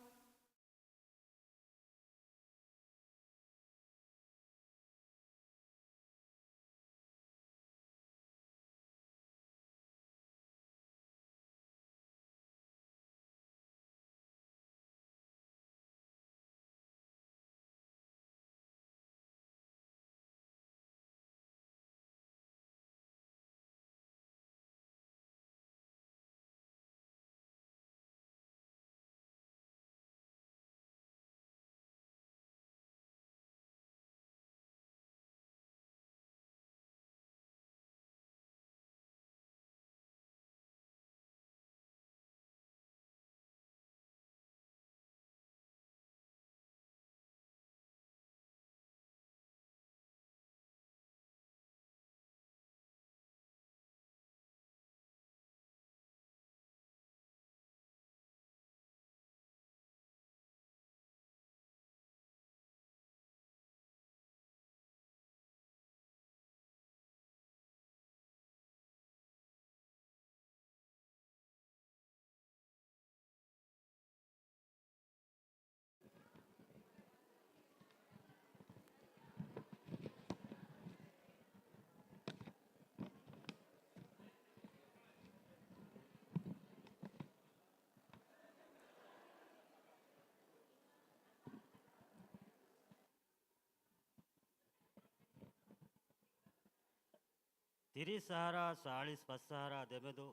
ތިރީސް އަހަރާ ސާޅީސް ފަސް އަހަރާ ދެމެދު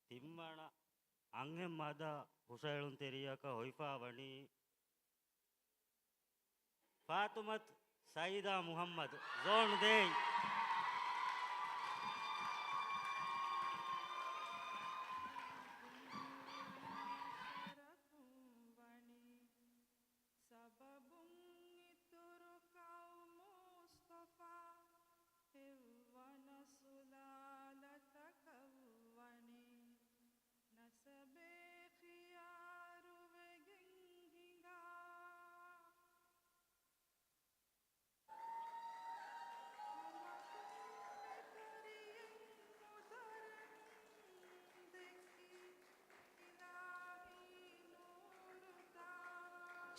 ތިންވަނަ އަންހެން މަދަ ހުށަހެޅުންތެރިޔަކަށް ހޮވިފަ ވަނީ ފާތުމަތު ސައީދާ މުޙައްމަދު، ޒޯން ދޭއް. ސަބަބުން އިތުރު ކައުމު މުޞްޠަފާ، އެއްވަނަ ސުލާލަތަކަށްވަނީ، ނަސަބެއް ޚިޔާރުވެގެން ހިނގާ.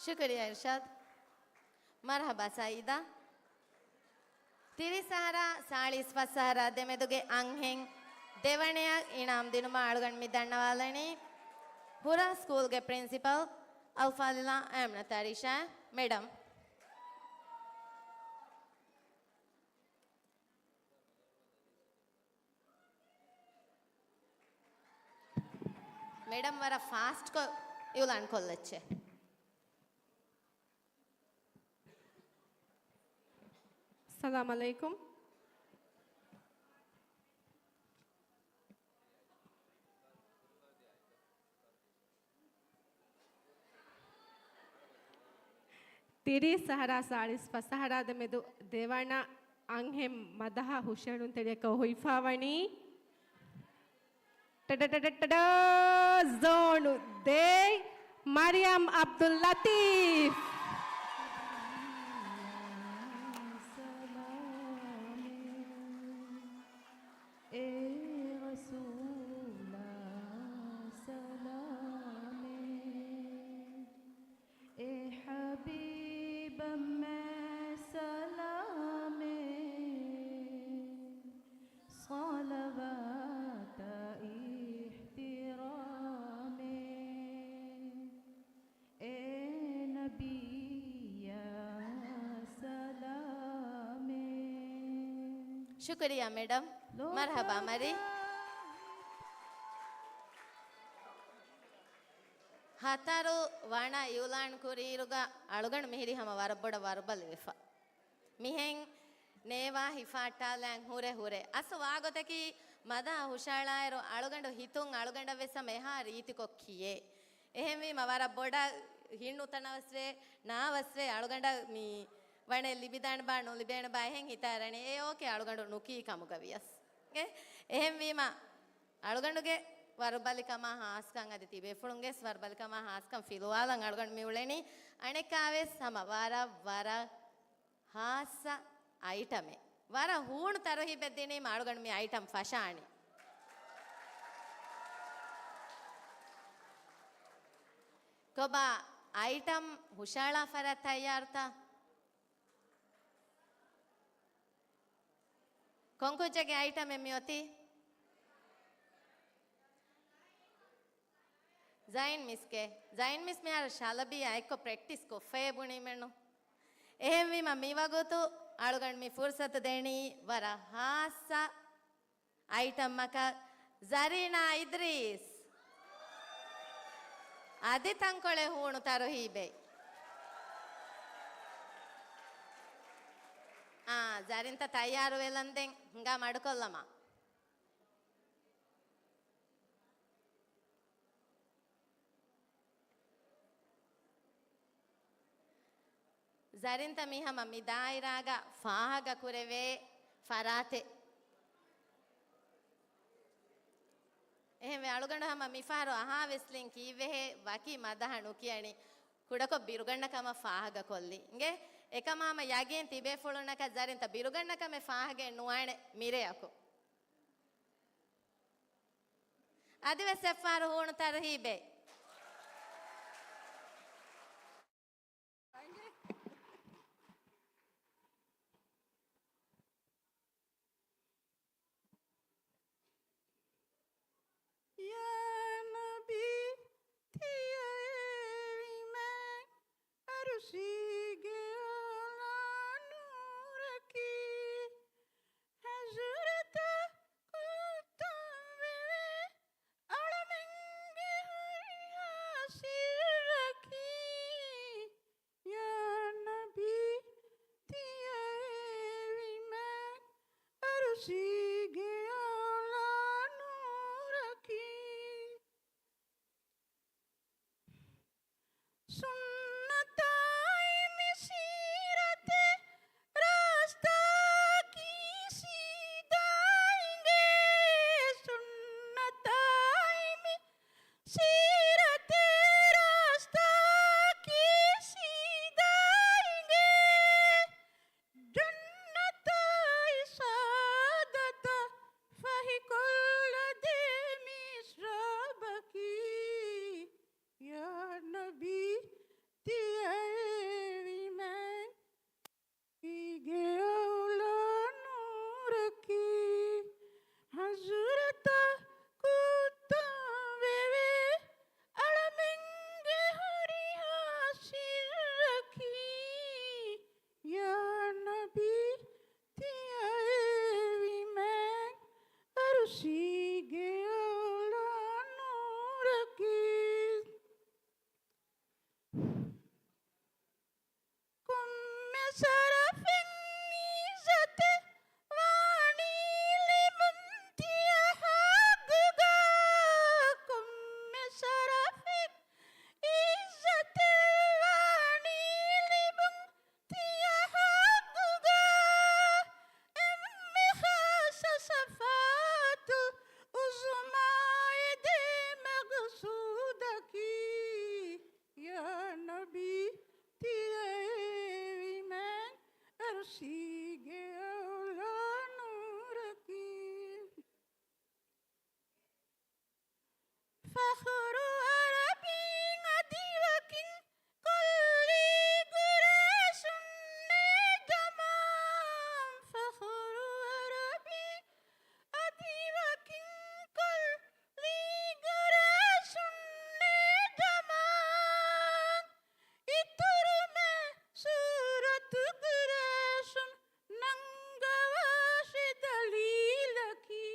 ޝުކުރިއްޔާ އިރްޝާދް. މަރުޙަބާ ސައީދާ. ތިރީސް އަހަރާ ސާޅީސް ފަސް އަހަރާ ދެމެދުގެ އަންހެން ދެވަނަޔަށް އިނާމް ދިނުމަށް އަޅުގަނޑު މި ދަންނަވާލަނީ ހުރާ ސްކޫލްގެ ޕްރިންސިޕަލް އަލްފާޟިލާ އައިމްނަތާ ރީޝާ މެޑަމް. މެޑަމް ވަރަށް ފާސްޓްކޮށް އިއުލާން ކޮށްލައްޗޭ. ސަލާމް ޢަލައިކުމް. ތިރީސް އަހަރާ ސާޅީސް ފަސް އަހަރާ ދެމެދު ދެވަނަ އަންހެން މަދަހަ ހުށަހެޅުންތެރިޔަކަށް އޮހޮއްފަވަނީ ޓަޑަ ޒޯނު ދޭއް މަރިޔަމް އަބްދުލް ލަތީފް. އޭ ރަސޫލާ ސަލާމެއް، އޭ ޙަބީބަށްމެ ސަލާމެއް، ޞަލަވާތާ އިޙްތިރާމެއް. އޭ ނަބިއްޔާ ސަލާމެއް. ޝުކުރިއްޔާ މެޑަމް. މަރުޙަބާ މަރި. ހަތަރު ވަނަ އިއުލާން ކުރިއިރުގަ އަޅުގަނޑު މިހިރީ ހަމަ ވަރަށް ބޮޑަށް ވަރުބަލިވެފަ. މިހެން ނޭވާ ހިފާއްޓާލަން ހުރެ ހުރެ. އަސްލު ވާގޮތަކީ މަދަހަ ހުށައަޅާއިރު އަޅުގަނޑު ހިތުން އަޅުގަނޑަށް ވެސް ހަމަ އެހާ ރީތިކޮށް ކިޔޭ. އެހެންވީމަ ވަރަށް ބޮޑަށް ހިތް ނުތަނަވަސްވޭ، ނާވަސްވޭ އަޅުގަނޑަށް މި ވަނެ ލިބިދާނެ ބާ ނުލިބޭނެ ބާ އެހެން ހިތާ އަރަނީ. އެ އޯކޭ އަޅުގަނޑު ނުކީ ކަމުގަ ވިޔަސް. އެ، އެހެންވީމަ އަޅުގަނޑުގެ ވަރުބަލިކަމާ ހާސްކަން އަދި ތިބޭފުޅުންގެ ވަރުބަލިކަމާ ހާސްކަން ފިލުވާލަން އަޅުގަނޑު މި އުޅެނީ. އަނެއްކާވެސް ހަމަ ވަރަށް ވަރަށް ހާއްސަ އައިޓަމެއް. ވަރަށް ހޫނު ތަރުހީބެއް ދިނީމަ އަޅުގަނޑު މި އައިޓަމް ފަށާނީ. ކޮބާ އައިޓަމް ހުށައަޅާ ފަރާތް ތައްޔާރުތަ؟ ކޮންކުއްޖެއްގެ އައިޓަމެއް މިއޮތީ؟ ޒައިން މިސްގެ. ޒައިން މިސް މިހާރު ޝަލަބީއާ އެއްކޮށް ޕްރެކްޓިސް ކޮށްފައޭ ބުނީމެއްނު. އެހެންވީމަ މިވަގުތު އަޅުގަނޑު މި ފުރުސަތު ދޭނީ ވަރަށް ހާއްސަ އައިޓަމަކަށް. ޒަރީނާ އިދްރީސް. އަދި ތަންކޮޅެއް ހޫނު ތަރުހީބެއް. އާ، ޒަރީންތަ ތައްޔާރު ވެލަންދެން ހިނގާ މަޑުކޮށްލަމާ. ޒަރިންތަ މި ހަމަ މި ދާއިރާގަ ފާހަގަ ކުރެވޭ ފަރާތެއް. އެހެންވެ، އަޅުގަނޑު ހަމަ މިފަހަރު އަހާވެސްލިން ކީއްވެހޭ ވަކި މަދަހަ ނުކިޔަނީ. ކުޑަކޮށް ބިރުގަންނަ ކަމަށް ފާހަގަ ކޮށްލި. އިނގޭ؟ އެކަމާ ހަމަ ޔަގީން ތިބޭފުޅުންނަކަށް ޒަރިންތަ ބިރުގަންނަ ކަމެއް ފާހަގައެއް ނުވާނެ މިރެއަކު. އަދިވެސް އެއްފަހަރު ހޫނު ތަރުހީބެއް. ޔާ ނަބީ، ތިޔައެވީމެ އަރުޝީގެ އަޢުލާ ނޫރަކީ. ހަޟްރަތަށް ކުއްތަންވެވޭ އަޅަމެންގެ ހުރިހާ ސިއްރަކީ. ޔާ ނަބީ، ތިޔައެވީމެ އަރުޝީގެ އަޢުލާ ނޫރަކީ. ސުންނަތާއި މި ސީރަތެއް ރާސްތާކީ ސީދާ އިނގޭ. ސުންނަތާއި މި ސީރަތެއް ރާސްތާކީ ސީދާ އިނގޭ. ޖަންނަތާއި ސާދަ ޝަރަފެއް އިއްޒަތެއް ވާނީ ލިބުން ތިޔަ ހައްގުގަ. ކޮންމެ ޝަރަފެއް އިއްޒަތެއް ވާނީ ލިބުން ތިޔަ ހައްގުގަ. އެންމެ ޚާއްޞަ ޝަފާޢަތުލް ޢުޡުމާ އެދޭ މަޤްޞޫދަކީ. ޔާ ނަބީ، ތިޔައެޅިވީމެން ޢަރުޝީގެ އަޢުލާ ނޫރަކީ. ފަޚުރު ޢަރަބީން އަދި ވަކިން ކޮށްލީ ޤުރައިޝުންނޭ ދަމާން. ފަޚުރު ޢަރަބީން އަދި ވަކިން ކޮށްލީ ޤުރައިޝުންނޭ ދަމާން. އިތުރު މި ސޫރަތު ޤުރައިޝުން ނަންގަވާށި ދަލީލަކީ.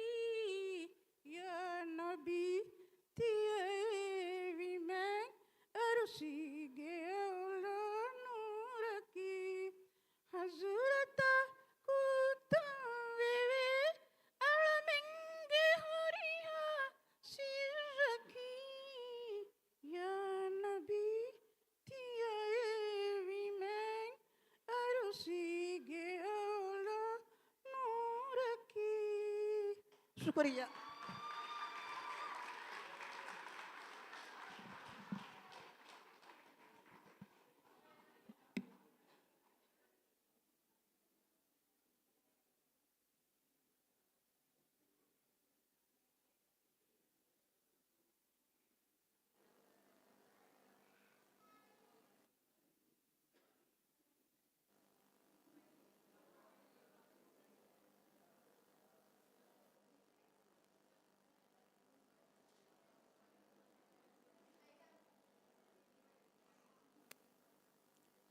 ޔާ ނަބީ، ތިޔައެޅިވީމެން ޢަރުޝީގެ އަޢުލާ ނޫރަކީ. ޙަޟްރަތާ ކުއްތަން ވެވޭ އަޅަމެންގެ ހުރިހާ ސިއްރަކީ. ޔާ ނަބީ، ތިޔައެޅިވީމެން ޢަރުޝީގެ އަޢުލާ ނޫރަކީ. ޝުކުރިއްޔާ.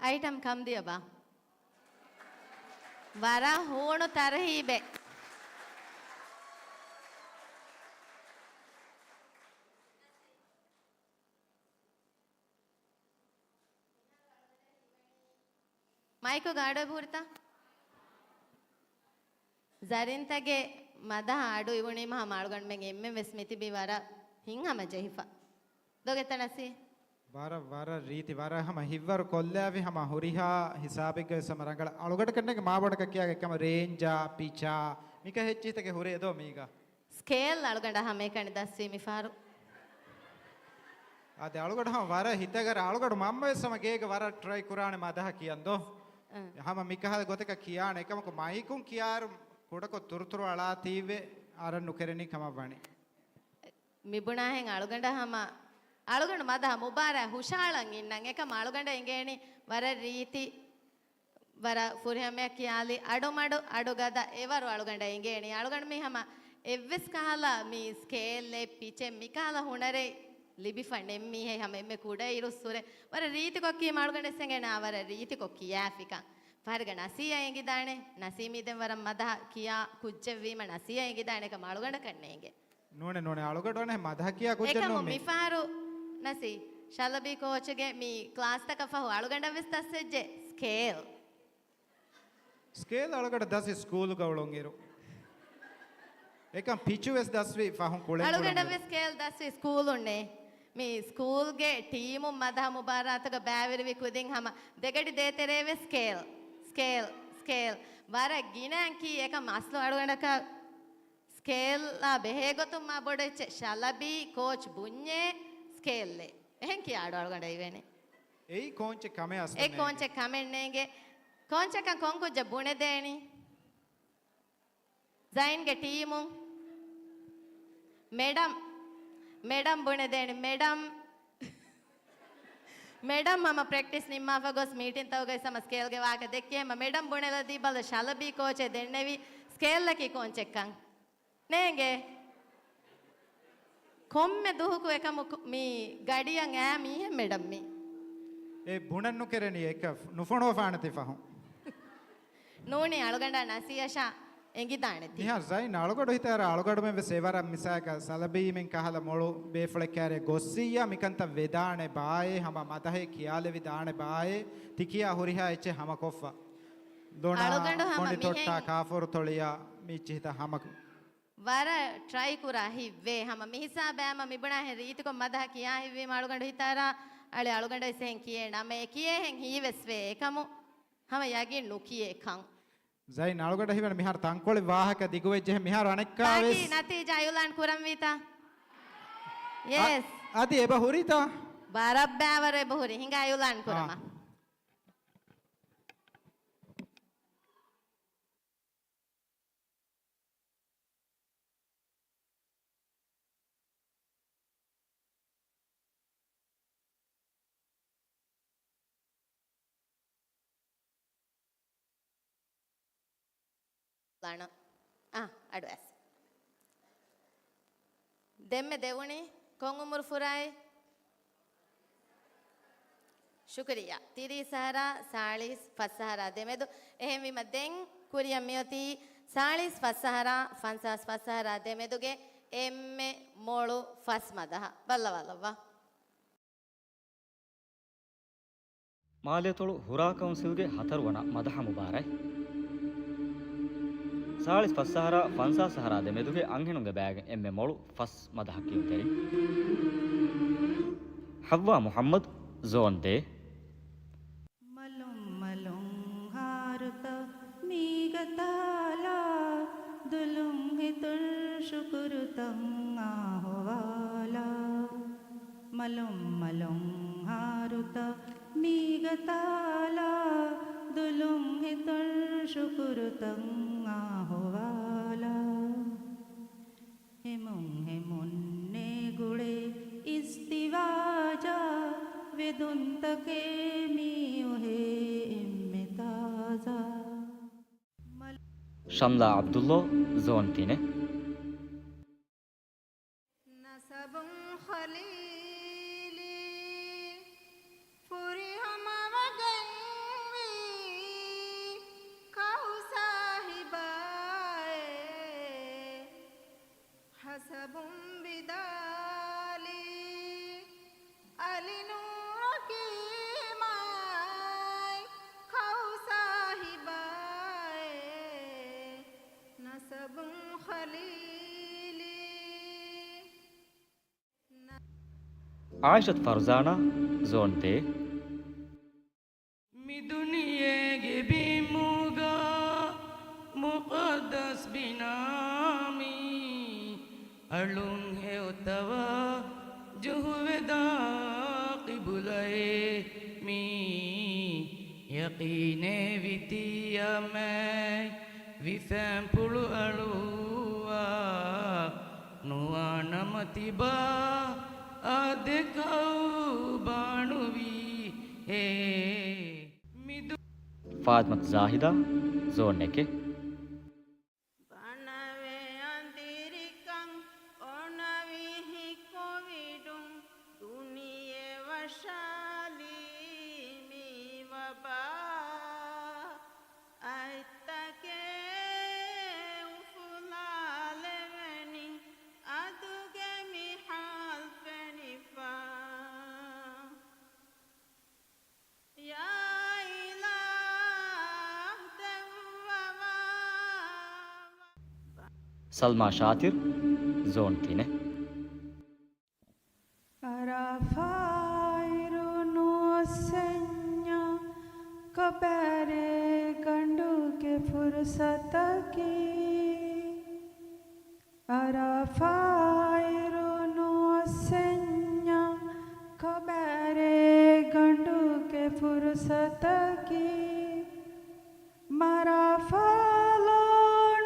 އައިޓަމް ކަން ދިޔަބާ. ވަރަށް ހޫނު ތަރުހީބެއް. މައިކުގަ އަޑު އެބަހުރިތަ؟ ޒަރީންތަގެ މަދަހަ އަޑު އިވުނީމަ ހަމަ އަޅުގަނޑުމެން އެންމެން ވެސް މިތިބީ ވަރަށް ހިތްހަމަޖެހިފަ. ދޯ ގެތަ ނަސީ؟ ވަރަށް، ވަރަށް ރީތި، ވަރަށް ހަމަ ހިތްވަރު ކޮށްލާފި ހަމަ ހުރިހާ ހިސާބެއްގަ ވެސް ހަމަ ރަނގަޅަށް. އަޅުގަނޑަކަށް ނޭނގެ މާބޮޑަކަށް ކިޔާ އެކަމަ ރޭންޖާ، ޕިޗާ، މިކަހަލަ އެއްޗިހިތަކެއް ހުރޭ ދޯ މީގަ؟ ސްކޭލް އަޅުގަނޑަށް ހަމައެކަނި ދަސްވީ މިފަހަރު. އާދެ، އަޅުގަނޑު ހަމަ ވަރަށް ހިތަށް އަރާ، އަޅުގަނޑު މަންމަ ވެސް ހަމަ ގޭގަ ވަރަށް ޓްރައި ކުރާނެ މަދަހަ ކިޔަން ދޯ. އަ. ހަމަ މިކަހަލަ ގޮތަކަށް ކިޔާނެ. އެކަމަކު މައިކުން ކިޔާއިރު ކުޑަކޮށް ތުރުތުރު އަޅާތީވެ އަރަން ނުކެރެނީ ކަމަށް ވަނީ. މިބުނާހެން އަޅުގަނޑަށް ހަމަ، އަޅުގަނޑު މަދަހަ މުބާރާތް ހުށަހަޅަން އިންނަން. އެކަމަ އަޅުގަނޑަށް އެނގޭނީ ވަރަށް ރީތި، ވަރަށް ފުރިހަމަޔަށް ކިޔާލި، އަޑުމަޑު، އަޑުގަދަ އެވަރު އަޅުގަނޑަށް އެނގޭނީ. އަޅުގަނޑު މި ހަމަ އެއްވެސް ކަހަލަ މި ސްކޭލްއެއް، ޕިޗެއް، މިކަހަލަ ހުނަރެއް ލިބިފަ ނެތް މީހެއް ހަމަ އެންމެ ކުޑައިރުއްސުރެ. ވަރަށް ރީތިކޮށް ކީމަ އަޅުގަނޑަށް އެނގޭނެ ވަރަށް ރީތިކޮށް ކިޔާފިކަން. ފަހަރެއްގަ ނަސީއަށް އެނގިދާނެ. ނަސީ މީ ދެން ވަރަށް މަދަހަ ކިޔާ ކުއްޖެއްވީމަ ނަސީއަށް އެނގިދާނެ ކަމަށް އަޅުގަނޑަކަށް ނޭނގެ. ނޫނެ، ނޫނެ، އަޅުގަޑު އަނެއް މަދަހަ ކިޔާ ކުއްޖެއް އެކަމު ނޫން މީ. މިފަހަރު ނަސީ، ޝަލަބީ ކޯޗުގެ މި ކްލާސްތަކަށް ފަހު އަޅުގަނޑަށް ވެސް ދަސްވެއްޖެ ސްކޭލް. ސްކޭލް އަޅުގަޑަށް ދަސްވި ސްކޫލުގަ އުޅުންއިރު. އެކަމް ޕިޗު ވެސް ދަސްވި ފަހުން ކުޅެން އަޅުގަނޑަށް ކުޅެން. ވެސް ސްކޭލް ދަސްވި ސްކޫލުންނޭ. މި ސްކޫލްގެ ޓީމުން މަދަހަ މުބާރާތުގަ ބައިވެރިވި ކުދިން ހަމަ ދެގަޑި ދޭތެރޭ ވެސް ސްކޭލް، ސްކޭލް، ސްކޭލް. ވަރަށް ގިނައިން ކީ އެކަމް އަސްލު އަޅުގަނޑަކަށް ސްކޭލްއާ ބެހޭގޮތުން މާ ބޮޑު އެއްޗެއް. ޝަލަބީ ކޯޗް ބުންޏޭ ސްކޭލްއޭ. އެހެން ކިޔާ އަޑު އަޅުގަނޑަށް އިވޭނެ. އެއީ ކޯންޗެއް ކަމެއް އަސްލު އެ ނޭނގެ. ކޯންޗެއް ކަމެއް ނޭނގެ. ކޯންޗަކަށް ކޮން ކުއްޖެއް ބުނެދޭނީ؟ ޒައިންގެ ޓީމުން. މެޑަމް. މެޑަމް ބުނެދޭނީ. މެޑަމް. މެޑަމް ހަމަ ޕްރެކްޓިސް ނިންމާފަ ގޮސް މީޓިންތަކުގައި ހަމަ ސްކޭލްގެ ވާހަކަ ދެއްކި ހަމަ މެޑަމް ބުނެލަދީ ބަލަ ޝަލަބީ ކޯޗެއް ދެންނެވި ސްކޭލްއަކީ ކޯންޗެއްކަން. ނޭނގެ. ކޮންމެ ދުހަކު އެކަމަކު މި ގަޑިއަށް އައި މީހެއް މެޑަމް މީ. އެ ބުނަން ނުކެރެނީ އެކަ ނުފޮނުވާފާނެތީ ފަހުން. ނޫނީ އަޅުގަނޑާ ނަސީއަށާ އެނގިދާނެތީ. މިހާރު ޒައިން އަޅުގަޑު ހިތަށް އަރާ އަޅުގަޑުމެން ވެސް އެވަރަށް މިސާލަކަށް ސަލަބީމެން ކަހަލަ މޮޅު ބޭފުޅެއް ކާރިއަށް ގޮއްސިއްޔާ މިކަންތައް ވެދާނެ ބާއޭ ހަމަ މަދަހެއް ކިޔާލެވިދާނެ ބާއޭ ތިކިޔާ ހުރިހާ އެއްޗެއް ހަމަކޮށްފަ. ލޮނާ، އަޅުގަނޑު ހަމަ ކޮނޑިތޮއްޓާ، މިހެން ކާފޫރު ތޮޅިއާ މި އިއްޗިހިތަށް ހަމަ ވަރަށް ޓްރައި ކުރާ ހިތްވޭ. ހަމަ މިހިސާބަށް ހަމަ މިބުނާހެން ރީތިކޮށް މަދަހަ ކިޔާ ހިތްވީމަ އަޅުގަނޑު ހިތާރާ އަޅެ އަޅުގަނޑަށް ވެސް އެހެން ކިޔޭ ނަމެއް ކިޔޭހެން ހީވެސް ވޭ އެކަމު ހަމަ ޔަގީން ނުކިޔޭ ކަން. ޒައިން އަޅުގަނޑަށް ހީވަނީ މިހާރު ތަންކޮޅެއް ވާހަކަ ދިގުވެއްޖެހެން މިހާރު އަނެއްކާވެސް. ނަތީޖާ އިއުލާން ކުރަންވީތަ؟ އަ-، ޔެސް. އަދި އެބަ ހުރީތަ؟ ބަރަށް ބައިވަރު އެބަ ހުރި. ހިނގާ އިއުލާން ކުރަމާ. އާ. ލަނަ. އާ، އަޑު އައިސް. ދެންމެ ދެވުނީ ކޮން އުމުރު ފުރާއި؟ ޝުކުރިއްޔާ. ތިރީސް އަހަރާ ސާޅީސް ފަސް އަހަރާ ދެމެދު. އެހެންވީމަ ދެން ކުރިއަށް މިއޮތީ ސާޅީސް ފަސް އަހަރާ ފަންސާސް ފަސް އަހަރާ ދެމެދުގެ އެންމެ މޮޅު ފަސް މަދަހަ. ބައްލަވާލައްވާ. މާލޭތޮޅު ހުރާ ކައުންސިލްގެ ހަތަރުވަނަ މަދަހަ މުބާރާތް. ސާޅީސް ފަސް އަހަރާ ފަންސާސް އަހަރާ ދެމެދުގެ އަންހެނުންގެ ބައިގެ އެންމެ މޮޅު ފަސް މަދަހަ ކިޔުންތެރިން. ޙައްވާ މުޙައްމަދު، ޒޯން ދޭއް. މަލުން މަލުން ހާރުތަ މީގަ ތާލާ، ދުލުން ހިތުން ޝުކުރުތައް އާ ހޮވާލާ. މަލުން މަލުން ހާރުތަ މީގަ ތާލާ، ދުލުން ހިތުން ޝުކުރުތައް އާ ހޮވާލާ. ހެމުން ހެމުންނޭ ގުޅޭ އިޒްދިވާޖާ، ވެދުންތަކޭ މީ އޮހޭ އެންމެ ތާޒާ. ޝަމްލާ ޢަބްދުﷲ، ޒޯން ތިނެއް. ނަސަބުން ޚަލީލީ، ފުރިހަމަވެގެންވީ ކަހު ސާހިބާއޭ. ހަސަބުން ވިދާލީ، އަލި ނޫރަކީ މާތް ކަހު ސާހިބާއޭ. ނަސަބުން ޚަލީލީ. ޢާއިޝަތު ފަރުޒާނާ، ޒޯން ދޭއް. މި ދުނިޔޭގެ ބިމުގަ މުޤައްދަސް ބިނާމީ، އަޅުން ހެޔޮ ތަވައްޖުހުވެދާ ޤިބުލައޭ މީ. ޔަޤީނޭ ވިތިޔަމެ ވިފެންޕުޅު އަޅުއްވާ، ނުވާނަމަ ތިބާ އާ ދެކައު ބާނުވީ ހޭ. މި ދު- ފާތިމަތު ޒާހިދާ، ޒޯން އެކެއް. ބަނަވެ އަނދިރިކަން އޮނަވި ހިކޮވިޑުން، ދުނިޔެ ވަށާލީ މި ވަބާ. އަތްތަކެއް އުފުލާލެވެނީ، އަދުގެ މި ހާލް ފެނިފާ. ޔާ އިލާހް ދެއްވަވާ. ސަލްމާ ޝާތިރު، ޒޯން ތިނެއް. އަރާފާއިރު ނުއޮއްސެންޏާ، ކޮބާރޭ ގަނޑުގެ ފުރުސަތަކީ. އަރާފާއިރު ނުއޮއްސެންޏާ، ކޮބާރޭ ގަނޑުގެ ފުރުސަތަކީ. މަރާފާލޯ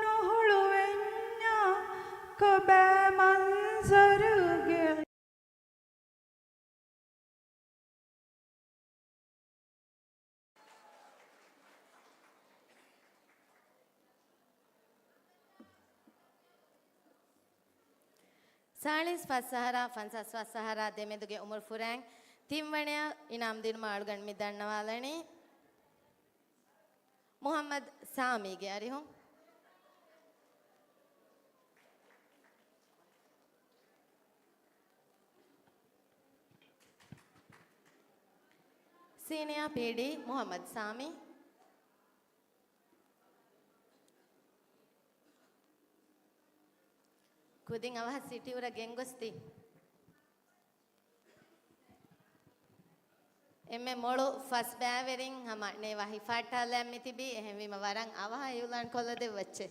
ނުހުޅުވެންޏާ، ކޮބާ މަންޒަރުގެ. ސާޅީސް ފަސް އަހަރާ ފަންސާސް ފަސް އަހަރާ ދެމެދުގެ އުމުރު ފުރައިން ތިންވަނަޔަށް އިނާމް ދިނުމަށް އަޅުގަނޑު މި ދަންނަވާލަނީ މުޙައްމަދު ސާމީގެ އަރިހުން. ސީނިއާ ޕީޑީ މުޙައްމަދު ސާމީ. ކުދިން އަވަހަށް ސިޓީ އުރަ ގެންގޮސްތީ. އެންމެ މޮޅު ފަސް ބައިވެރިން ހަމަ ނޭވާ ހިފާއްޓާލައި މިތިބީ، އެހެންވީމަ ވަރަށް އަވަހަށް އިއުލާން ކޮށްލަދެއްވައްޗޭ.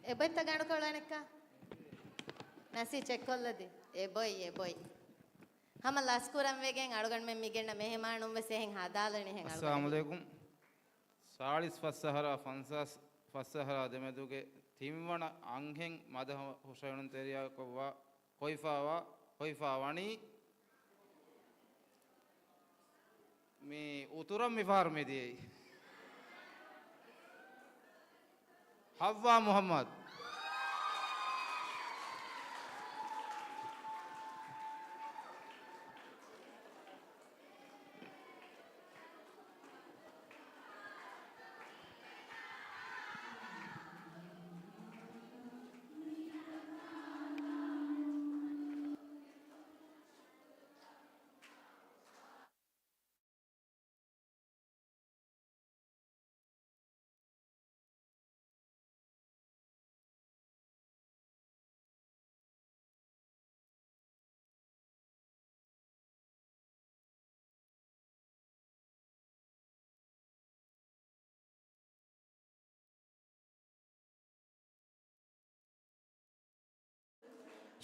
އެބޮތްތަ ގަނޑުކޮޅު އަނެއްކާ؟ ނަސީ ޗެކްކޮށްލަދީ. އެބޮތް، އެބޮތް. ހަމަ ލަސްކުރަން ވެގެން އަޅުގަނޑުމެން މިގެންނަ މެހެމާނުން ވެސް އެހެން ހަދާލަނީހެން އަޅުގަނޑު. އައްސަލާމުޢަލައިކުމް. ސާޅީސް ފަސް އަހަރާ ފަންސާސް ފަސް އަހަރާ ދެމެދުގެ ތިންވަނަ އަންހެން މަދަހަ ހުށައެޅުންތެރިޔާ ކޮށްވާ ކޮއިފާވާ، ކޮއިފާ ވަނީ މި އުތުރަށް މިފަހަރު މިދިޔައީ. ހައްވާ މުޙައްމަދު.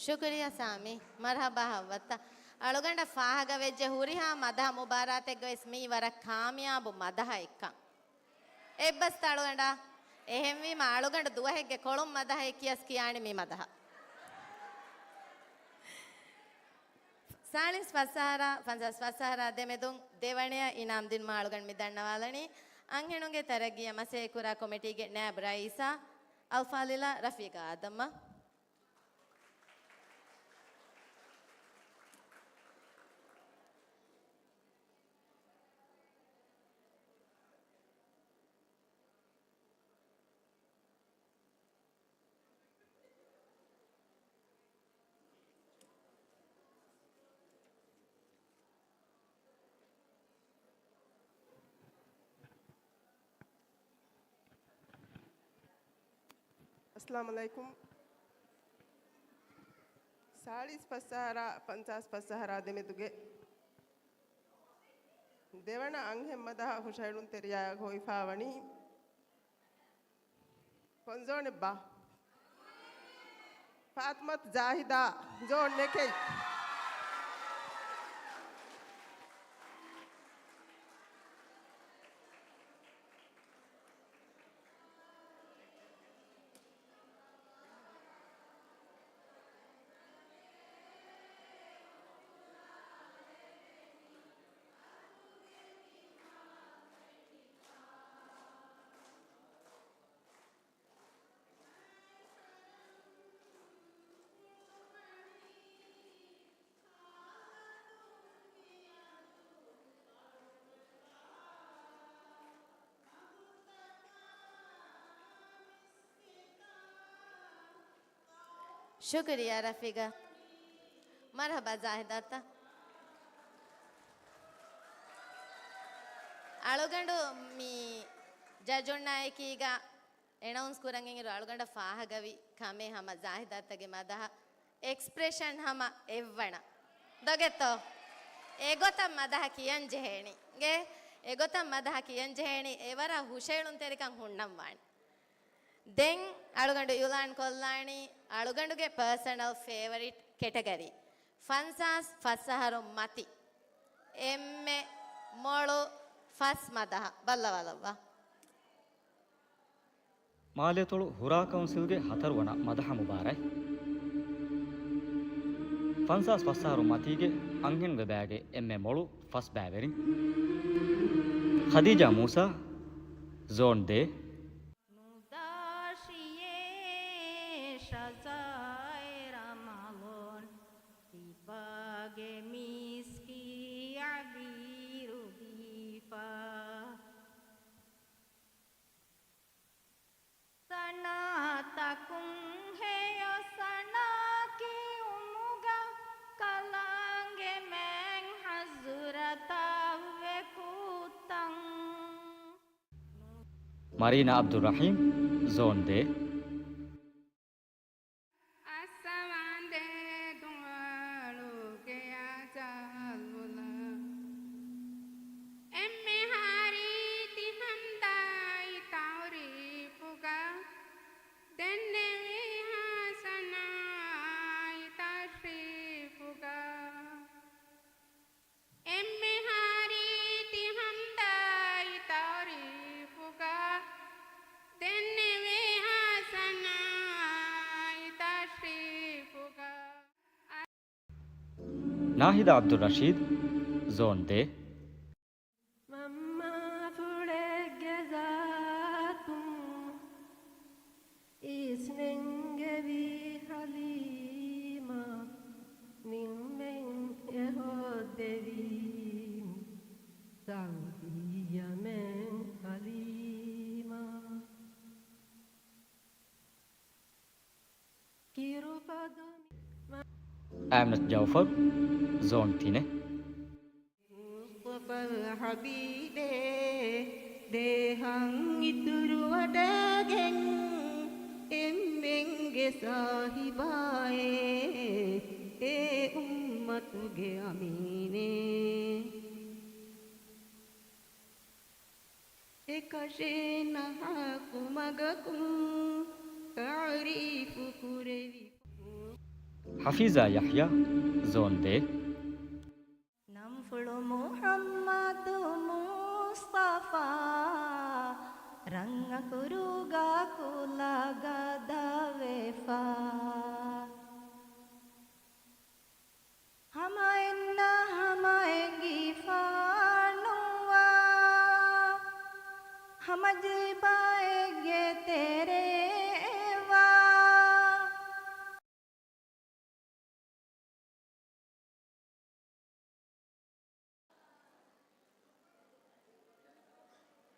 ޝުކުރިއްޔާ ސާމީ. މަރުޙަބާ ހައްވައްތަ. އަޅުގަނޑަށް ފާހަގަވެއްޖެ ހުރިހާ މަދަހަ މުބާރާތެއްގަވެސް މީ ވަރަށް ކާމިޔާބު މަދަހައެއްކަން. އެއްބަސްތަ އަޅުގަނޑާ؟ އެހެންވީމަ އަޅުގަނޑު ދުވަހެއްގެ ކޮޅުން މަދަހައެއް ކިޔަސް ކިޔާނީ މި މަދަހަ. ސާޅީސް ފަސް އަހަރާ، ފަންސާސް ފަސް އަހަރާ ދެމެދުން ދެވަނަޔަށް އިނާމް ދިނުމަށް އަޅުގަނޑު މި ދަންނަވާލަނީ، އަންހެނުންގެ ތަރައްގީއަށް މަސައްކަތްކުރާ ކޮމިޓީގެ ނައިބު ރައީސާ އަލްފާޟިލާ ރަފީޤާ އާދަމްއަށް. އައްސަލާމު ޢަލައިކުމް. ސާޅީސް ފަސް އަހަރާ، ފަންސާސް ފަސް އަހަރާ ދެމެދުގެ ދެވަނަ އަންހެން މަދަހަ ހުށަހެޅުންތެރިޔާއަށް ހޮވިފާވަނީ ކޮން ޒޯނެއްބާ؟ ފާތިމަތު ޒާހިދާ، ޒޯން އެކެއް. ޝުކުރިއްޔާ ރަފީގާ. މަރުޙަބާ ޒާހިދާތަ. އަޅުގަނޑު މި ޖަޖުންނާ އެކީގަ އެނައުންސް ކުރަން އިންއިރު އަޅުގަނޑަށް ފާހަގަވި ކަމެއް ހަމަ ޒާހިދާތަގެ މަދަހަ އެކްސްޕްރެޝަން ހަމަ އެއްވަނަ. ދޮގެއްތޯ؟ އެގޮތަށް މަދަހަ ކިޔަން ޖެހޭނީ. ގެ އެގޮތަށް މަދަހަ ކިޔަން ޖެހޭނީ. އެވަރަށް ހުށައެޅުންތެރިކަން ހުންނަން ވާނެ. ދެން އަޅުގަނޑު އިއުލާން ކޮށްލާނީ އަޅުގަނޑުގެ ޕާސަނަލް ފޭވަރިޓް ކެޓަގަރީ. ފަންސާސް ފަސް އަހަރު މަތި. އެންމެ މޮޅު ފަސް މަދަހަ. ބައްލަވާލައްވާ. މާލޭތޮޅު ހުރާ ކައުންސިލްގެ ހަތަރުވަނަ މަދަހަ މުބާރާތް. ފަންސާސް ފަސް އަހަރު މަތީގެ އަންހެން ވެބާގެ އެންމެ މޮޅު ފަސް ބައިވެރިން. ޚަދީޖާ މޫސާ، ޒޯން ދޭ. ނުދާށިޔޭ ޝަޒާއިރަ މަލޯން، ތިބާގެ މީސްކީ އަބީރު ދީފަ. ސަނާތަކުން ހެޔޮ ސަނާ ކިޔުމުގަ ކަލާނގެ މާތް ޙަޟްރަތާ ވެ ކޫއްތަން. މަރީނާ އަބްދުއްރަޙީމް، ޒޯން ދޭއް. އައްސަވާނދޭ ދުވާޅުގެ އަޒާލުލަށް އެންމެހާ ރީތި ހަމްދާއި ތަޢުރީފުގަ ދެންނެވި ހަސަނާއި ތަޝްރީފުގަ. އެންމެހާ ރީތި ހަމްދާއި ތަޢުރީފުގަ ދެންނެވި ހަސަނާއި ތަޝްރީފުގަ. ނާހިދާ އަބްދުއްރަޝީދު، ޒޯން ދޭއް. މަންމާފުޅެއްގެ ޒާތުން އިސްނެންގެވީ ޙަލީމާ، ނިންމެން އެ ހޯއްދެވީ ސައުދީ ޔަމެން ޙަލީމާ. އާމިނަތު ޖައުފަރު، ޒޯން ތިނެއް. މުޞްޠަފާ ޙަބީބޭ، ދޭހަން އިތުރުވަޑައިގެން، އެންމެންގެ ސާހިބާއޭ، އެ އުއްމަތުގެ އަމީނޭ. އެކަށީ ނަހަކު މަގަކުން ތަޢުރީފު ކުރެވި. ޙަފީޒާ ޔަޙްޔާ، ޒޯން ދޭއް. ނަންފުޅު މުޙައްމަދު މުޞްޠަފާ، ރަންއަކުރުގަ ކުލަ ގަދަވެފަ. ހަމައެއްނަ ހަމައެނގިފާނުވާ، ހަމަޖެހިފައެއްގެ ތެރެއެއްވާ.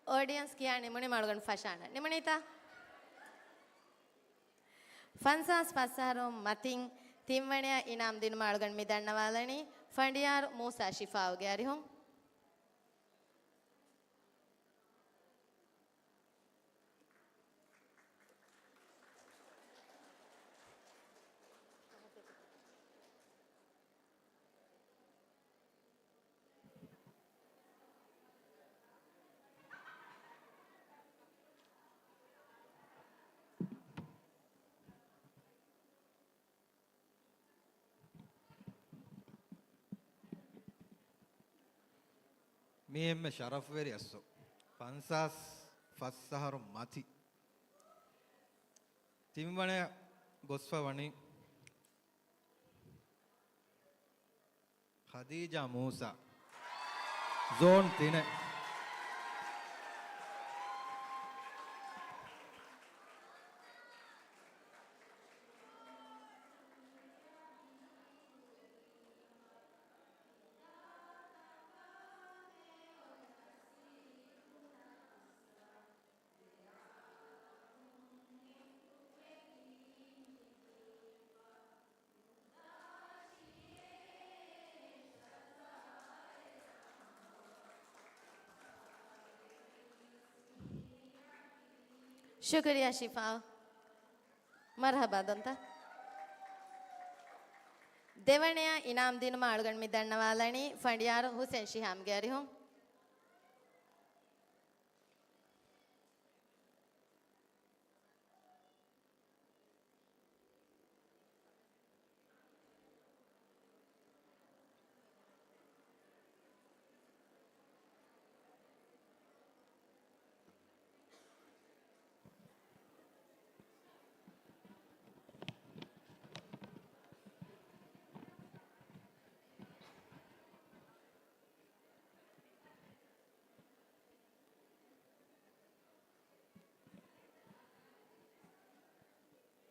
އޯޑިއަންސް ކިޔާ ނިމުނީމަ އަޅުގަނޑު ފަށާނަން. ނިމުނީތަ؟ ފަންސާސް ފަސް އަހަރުން މަތިން ތިންވަނަޔަށް އިނާމް ދިނުމަށް އަޅުގަނޑު މި ދަންނަވާލަނީ ފަނޑިޔާރު މޫސާ ޝިފާއުގެ އަރިހުން. މި އެންމެ ޝަރަފުވެރި އަސްލު ފަންސާސް ފަސް އަހަރު މަތި ތިންވަނަޔަށް ގޮސްފަ ވަނީ ޚަދީޖާ މޫސާ، ޒޯން ތިނެއް. ޝުކުރިއްޔާ ޝިފާ. މަރްޙަބާ ދޮންތަ. ދެވަނަޔަށް އިނާމް ދިނުމަށް އަޅުގަނޑު މި ދަންނަވާލަނީ ފަނޑިޔާރު ހުސެން ޝިހާމްގެ އަރިހުން.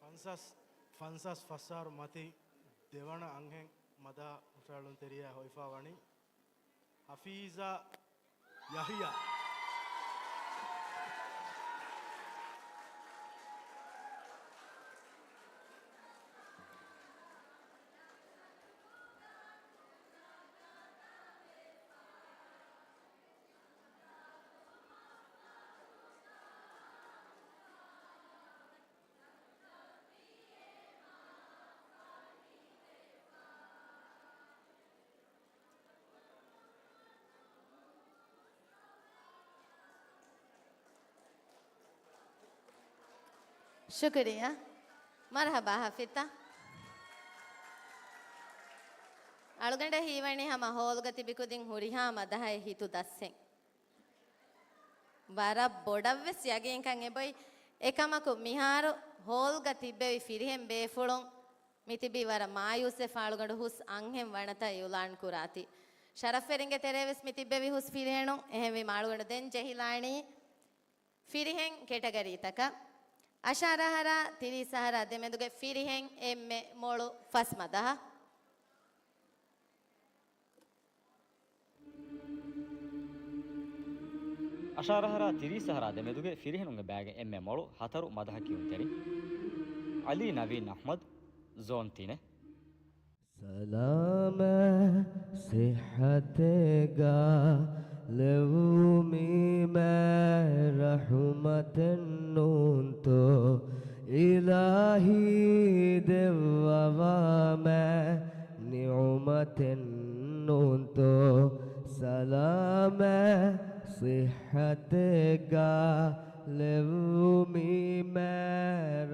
ފަންސާސް، ފަންސާސް ފަސް އަހަރު މަތި ދެވަނަ އަންހެން މަދާ ހުށަހެޅުންތެރިޔާ ހޮވިފަ ވަނީ ހަފީޒާ ޔަޙްޔާ. ޝުކުރިއްޔާ. މަރުޙަބާ ހަފިތާ. އަޅުގަނޑަށް ހީވަނީ ހަމަ ހޯލްގަ ތިބި ކުދިން ހުރިހާ މަދަހައެއް ހިތު ދައްސެން. ވަރަށް ބޮޑަށްވެސް ޔަގީންކަން އެބޮތް. އެކަމަކު މިހާރު ހޯލްގަ ތިއްބެވި ފިރިހެން ބޭފުޅުން މިތިބީ ވަރަށް މާޔޫސްވެފަ އަޅުގަނޑު ހުސް އަންހެން ވަނަތައް އިއުލާން ކުރާތީ. ޝަރަފްވެރިންގެ ތެރޭވެސް މިތިއްބެވި ހުސް ފިރިހެނުން. އެހެންވީމަ އަޅުގަނޑު ދެން ޖެހިލާނީ ފިރިހެން ކެޓަގަރީތަކަށް. އަށާރަ އަހަރާ ތިރީސް އަހަރާ ދެމެދުގެ ފިރިހެން އެންމެ މޮޅު ފަސް މަދަހަ. އަށާރަ އަހަރާ ތިރީސް އަހަރާ ދެމެދުގެ ފިރިހެނުންގެ ބައިގެ އެންމެ މޮޅު ހަތަރު މަދަހަ ކިޔުންތެރިން ޢަލީ ނަވީން އަޙްމަދު، ޒޯން ތިނެއް. ސަލާމަތް ޞިއްޙަތެއްގަ ލެއްވުމީމޭ ރަޙުމަތެއް ނޫންތޯ، އިލާހީ ދެއްވަވާމޭ ނިޢުމަތެއް ނޫންތޯ، ސަލާމަތް ޞިއްޙަތެއްގަ ލެއްވުމީމޭ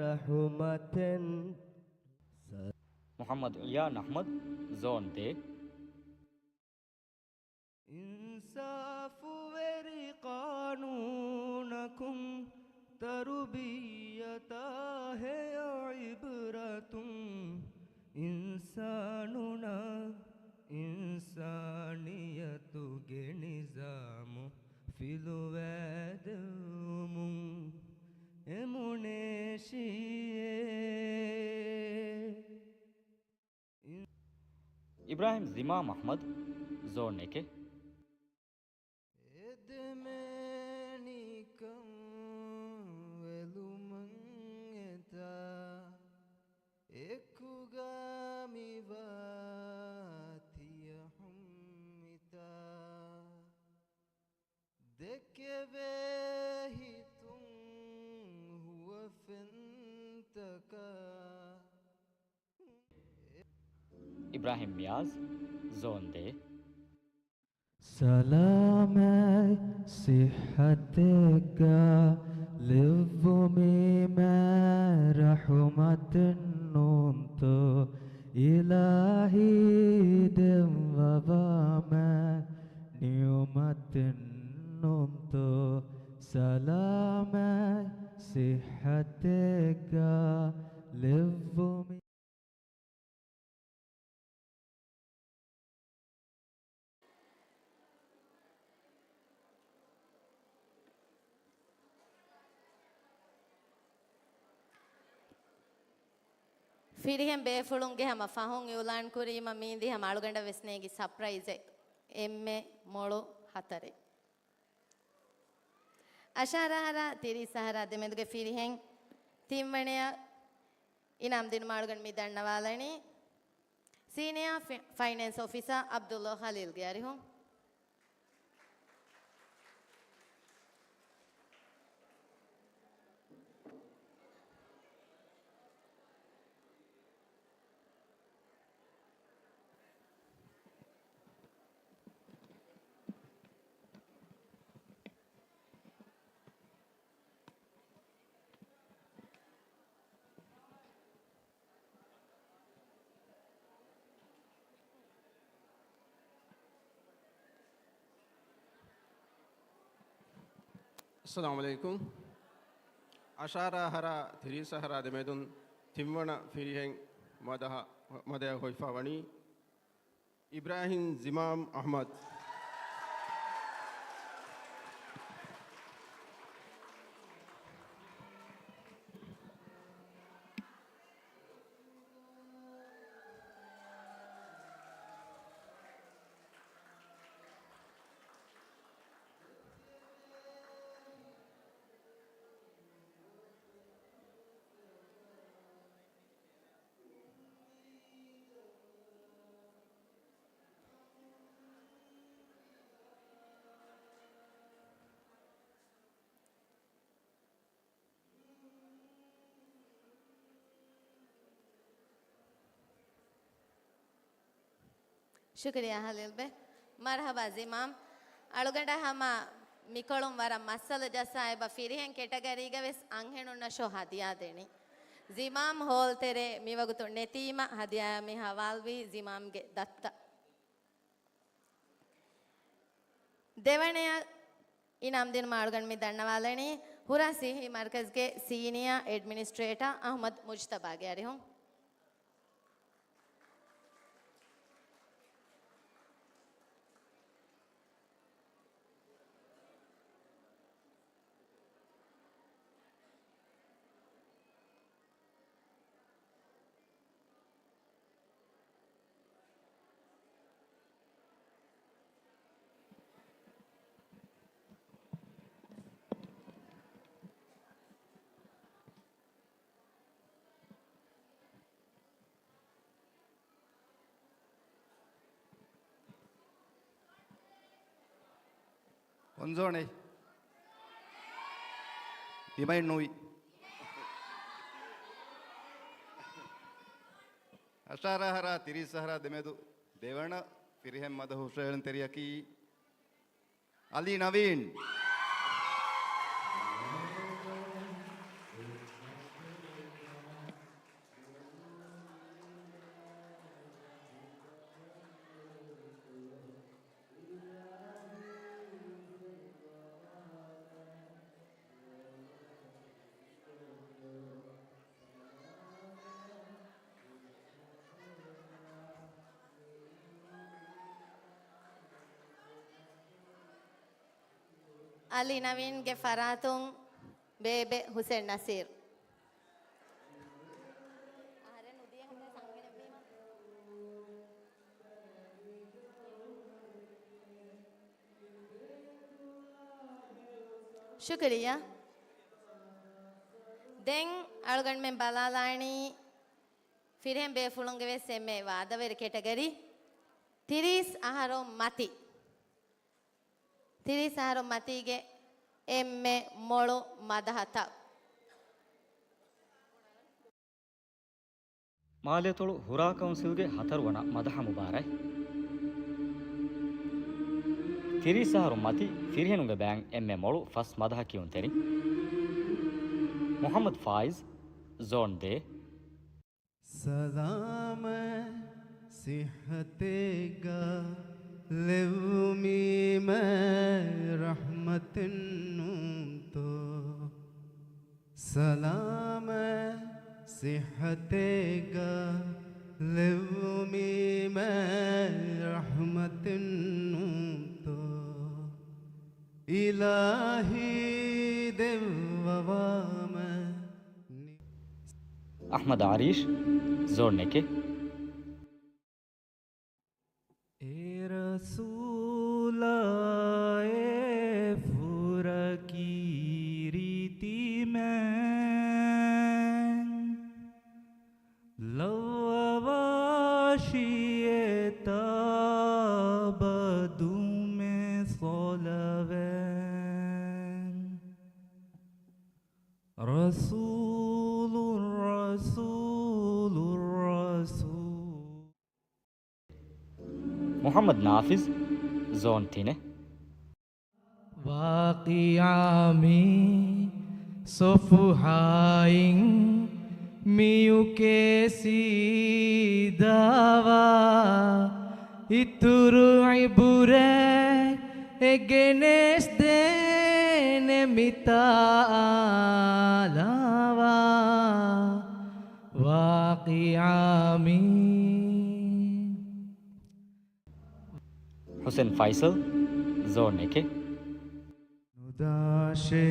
ރަޙުމަތެއް. މުޙައްމަދު އިޔާން އަޙްމަދު، ޒޯން ދޭއް. އިންސާފުވެރި ޤާނޫނަކުން ތަރުބިއްޔަތާ ހެޔޮ ޢިބްރަތުން، އިންސާނުންނަށް އިންސާނިއްޔަތުގެ ނިޒާމު ފިލުވައިދެއްވުމުން އެމުނޭށީއޭ. އިބްރާހިމް ޒިމާމް އަޙްމަދު، ޒޯން އެކެއް. އެދެމެނިކަން ވެލުމަށް އެތާ، އެކުގަ މިވާ ތިޔަ ހުންމިތާ. ދެކެވޭ ހިތުން ހުވަފެންތަކާ. އިބްރާހިމް ނިޔާޒް، ޒޯން ދޭއް. ސަލާމަތް ޞިއްޙަތެއްގަ ލެއްވުމީމޭ ރަޙުމަތެއް ނޫންތޯ، އިލާހީ ދެއްވަވާމޭ ނިޢުމަތެއް ނޫންތޯ، ސަލާމަތް ޞިއްޙަތެއްގަ ލެއްވުމީ. ފިރިހެން ބޭފުޅުންގެ ހަމަ ފަހުން އިއުލާން ކުރީމަ މީނދީ ހަމަ އަޅުގަނޑަށް ވެސް ނޭނގި ސަޕްރައިޒެއް. އެންމެ މޮޅު ހަތަރެއް. އަށާރަ އަހަރާ ތިރީސް އަހަރާ ދެމެދުގެ ފިރިހެން ތިންވަނަޔަށް އިނާމް ދިނުމަށް އަޅުގަނޑު މި ދަންނަވާލަނީ ސީނިއާ ފި-، ފައިނޭންސް އޮފިސަރ ޢަބްދުﷲ ޚަލީލްގެ އަރިހުން. އައްސަލާމު ޢަލައިކުމް. އަށާރަ އަހަރާ ތިރީސް އަހަރާ ދެމެދުން ތިންވަނަ ފިރިހެން މަދަހަ-، މަދަޔަށް ހޮވިފަ ވަނީ އިބްރާހިމް ޒިމާމް އަޙްމަދު. ޝުކުރިއްޔާ ހަލީލްބެ. މަރުޙަބާ ޒިމާމް. އަޅުގަނޑަށް ހަމަ މިކޮޅުން ވަރަށް މައްސަލަ ޖައްސާ އެބަ ފިރިހެން ކެޓަގަރީގަ ވެސް އަންހެނުންނަށޯ ހަދިޔާ ދެނީ. ޒިމާމް ހޯލް ތެރޭ މިވަގުތު ނެތީމަ ހަދިޔާ މި ހަވާލްވީ ޒިމާމްގެ ދައްތަ. ދެވަނަޔަށް އިނާމް ދިނުމަށް އަޅުގަނޑު މި ދަންނަވާލަނީ ހުރާ ސިއްހީ މަރުކަޒްގެ ސީނިއާ އެޑްމިނިސްޓްރޭޓާ އަޙްމަދު މުޖްތަބާގެ އަރިހުން. އޮންޒޯނެ. ތިމައިން ނުވި. އަށާރަ އަހަރާ ތިރީސް އަހަރާ ދެމެދު ދެވަނަ ފިރިހެން މަދަހު ހުށަހެޅުންތެރިޔަކީ އަލީ ނަވީން. އަލީ ނަވީންގެ ފަރާތުން ބޭބެ ހުސެން ނަސީރު. އަހަރެން ނުދިޔަ ހަމަ ސަންގިނެއްވީމަ. ޝުކުރިއްޔާ. ދެން އަޅުގަނޑުމެން ބަލާލާނީ ފިރިހެން ބޭފުޅުންގެ ވެސް އެންމެ ވާދަވެރި ކެޓަގަރީ ތިރީސް އަހަރު މަތި. ތިރީސް އަހަރު މަތީގެ އެންމެ މޮޅު މަދަހަތައް. މާލޭތޮޅު ހުރާ ކައުންސިލްގެ ހަތަރުވަނަ މަދަހަ މުބާރާތް. ތިރީސް އަހަރު މަތި ފިރިހެނުންގެ ބައިން އެންމެ މޮޅު ފަސް މަދަހަ ކިޔުންތެރިން. މުޙައްމަދު ފާއިޒް، ޒޯން ދޭ. ސަލާމަތް ސިއްހަތެއްގަ ލެއްވުމީމެ ރަޙްމަތެއް ނޫންތޯ؟ ސަލާމަތް ސިއްހަތެއްގަ ލެއްވުމީމެ ރަޙްމަތެއް ނޫންތޯ؟ އިލާހީ ދެއްވަވާމެ. އަޙްމަދު އާރީޝް، ޒޯން އެކެއް. އޭ ރަސޫލާ، އޭ ފުރަކީ ރީތިމެން، ލައްވަވާށި އެތާ ބަދުމެ ޞަލަވާތް. ރަސޫލު، ރަސޫލު، ރަސޫލު. މުޙައްމަދު ނާފިޒް، ޒޯން ތިނެއް. ވާޤިޢާ މި ޞަފްޙާއިން މިއުކޭ ސީދާވާ، އިތުރު ޢިބުރަތް އެ ގެނެސް ދޭނެ މިތާ އާލާވާ. ވާޤިޢާ މި. ޙުސެން ފައިސަލް، ޒޯން އެކެއް. ނުދާށޭ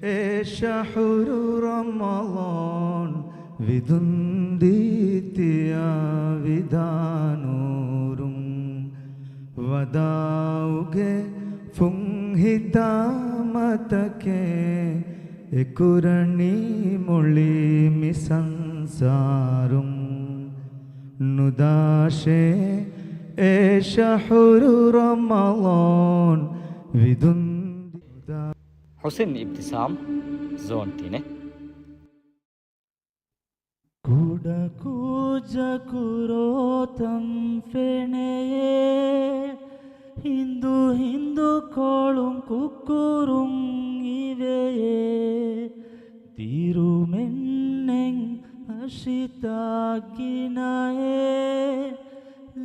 އެ ޝަހުރު ރަމަޟާން، ވިދުންދީ ތިޔަ ވިދާ ނޫރުން. ވަދާޢުގެ ފުންހިތާމަތަކެއް، އެކުރަނީ މުޅި މި ސަންސާރުން. ނުދާށޭ އެ ޝަހުރު ރަމަޟާން، ވިދުން. ޙުސެން އިބްތިސާމް، ޒޯން ތިނެއް. ކުޑަކުއްޖަކު ރޯތަން ފެނެޔޭ، ހިނދު ހިނދު ކޮޅުން ކުކުރުން އިވެޔޭ، ދިރުމެއްނެތް ހަށިތާ ގިނައޭ،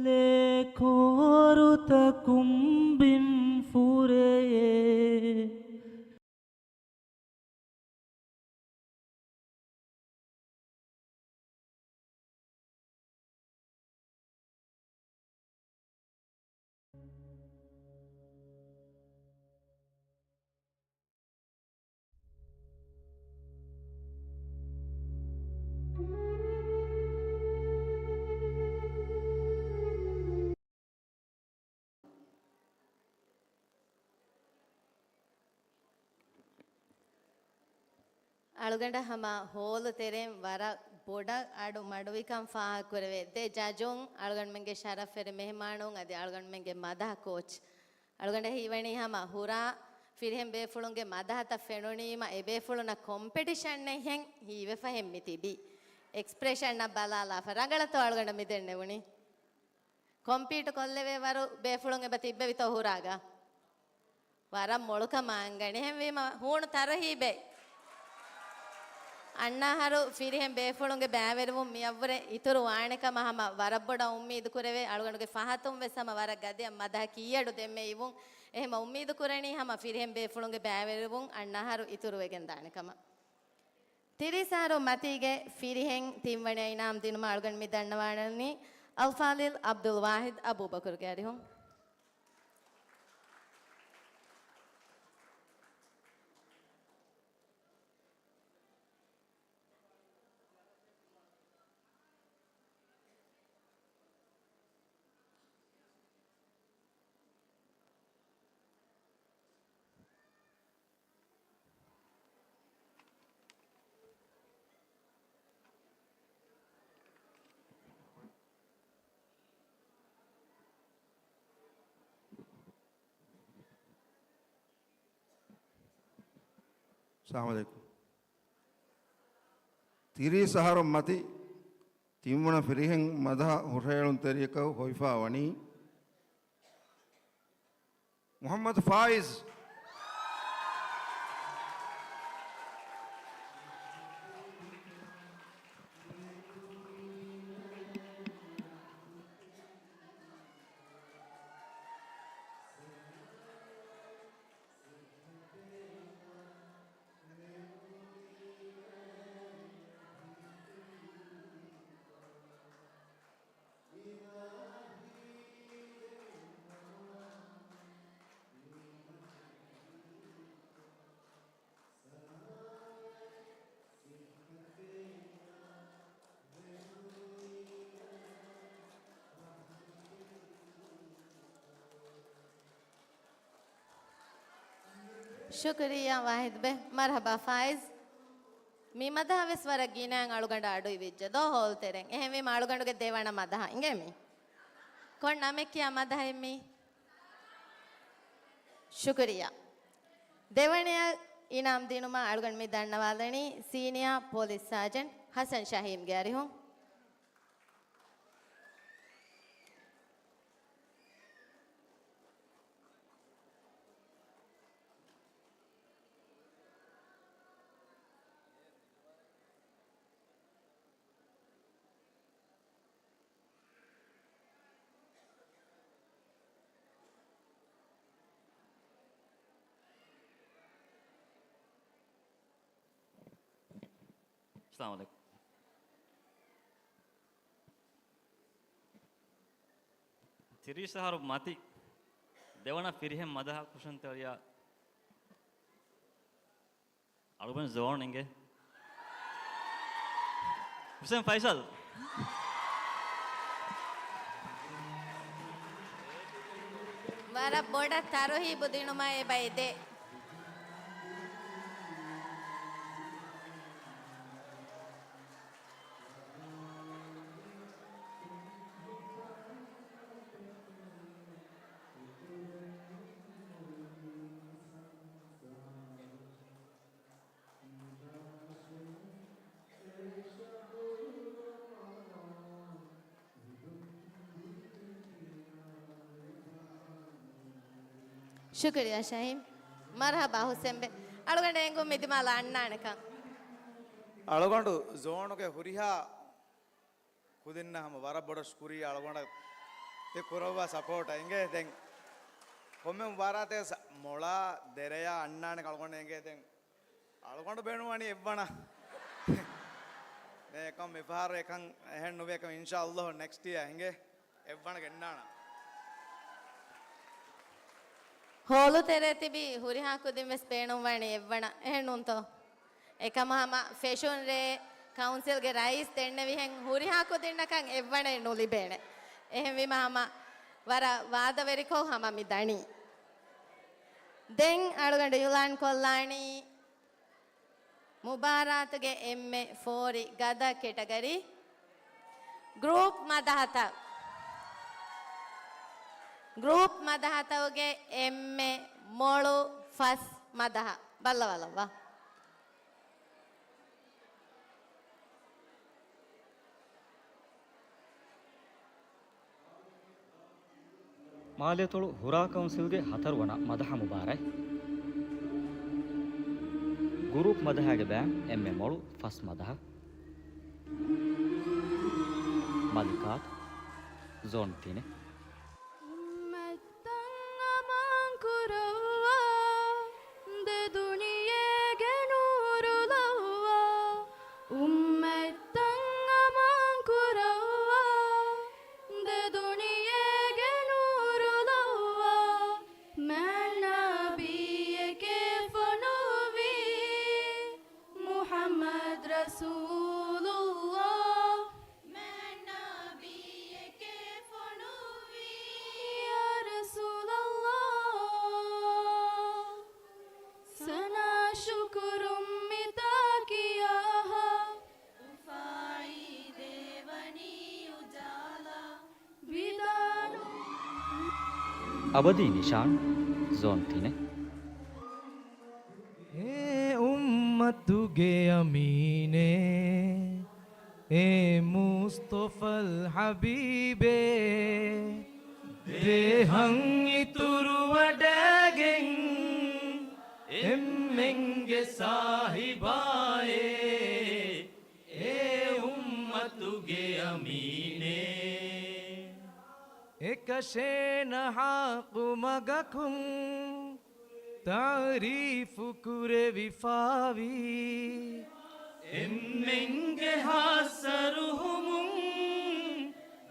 ލޭ ކޯރުތަކުން ބިން ފުރެޔޭ. އަޅުގަނޑަށް ހަމަ ހޯލު ތެރެއިން ވަރަށް ބޮޑަށް އަޑު މަޑުވިކަން ފާހަގަކުރެވޭ. ދެ ޖަޖުން، އަޅުގަނޑުމެންގެ ޝަރަފްވެރި މެހެމާނުން އަދި އަޅުގަނޑުމެންގެ މަދަހަ ކޯޗް. އަޅުގަނޑަށް ހީވަނީ ހަމަ ހުރާ ފިރިހެން ބޭފުޅުންގެ މަދަހަތައް ފެނުނީމަ އެ ބޭފުޅުންނަށް ކޮމްޕެޓިޝަނެއްހެން ހީވެފަހެން މި ތިބީ. އެކްސްޕްރެޝަންއަށް ބަލާލާފަ. ރަނގަޅަތޯ އަޅުގަނޑަށް މި ދެންނެވުނީ؟ ކޮމްޕީޓު ކޮށްލެވޭ ވަރު ބޭފުޅުން އެބަ ތިއްބެވިތޯ ހުރާގަ؟ ވަރަށް މޮޅުކަމާ އަންގަނީ. އެހެންވީމަ ހޫނު ތަރުހީބެއް. އަންނަ އަހަރު ފިރިހެން ބޭފުޅުންގެ ބައިވެރިވުން މިއަށްވުރެ އިތުރު ވާނެ ކަމަށް ހަމަ ވަރަށް ބޮޑަށް އުއްމީދު ކުރެވޭ. އަޅުގަނޑުގެ ފަހަތުން ވެސް ހަމަ ވަރަށް ގަދަޔަށް މަދަހަ ކީއަޑު ދެންމެ އިވުން. އެހެމަ އުއްމީދު ކުރަނީ ހަމަ ފިރިހެން ބޭފުޅުންގެ ބައިވެރިވުން އަންނަ އަހަރު އިތުރުވެގެން ދާނެ ކަމަށް. ތިރީސް އަހަރު މަތީގެ ފިރިހެން ތިންވަނަ އިނާމް ދިނުމަށް އަޅުގަނޑު މި ދަންނަވާނަނީ އަލްފާޟިލް ޢަބްދުލް ވާޙިދް އަބޫބަކުރުގެ އަރިހުން. އައްސަލާމު ޢަލައިކުމް. ތިރީސް އަހަރު މަތި ތިންވަނަ ފިރިހެން މަދަހަ ހުށަހެޅުންތެރިޔަކަށް ހޮވިފާ ވަނީ މުޙައްމަދު ފާއިޒް. ޝުކުރިއްޔާ ވާޙިދުބެ. މަރުޙަބާ ފާއިޒް. މި މަދަހަ ވެސް ވަރަށް ގިނައިން އަޅުގަނޑަށް އަޑު އިވިއްޖެ ދޯ ހޯލް ތެރެއިން. އެހެންވީމަ އަޅުގަނޑުގެ ދެވަނަ މަދަހަ އިނގޭ މީ. ކޮން ނަމެއް ކިޔާ މަދަހެއް މީ؟ ޝުކުރިއްޔާ. ދެވަނަޔަށް އިނާމް ދިނުމަށް އަޅުގަނޑު މި ދަންނަވާލަނީ ސީނިއާ ޕޮލިސް ސާޖެންޓް ޙަސަން ޝަހީމްގެ އަރިހުން. އައްސަލާމު ޢަލައިކުމް. ތިރީސް އަހަރު މަތި ދެވަނަ ފިރިހެން މަދަހަ ކުށުންތެރިޔާ އަޅުގަނޑު ޒޯން އިނގޭ. ހުސެން ފައިސަލް. ވަރަށް ބޮޑަށް ތަރުހީބު ދިނުމަށް އެބަ އެދޭ. ޝުކުރިއްޔާ ޝަހީމް. މަރުޙަބާ ހުސެންބެ. އަޅުގަނޑަށް އެނގުން މި ދިމާލަށް އަންނާނެކަން. އަޅުގަނޑު ޒޯނުގެ ހުރިހާ ކުދިންނަށް ހަމަ ވަރަށް ބޮޑަށް ޝުކުރިއްޔާ އަޅުގަނޑަށް ތި ކުރައްވާ ސަޕޯޓަށް. އިނގޭ ދެން ކޮންމެ މުބާރާތެއް ސަ-، މޮޅާ ދެރަޔާ އަންނާނެ އަޅުގަނޑަށް އެނގޭ ދެން. އަޅުގަނޑު ބޭނުންވަނީ އެއްވަނަ. އެކަމް މިފަހަރު އެކަން އެހެން ނުވޭ އެކަމް އިންޝާﷲ ނެކްސްޓް އިޔާ އިނގޭ އެއްވަނަ ގެންނާނަ. ހޯލު ތެރޭ ތިބި ހުރިހާ ކުދިން ވެސް ބޭނުންވަނީ އެއްވަނަ. އެހެން ނޫންތޯ؟ އެކަމަށް ހަމަ ފެޝަން ރޭ ކައުންސިލްގެ ރައީސް ދެންނެވިހެން ހުރިހާ ކުދިންނަކަށް އެއްވަނައެއް ނުލިބޭނެ. އެހެންވީމަ ހަމަ ވަރަށް ވާދަވެރިކޮށް ހަމަ މި ދަނީ. ދެން އަޅުގަނޑު އިއުލާން ކޮށްލާނީ މުބާރާތުގެ އެންމެ ފޯރި ގަދަ ކެޓަގަރީ ގްރޫޕް މަދަހަތައް. ގްރޫޕް މަދަހަތަކުގެ އެންމެ މޮޅު ފަސް މަދަހަ. ބައްލަވާލައްވާ. މާލޭތޮޅު ހުރާ ކައުންސިލްގެ ހަތަރުވަނަ މަދަހަ މުބާރާތް. ގުރޫޕް މަދަހާގެ ބައިން އެންމެ މޮޅު ފަސް މަދަހަ. މަލިކާތު، ޒޯން ތިނެއް. އުއްމަތްތައް އަމާން ކުރައްވާ، ދެ ދުނިޔޭގެ ނޫރު ލައްވާ. އުއްމަތްތައް އަމާން ކުރައްވާ، ދެ ދުނިޔޭގެ ނޫރު ލައްވާ. މާތް ނަބިއްޔެކޭ ފޮނުއްވީ، މުޙައްމަދު ރަސޫލުﷲ. މާތް ނަބިއްޔެކޭ ފޮނުއްވީ، ޔާ ރަސޫލަﷲ. ސަނާ ޝުކުރުން މިތާ ކިޔާހާ، އުފާއި ދޭވަނީ އުޖާލާ. އަބަދީ ނިޝާން، ޒޯން ތިނެއް. އޭ އުއްމަތުގެ އަމީނޭ، އޭ މުޞްޠަފާ ޙަބީބޭ، ދޭހަން އިތުރުވަޑައިގެން، އެންމެންގެ ސާހިބާއޭ، އޭ އުއްމަތުގެ އަމީނޭ. އެކަށޭނަ ޙައްޤު މަގަކުން ތަޢުރީފު ކުރެވިފާވީ. އެންމެންގެ ހާއްސަ ރުހުމުން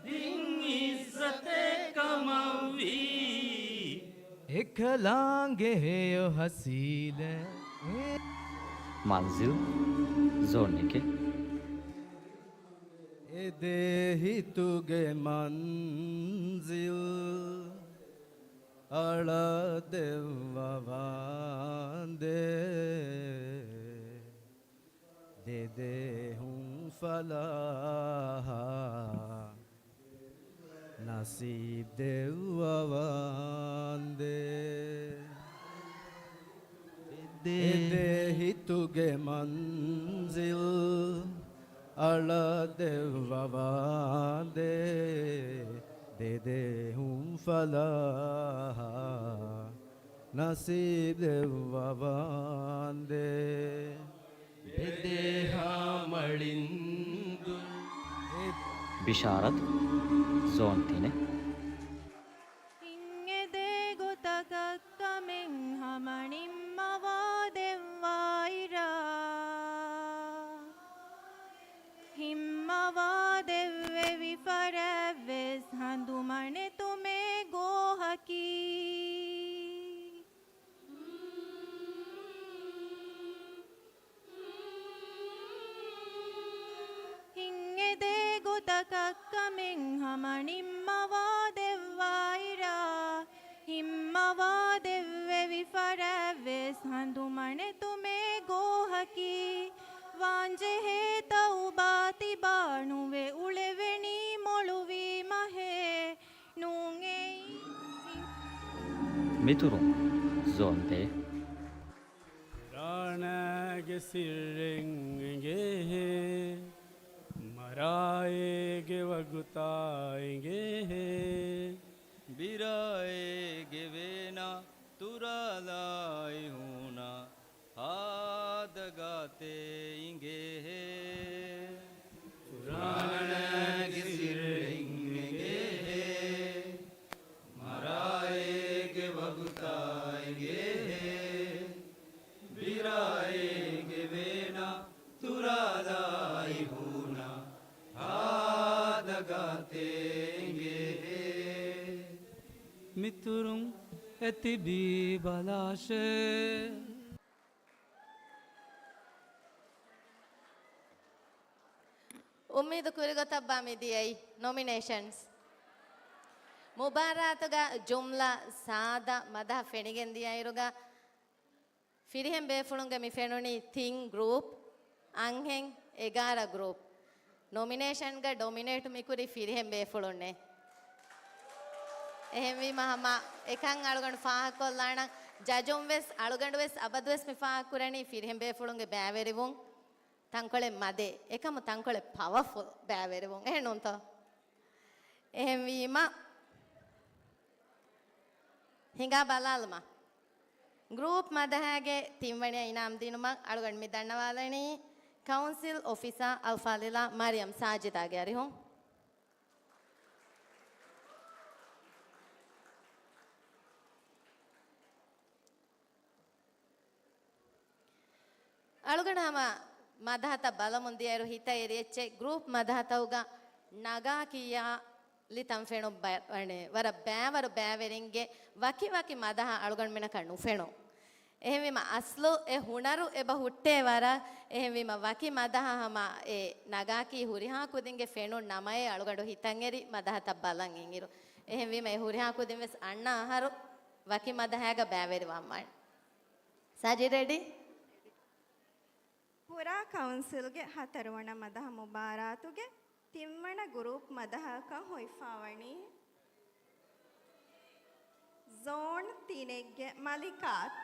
ދިން ޢިއްޒަތެއް ކަމަށްވީ. އެކަލާނގެ ހެޔޮ ހަސީލަ. މަންޒިލް، ޒޯން އެކެއް. އެދޭ ހިތުގެ މަންޒިލް، އަޅާ ދެއްވަވާނދޭ. ދެދޭހުން ފަލާހާ، ނަސީބް ދެއްވަވާނދޭ. އެދޭ ހިތުގެ މަންޒިލް، އަޅާ ދެއްވަވާނދޭ. ދެދޭހުން ފަލާހާ، ނަސީބް ދެއްވަވާނދޭ. ބެދޭހާ މަޅިންދުން. ބިޝާރަތު، ޒޯން ތިނެއް. ހިތް އެދޭ ގޮތަކަށް ކަމެއް ހަމަ ނިންމަވާ ދެއްވާއިރާ. ހިންމަވާ ދެއްވެވި ފަރާތްވެސް ހަނދުމަނެތުމޭ ގޯހަކީ. ހިތް އެދޭ ގޮތަކަށް ކަމެއް ހަމަ ނިންމަވާ ދެއްވާއިރާ. ހިންމަވާ ދެއްވެވި ފަރާތްވެސް ހަނދުމަނެތުމޭ ގޯހަކީ. ވާންޖެހޭ ތައުބާ ތިބާ ނުވެ އުޅެވެނީ މޮޅުވީމަހޭ. ނޫން އެއީ. މިތުރުން ޒޯން ދޭ. ރާނާގެ ސިއްރެއް އެނގޭހޭ، މަރާއޭގެ ވަގުތާ އެނގޭހޭ. ބިރާއޭގެ ވޭނާ ތުރު މިތުރުން އެތިބީ ބަލާށޭ. އުއްމީދު ކުރިގޮތަށްބާ މިދިޔައީ ނޮމިނޭޝަންސް. މުބާރާތުގަ ޖުމްލަ ސާދަ މަދަހަ ފެނިގެން ދިޔައިރުގަ، ފިރިހެން ބޭފުޅުންގެ މި ފެނުނީ ތިން ގްރޫޕް، އަންހެން އެގާރަ ގްރޫޕް. ނޮމިނޭޝަންގަ ޑޮމިނޭޓް މިކުރީ ފިރިހެން ބޭފުޅުންނޭ. އެހެންވީމަ ހަމަ އެކަން އަޅުގަނޑު ފާހަގަކޮށްލާނަން. ޖަޖުން ވެސް، އަޅުގަނޑު ވެސް އަބަދުވެސް މި ފާހަގަކުރަނީ ފިރިހެން ބޭފުޅުންގެ ބައިވެރިވުން ތަންކޮޅެއް މަދޭ. އެކަމު ތަންކޮޅެއް ޕަވަފުލް ބައިވެރިވުން. އެހެން ނޫންތޯ؟ އެހެންވީމަ، ހިނގާ ބަލާލުމަށް. ގްރޫޕް މަދަހާގެ ތިންވަނަޔަށް އިނާމް ދިނުމަށް އަޅުގަނޑު މި ދަންނަވާލަނީ ކައުންސިލް އޮފިސަރ އަލްފާޟިލާ މަރިޔަމް ސާޖިދާގެ އަރިހުން. އަޅުގަނޑު ހަމަ މަދަހަތައް ބަލަމުން ދިޔައިރު ހިތަށް އެރި އެއްޗެއް ގްރޫޕް މަދަހަތަކުގަ ނަގާ ކިޔާލި ތަން ފެނުން ބަ-، ވަނެ، ވަރަށް ބައިވަރު ބައިވެރިންގެ ވަކި ވަކި މަދަހަ އަޅުގަނޑުމެނަކަށް ނުފެނުން. އެހެންވީމަ އަސްލު އެ ހުނަރު އެބަ ހުއްޓޭ ވަރަށް. އެހެންވީމަ ވަކި މަދަހަ ހަމަ އެ ނަގާކީ ހުރިހާ ކުދިންގެ ފެނުން ނަމައޭ އަޅުގަނޑު ހިތަށް އެރި މަދަހަތައް ބަލަން އިންއިރު. އެހެންވީމަ އެ ހުރިހާ ކުދިން ވެސް އަންނަ އަހަރު ވަކި މަދަހާގަ ބައިވެރިވާން ވާނެ. ސާޖި ރެޑީ؟ ކުރާ ކައުންސިލްގެ ހަތަރުވަނަ މަދަހަ މުބާރާތުގެ ތިންވަނަ ގުރޫޕް މަދަހައަކަށް ހޮވިފާވަނީ ޒޯން ތިނެއްގެ މަލިކާތް.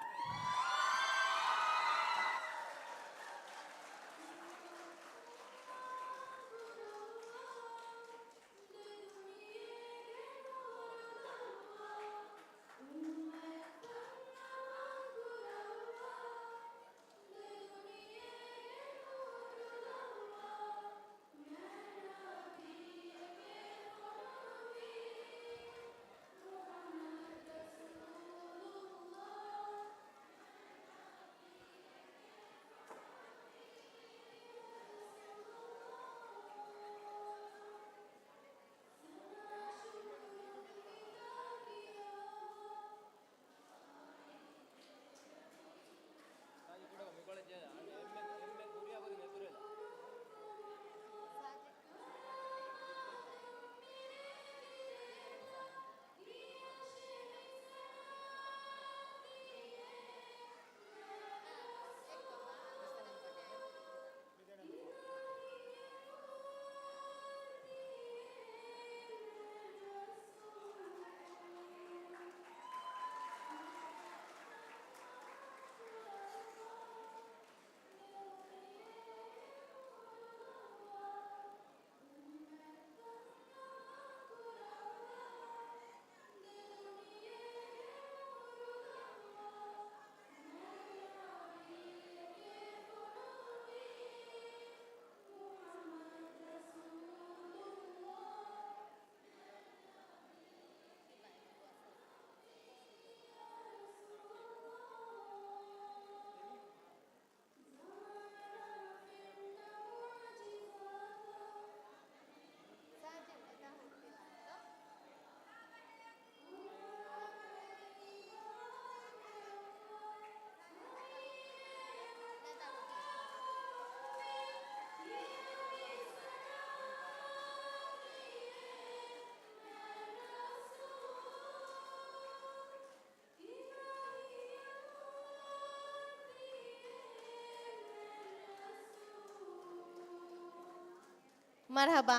މަރުޙަބާ.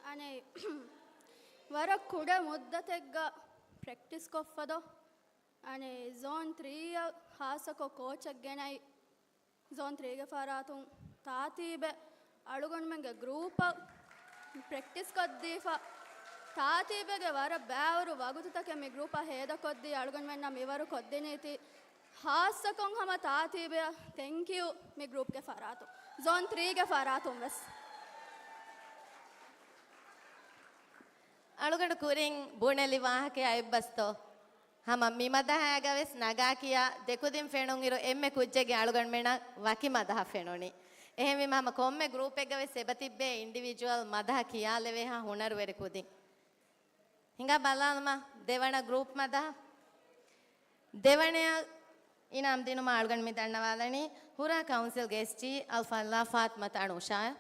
އަނެއް، ވަރަށް ކުޑަ މުއްދަތެއްގަ ޕްރެކްޓިސް ކޮށްފަ ދޯ. އަނެއް، ޒޯން ތްރީ އަށް ޚާއްޞަކޮށް ކޯޗެއް ގެނައި، ޒޯން ތްރީގެ ފަރާތުން ތާތީބެ އަޅުގަނޑުމެންގެ ގްރޫޕަށް ޕްރެކްޓިސް ކޮށްދީފަ، ތާތީބެގެ ވަރަށް ބައިވަރު ވަގުތުތަކެއް މި ގްރޫޕަށް ހޭދަކޮށްދީ، އަޅުގަނޑުމެންނަށް މިވަރު ކޮށްދިނީތީ. ޚާއްޞަކޮށް ހަމަ ތާތީބެއަށް ތެންކް ޔޫ މި ގްރޫޕްގެ ފަރާތުން، ޒޯން ތްރީގެ ފަރާތުން ވެސް. އަޅުގަނޑު ކުރިން ބުނެލި ވާހަކަޔާ އެއްބަސްތޯ؟ ހަމަ މި މަދަހާގަ ވެސް ނަގާ ކިޔާ ދެކުދިން ފެނުންއިރު އެންމެ ކުއްޖެއްގެ އަޅުގަނޑުމެނަށް ވަކި މަދަހަ ފެނުނީ. އެހެންވީމަ ހަމަ ކޮންމެ ގްރޫޕެއްގަ ވެސް އެބަ ތިއްބޭ އިންޑިވިޖުއަލް މަދަހަ ކިޔާލެވޭހާ ހުނަރުވެރި ކުދިން. ހިނގާ ބަލާލަމާ ދެވަނަ ގްރޫޕް މަދަހަ. ދެވަނަޔަށް އިނާމް ދިނުމަށް އަޅުގަނޑު މި ދަންނަވާލަނީ ހުރާ ކައުންސިލްގެ އެސްޖީ އަލްފާޟިލާ ފާތިމަތު އަނޫޝާއަށް.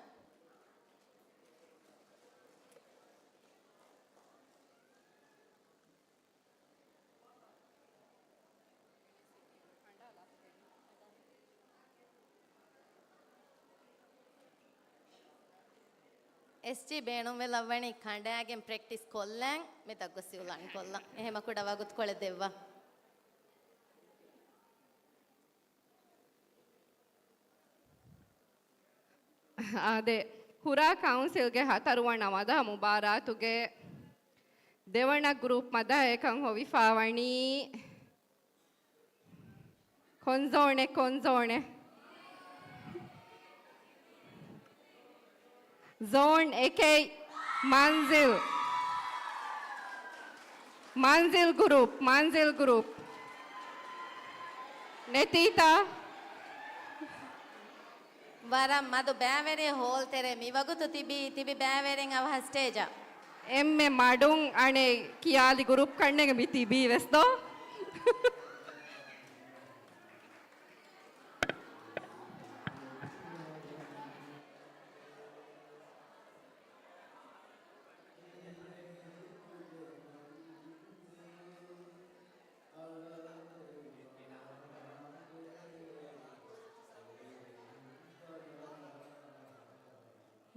އެސްޖީ ބޭނުންވެލައްވަނީ ކަނޑާގެން ޕްރެކްޓިސް ކޮށްލަން މިތައް ގޮސް އިއުލާން ކޮށްލަން. އެހެމަ ކުޑަ ވަގުތުކޮޅެއް ދެއްވާ. އާދެ، ހުރާ ކައުންސިލްގެ ހަތަރުވަނަ މަދަހަ މުބާރާތުގެ ދެވަނަ ގްރޫޕް މަދަހަ އެކަން ހޮވިފާވަނީ ކޮން ޒޯނެއް؟ ކޮން ޒޯނެއް؟ ޒޯން އެކެއް، މަންޒިލް. މަންޒިލް ގްރޫޕް، މަންޒިލް ގްރޫޕް. ނެތީތަ؟ ވަރަށް މަދު ބައިވެރި ހޯލް ތެރޭ މިވަގުތު ތިބީ، ތިބި ބައިވެރިން އަވަހަށް ސްޓޭޖަށް. އެންމެ މަޑުން އަނެއް ކިޔާލި ގްރޫޕް ކަންނޭނގެ މި ތިބީ ވެސް ދޯ.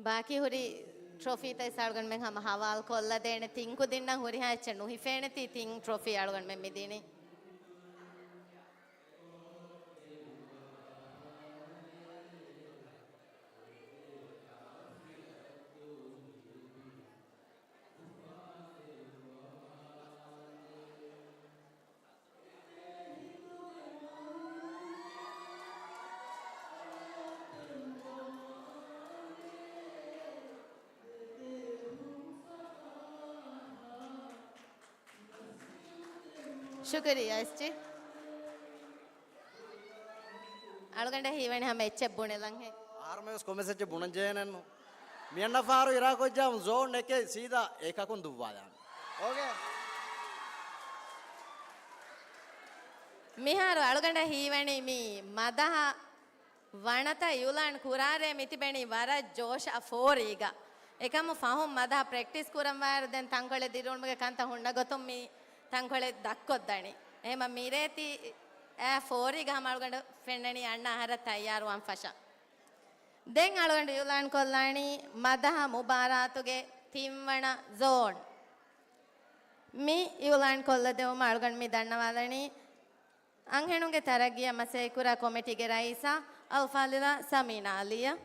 ބާކީ ހުރި ޓްރޮފީތައް އަޅުގަނޑުމެން ހަމަ ހަވާލު ކޮށްލަދޭނެ. ތިން ކުދިންނަށް ހުރިހާ އެއްޗެއް ނުހިފޭނެތީ ތިން ޓްރޮފީ އަޅުގަނޑުމެން މިދިނީ. ޝުކުރިއްޔާ އެސްޖީ. އަޅުގަނޑަށް ހީވަނީ ހަމަ އެއްޗެއް ބުނެލަން ހެން. އަހަރުމެވެސް ކޮންމެސް އެއްޗެއް ބުނަން ޖެހޭނެއްނު. މިއަންނަ ފަހަރު އިރާކޮށްޖާމު ޒޯން އެކެއް ސީދާ އެކަކުން ދުއްވާލާނެ. އޯކޭ. މިހާރު އަޅުގަނޑަށް ހީވަނީ މި މަދަހަ ވަނަތައް އިއުލާން ކުރާރޭ މިތިބެނީ ވަރަށް ޖޯޝަށް ފޯރީގަ. އެކަމު ފަހުން މަދަހަ ޕްރެކްޓިސް ކުރަން ވާއިރު ދެން ތަންކޮޅެއް ދިރިއުޅުމުގެ ކަންތައް ހުންނަ ގޮތުން މި ތަންކޮޅެއް ދަށްކޮށްދަނީ. އެހެމަ މިރޭ ތި އާ ފޯރީގަ ހަމަ އަޅުގަނޑު ފެންނަނީ އަންނަ އަހަރަށް ތައްޔާރުވާން ފަށަން. ދެން އަޅުގަނޑު އިއުލާން ކޮށްލާނީ މަދަހަ މުބާރާތުގެ ތިންވަނަ ޒޯން. މި އިއުލާން ކޮށްލަދެވުމަށް އަޅުގަނޑު މި ދަންނަވާލަނީ އަންހެނުންގެ ތަރައްގީއަށް މަސައްކަތްކުރާ ކޮމިޓީގެ ރައީސާ އަލްފާޟިލާ ސަމީނާ އަލީއަށް.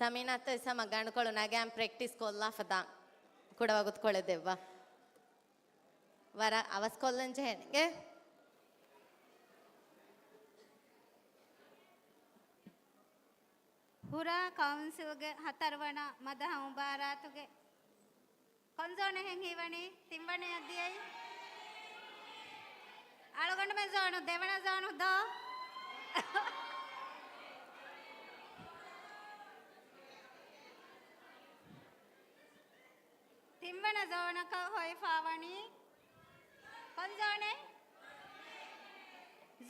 ސަމީނާއަށް އިސް ހަމަ ގަނޑުކޮޅު ނަގާން ޕްރެކްޓިސް ކޮށްލާފަ ދާން. ކުޑަ ވަގުތުކޮޅެއް ދެއްވާ. ވަރަށް އަވަސްކޮށްލަން ޖެހޭނެ އިނގޭ. ހުރާ ކައުންސިލްގެ ހަތަރުވަނަ މަދަހަ މުބާރާތުގެ ކޮން ޒޯނެއްހެން ހީވަނީ؟ ތިންވަނަޔަށް ދިޔައީ. އަޅުގަނޑުމެން ޒޯނު، ދެވަނަ ޒޯނު ދޯ؟ ތިންވަނަ ޒޯނަކަށް ހޮވިފާވަނީ ކޮން ޒޯނެއް؟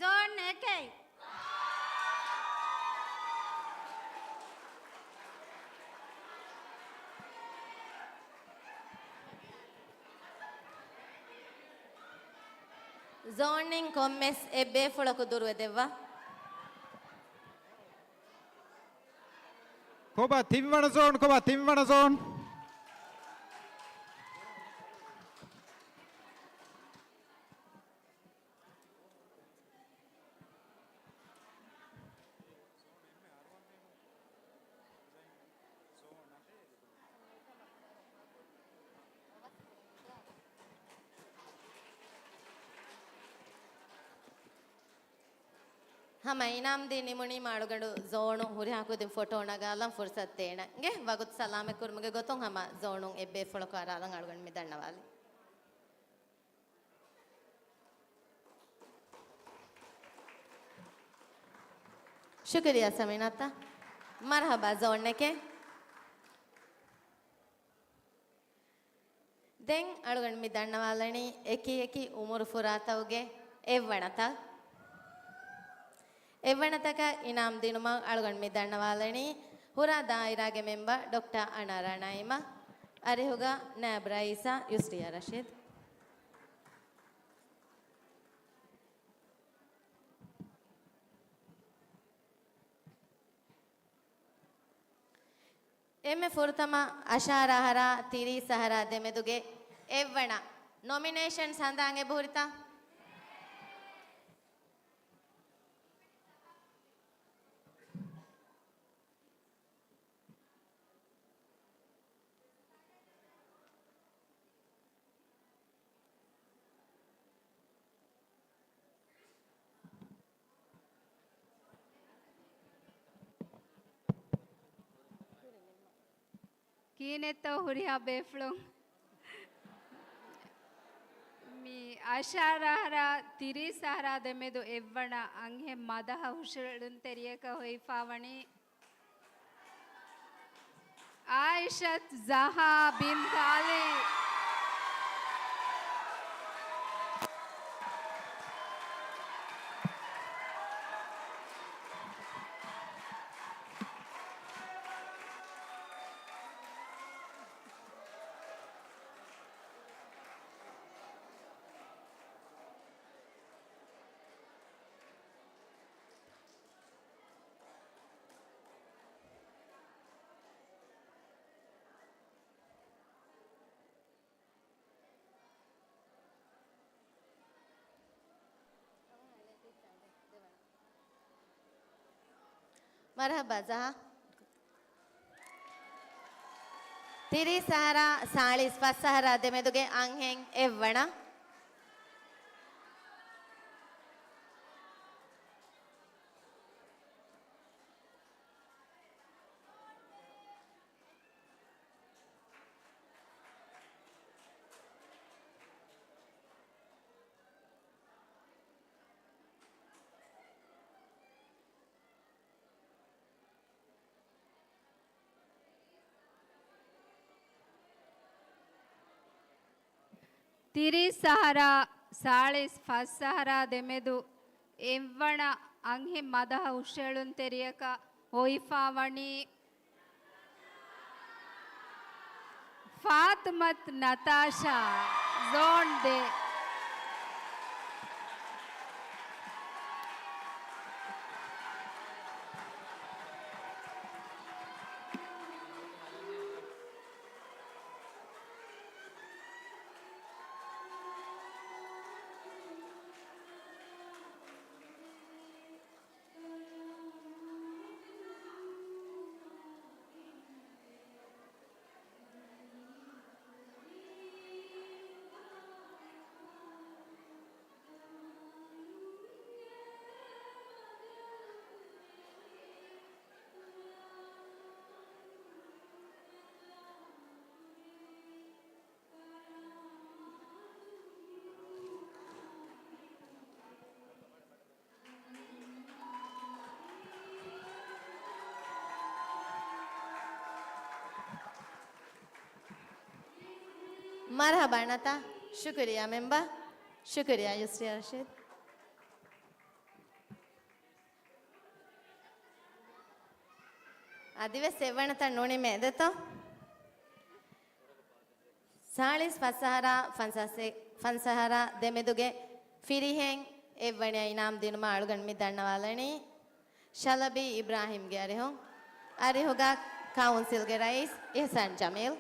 ޒޯން އެކެއް. ޒޯންއިން ކޮންމެސް އެއްބޭފުޅަކު ދުރުވެ ދެއްވާ. ކޮބާ ތިންވަނަ ޒޯން؟ ކޮބާ ތިންވަނަ ޒޯން؟ ހަމަ އިނާމް ދީ ނިމުނީމަ އަޅުގަނޑު ޒޯނު ހުރިހާ ކުދިން ފޮޓޯ ނަގާލަން ފުރުސަތު ދޭނަން. އިނގޭ، ވަގުތު ސަލާމަތް ކުރުމުގެ ގޮތުން ހަމަ ޒޯނުން އެއްބޭފުޅަކު އަރާލަން އަޅުގަނޑު މި ދަންނަވާލި. ޝުކުރިއްޔާ ސަމީނާތަ. މަރުޙަބާ ޒޯންއެކޭ. ދެން އަޅުގަނޑު މި ދަންނަވާލަނީ އެކި އެކި އުމުރު ފުރާތަކުގެ އެއްވަނަތައް. އެއްވަނަތަކަށް އިނާމް ދިނުމަށް އަޅުގަނޑު މި ދަންނަވާލަނީ ހުރާ ދާއިރާގެ މެމްބަރ ޑޮކްޓަރ އަނާރާ ނައީމަށް، އަރިހުގަ ނާއިބު ރައީސާ ޔުސްރިޔާ ރަޝީދު. އެންމެ ފުރަތަމަ އަށާރަ އަހަރާ ތިރީސް އަހަރާ ދެމެދުގެ އެއްވަނަ ނޮމިނޭޝަން ހަނދާން އެބަހުރިތަ؟ ކިހިނެއްތޯ ހުރިހާ ބޭފުޅުން؟ މި އަށާރަ އަހަރާ ތިރީސް އަހަރާ ދެމެދު އެއްވަނަ އަންހެން މަދަހަ ހުށައެޅުންތެރިޔަކަށް ހޮވިފައިވަނީ އާއިޝަތު ޒަހާ ބިންތު އަލީ. މަރުޙަބާ ޒަހާ. ތިރީސް އަހަރާ ސާޅީސް ފަސް އަހަރާ ދެމެދުގެ އަންހެން އެއްވަނަ. ތިރީސް އަހަރާ ސާޅީސް ފަސް އަހަރާ ދެމެދު އެއްވަނަ އަންހެން މަދަހަ ހުށައެޅުންތެރިޔަކަށް ހޮވިފައިވަނީ ފާތުމަތު ނަތާޝާ، ޒޯން ދޭއް. މަރުޙަބާ ނަތާ. ޝުކުރިއްޔާ މެމްބަރ. ޝުކުރިއްޔާ ޔުސްރިޔާ ރަޝީދު. އަދިވެސް އެއްވަނަތައް ނުނިމޭދެތޯ؟ ސާޅީސް ފަސް އަހަރާ ފަންސާސް، ފަންސާސް އަހަރާ ދެމެދުގެ ފިރިހެން އެއްވަނަ އިނާމް ދިނުމަށް އަޅުގަނޑު މި ދަންނަވާލަނީ ޝަލަބީ އިބްރާހިމްގެ އަރިހުން، އަރިހުގަ ކައުންސިލްގެ ރައީސް އިޙްސާން ޖަމީލް.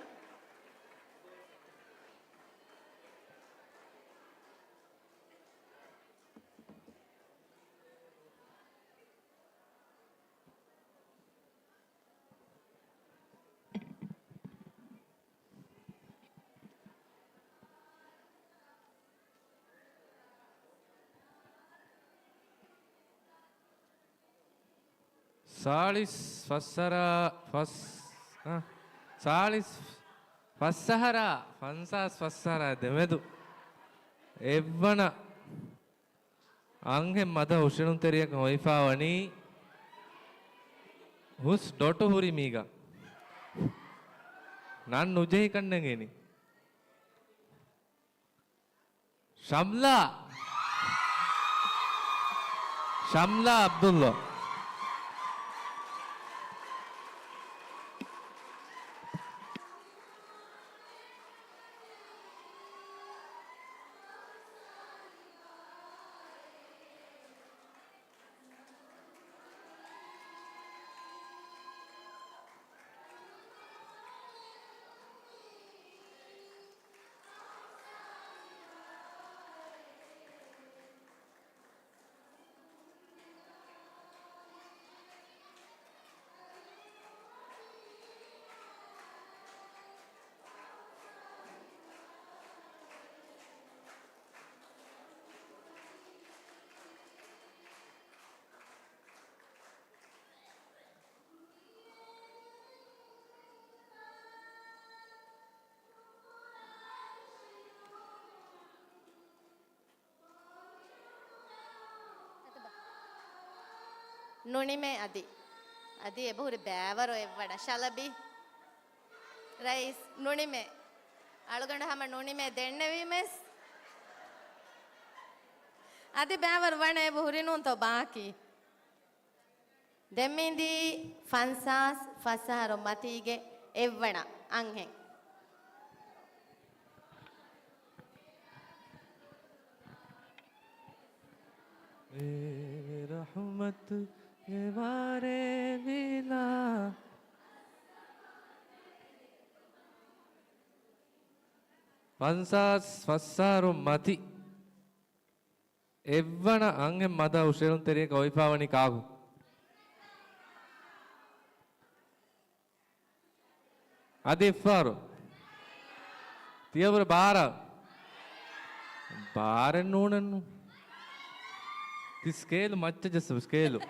ސާޅީސް ފަސްއަހަރާ ފަސް، އަ، ސާޅީސް ފަސްއަހަރާ، ފަންސާސް ފަސްއަހަރާ ދެމެދު އެއްވަނަ އަންހެން މަދަ ހުށައެޅުންތެރިޔަކަށް ހޮވިފާވަނީ ހުސް ޑޮޓު ހުރި މީގަ. ނަން ނުޖެހި ކަންނޭނގެ އިނީ. ޝަމްލާ. ޝަމްލާ އަބްދުﷲ. ނުނިމޭ އަދި. އަދި އެބަހުރި ބައިވަރު އެއްވަނަ ޝަލަބީ. ރައީސް، ނުނިމޭ. އަޅުގަނޑު ހަމަ ނުނިމޭ ދެންނެވީމެސް. އަދި ބައިވަރު ވަނަ އެބަހުރި ނޫންތޯ ބާކީ. ދެންމެ އިންދީ ފަންސާސް ފަސް އަހަރު މަތީގެ އެއްވަނަ އަންހެން. ރަޙްމަތުގެ ވާރޭ ވިލާ. ފަންސާސް ފަސް އަހަރު މަތި. އެއްވަނަ އަންހެން މަދަ ހުށައެޅުންތެރިޔަކަށް ހޮވިފާވަނީ ކާކު؟ އަދި އެއްފަހަރު. ތިޔަބުރަ ބާރަ. ބާރެއް ނޫނެއްނު. ތި ސްކޭލު މައްޗަށް ޖައްސަބަ ސްކޭލު.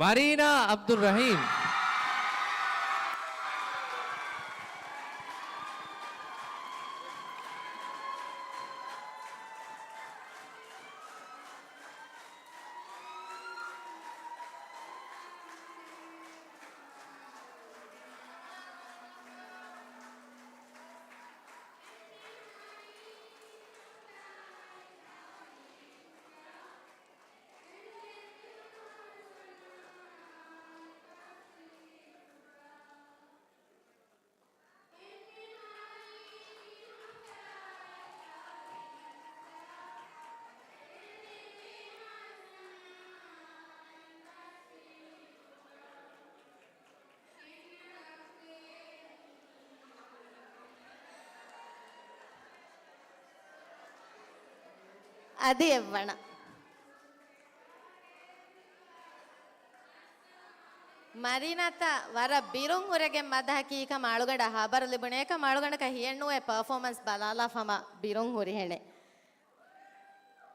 މަރީނާ އަބްދުއްރަހީމް. އަދި އެއްވަނަ. މަރީނާތަ ވަރަށް ބިރުން ހުރެގެން މަދަހަކީ ކަމަށް އަޅުގަނޑަށް ހަބަރު ލިބުނޭ. އެކަމަށް އަޅުގަނޑަކަށް ހިޔެއްނުވޭ ޕަރފޯމަންސް ބަލާލާފަ ހަމަ ބިރުން ހުރިހެނެއް.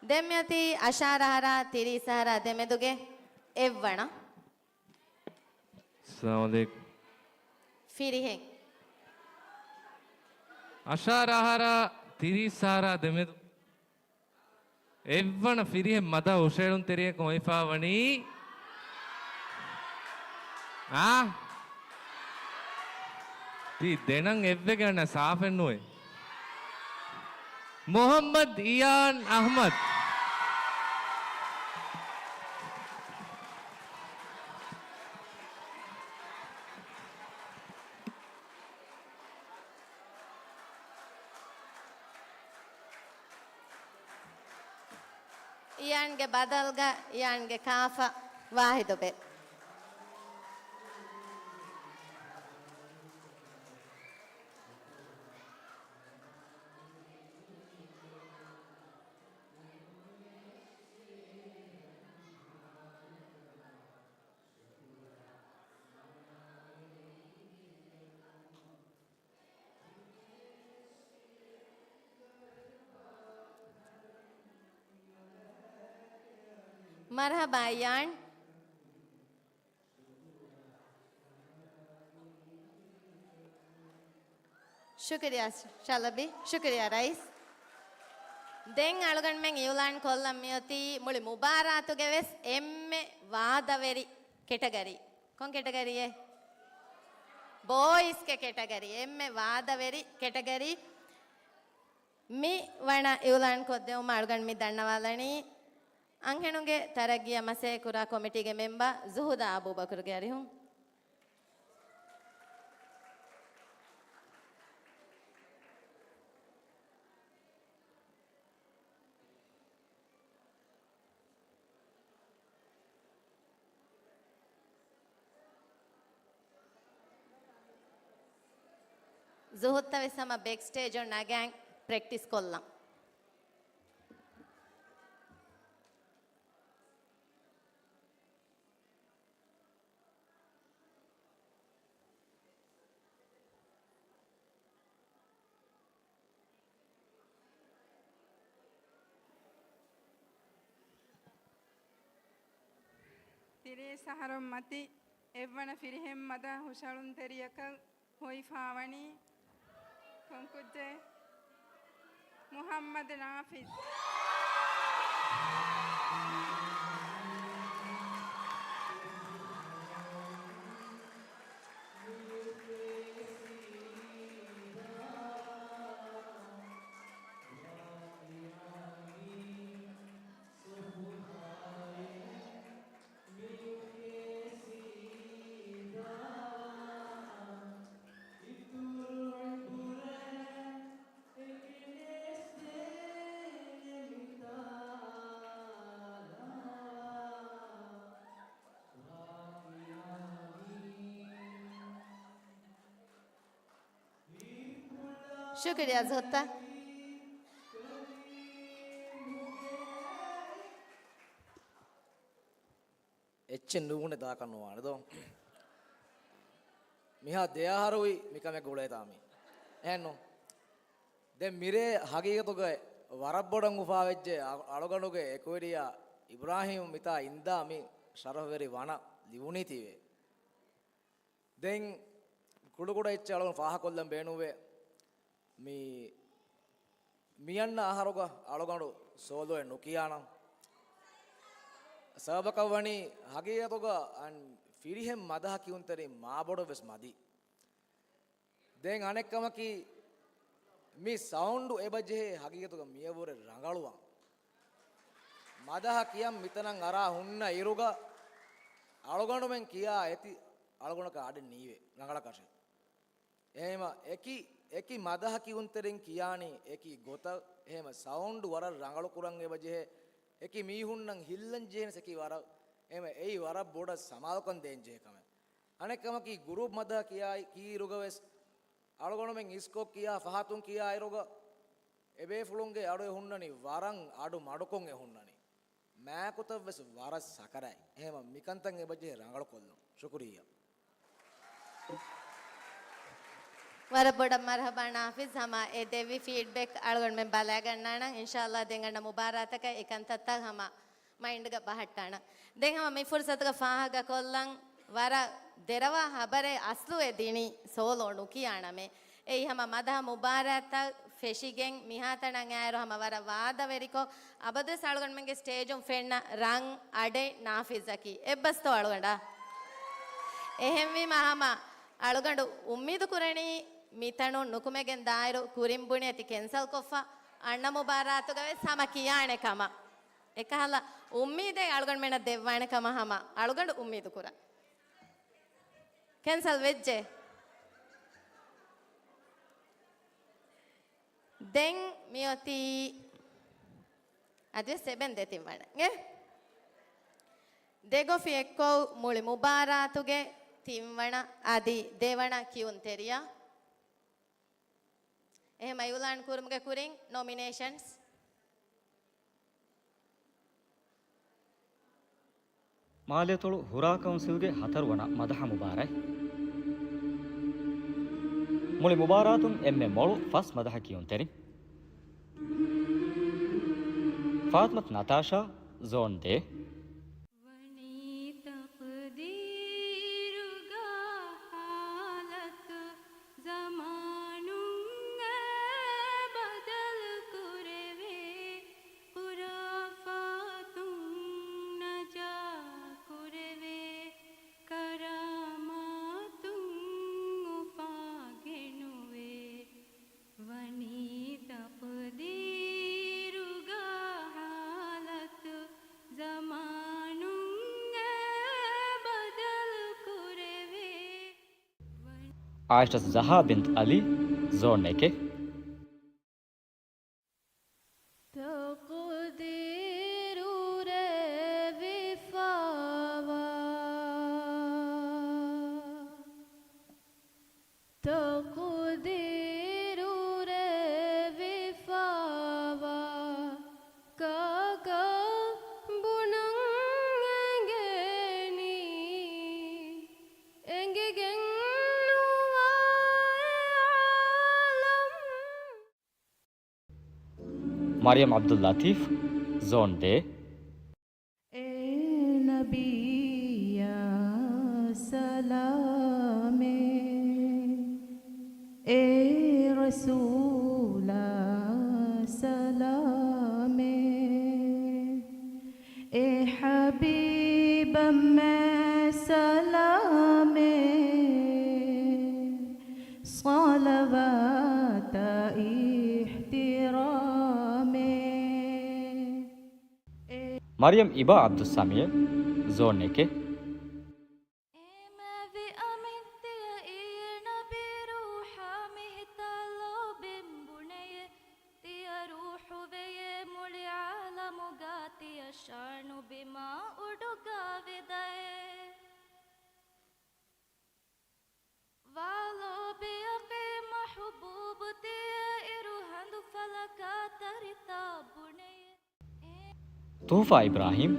ދެންމެއަތީ އަށާރަ އަހަރާ ތިރީސް އަހަރާ ދެމެދުގެ އެއްވަނަ. އައްސަލާމު ޢަލައިކުމް. ފިރިހެން. އަށާރަ އަހަރާ ތިރީސް އަހަރާ ދެމެދު އެއްވަނަ ފިރިހެން މަދަ ހުށައެޅުންތެރިޔަކަށް ހޮވިފާވަނީ. އާ؟ ތީ ދެނަން އެއްވެގެން ސާފެއްނުވޭ. މުޙައްމަދު އިޔާން އަޙްމަދު. އިޔާންގެ ބަދަލުގަ އިޔާންގެ ކާފަ ވާހިދު ބެ. މަރުޙަބާ އައްޔާން. ޝުކުރިއްޔާ ޝަލަބީ، ޝުކުރިއްޔާ ރައީސް. ދެން އަޅުގަނޑުމެން އިއުލާން ކޮށްލަން މިއޮތީ މުޅި މުބާރާތުގެ ވެސް އެންމެ ވާދަވެރި ކެޓަގަރީ. ކޮން ކެޓަގަރީއެއް؟ ބޯއިޒްގެ ކެޓަގަރީ. އެންމެ ވާދަވެރި ކެޓަގަރީ. މި ވަނަ އިއުލާން ކޮށްދެވުމަށް އަޅުގަނޑު މި ދަންނަވާލަނީ އަންހެނުންގެ ތަރައްގީއަށް މަސައްކަތް ކުރާ ކޮމިޓީގެ މެމްބަރ ޒުހުދާ އަބޫބަކުރުގެ އަރިހުން. ޒުހުދްތައް ވެސް ހަމަ ބެކް ސްޓޭޖުން ނަގާން ޕްރެކްޓިސް ކޮށްލަން. ތިރީސް އަހަރުން މަތި އެއްވަނަ ފިރިހެން މަދަހަ ހުށަހެޅުންތެރިޔަކަށް ހޮވިފާވަނީ ކޮންކުއްޖެއް؟ މުޙައްމަދު ނާފިޒް. ޝުކުރިއްޔާ ޒުހުދްތަ. އެއްޗެއް ނޫނެ ދާކަށް ނުވާނެ ދޯ. މިހާ ދެ އަހަރުވީ މިކަމެއް ގުޅޭތާ މީ. އެހެންނު؟ ދެން މިރޭ ހަގީގަތުގައި ވަރަށް ބޮޑަށް އުފާވެއްޖެ އަ-، އަޅުގަނޑުގެ އެކުވެރިޔާ އިބްރާހީމް މިތާ އިންދާ މި ޝަރަފުވެރި ވަނަ ލިބުނީތީވެ. ދެން ކުޑަކުޑަ އެއްޗެއް އަޅުގަނޑު ފާހަގަކޮށްލަން ބޭނުންވޭ. މި، މިއަންނަ އަހަރުގަ އަޅުގަނޑު ސޯލޯއެއް ނުކިޔާނަން. ސަބަބަކަށް ވަނީ ހަގީގަތުގަ އަން ފިރިހެން މަދަހަ ކިޔުންތެރިން މާބޮޑަށް ވެސް މަދީ. ދެން އަނެއްކަމަކީ، މި ސައުންޑު އެބަޖެހޭ ހަގީގަތުގަ މިޔަށްވުރެ ރަނގަޅުވާން. މަދަހަ ކިޔަން މިތަނަށް އަރާ ހުންނަ އިރުގަ، އަޅުގަނޑުމެން ކިޔާ އެތި އަޅުގަނޑަކަށް އަޑެއް ނީވޭ ރަނގަޅަކަށެއް. އެހެންވީމަ އެކި، އެކި މަދަހަ ކިޔުންތެރިން ކިޔާނީ އެކި ގޮތަށް، އެހެންވީމަ ސައުންޑު ވަރަށް ރަނގަޅު ކުރަން އެބަޖެހޭ، އެކި މީހުންނަށް ހިއްލަން ޖެހޭނެސް އެކި ވަރަށް، އެހެންވީމަ އެއީ ވަރަށް ބޮޑަށް ސަމާލުކަން ދޭން ޖެހޭ ކަމެއް. އަނެއްކަމަކީ ގްރޫޕް މަދަހަ ކިޔާ، ކީއިރުގަ ވެސް އަޅުގަނޑުމެން އިސްކޮށް ކިޔާ ފަހަތުން ކިޔާ އިރުގަ އެބޭފުޅުންގެ އަޑު އެ ހުންނަނީ ވަރަށް އަޑު މަޑުކޮށް އެ ހުންނަނީ. މާކުތައް ވެސް ވަރަށް ސަކަރަތް. އެހެންވީމަ މިކަންތައް އެބަޖެހޭ ރަނގަޅު ކޮށްލުން. ޝުކުރިއްޔާ. ވަރަށް ބޮޑަށް މަރުޙަބާ ނާފިޒް، ހަމަ އެ ދެއްވި ފީޑްބެކް އަޅުގަނޑުމެން ބަލާގަންނާނަން. އިންޝާﷲ ދެން އަންނަ މުބާރާތަކަށް އެ ކަންތައްތައް ހަމަ މައިންޑްގަ ބަހައްޓާނަން. ދެން ހަމަ މި ފުރުސަތުގަ ފާހަގަކޮށްލަން ވަރަށް ދެރަވާ ހަބަރެއް އަސްލު އެ ދިނީ ސޯލޯ ނުކިޔާނަމޭ. އެއީ ހަމަ މަދަހަ މުބާރާތްތައް ފެށިގެން މިހާތަނަށް އާއިރު ހަމަ ވަރަށް ވާދަވެރިކޮށް، އަބަދުވެސް އަޅުގަނޑުމެންގެ ސްޓޭޖުން ފެންނަ ރަން އަޑެއް ނާފިޒަކީ. އެއްބަސްތޯ އަޅުގަނޑާ؟ އެހެންވީމަ ހަމަ އަޅުގަނޑު އުއްމީދު ކުރަނީ މިތަނުން ނުކުމެގެން ދާއިރު ކުރިން ބުނި އެތި ކެންސަލް ކޮށްފަ އަންނަ މުބާރާތުގަ ވެސް ހަމަ ކިޔާނެ ކަމަށް. އެކަހަލަ އުއްމީދެއް އަޅުގަނޑުމެންނަށް ދެއްވާނެ ކަމަށް ހަމަ އަޅުގަނޑު އުއްމީދު ކުރަން. ކެންސަލް ވެއްޖެ. ދެން މިއޮތީ އަދިވެސް އެބަ ދެ ތިންވަނަ. އެ ދެ ގޮފި އެއްކޮށް މުޅި މުބާރާތުގެ ތިންވަނަ އަދި ދެވަނަ ކިޔުންތެރިޔާ. އެހެން އިއުލާން ކުރުމުގެ ކުރިން ނޮމިނޭޝަންސް. މާލޭތޮޅު ހުރާ ކައުންސިލްގެ ހަތަރުވަނަ މަދަހަ މުބާރާތް. މުޅި މުބާރާތުން އެންމެ މޮޅު ފަސް މަދަހަ ކިޔުންތެރިން. ފާތުމަތު ނަތާޝާ، ޒޯން ދޭ. އާއިޝަތު ޒަހާ ބިންތު އަލީ، ޒޯން އެކެއް. ތަޤްދީރު ރޭވިފަވާ، ތަޤްދީރު ރޭވިފަވާ، ކާކަށް ބުނަން އެނގޭނީ، އެނގިގެން ނުވާ އެ ޢާލަމް. މަރިޔަމް ޢަބްދުއްލަތީފް، ޒޯން ދޭއް. އޭ ނަބިއްޔާ ސަލާމެއް، އޭ ރަސޫލާ ސަލާމެއް، އޭ ޙަބީބަށްމެ ސަލާމެއް، ޞަލަވާތާ އިޙްތިރާމެއް. މަރިޔަމް އިބާ ޢަބްދުއްސަމީޢް، ޒޯން އެކެއް. އޭ މެވި އަމިއްތިޔަ އީ ނަބި ރޫޙާ މިހިތާ ލޯބިން ބުނެޔޭ، ތިޔަ ރޫޙު ވެޔޭ މުޅި ޢާލަމުގާ ތިޔަ ޝާނު ބިމާ އުޑުގާ ވިދައޭ. ވާ ލޯބިޔަކީ މަޙުބޫބު ތިޔަ އިރު ހަނދު ފަލަކާ ތަރިތާ ބުނެޔޭ. ތުޙުފާ އިބްރާހީމް،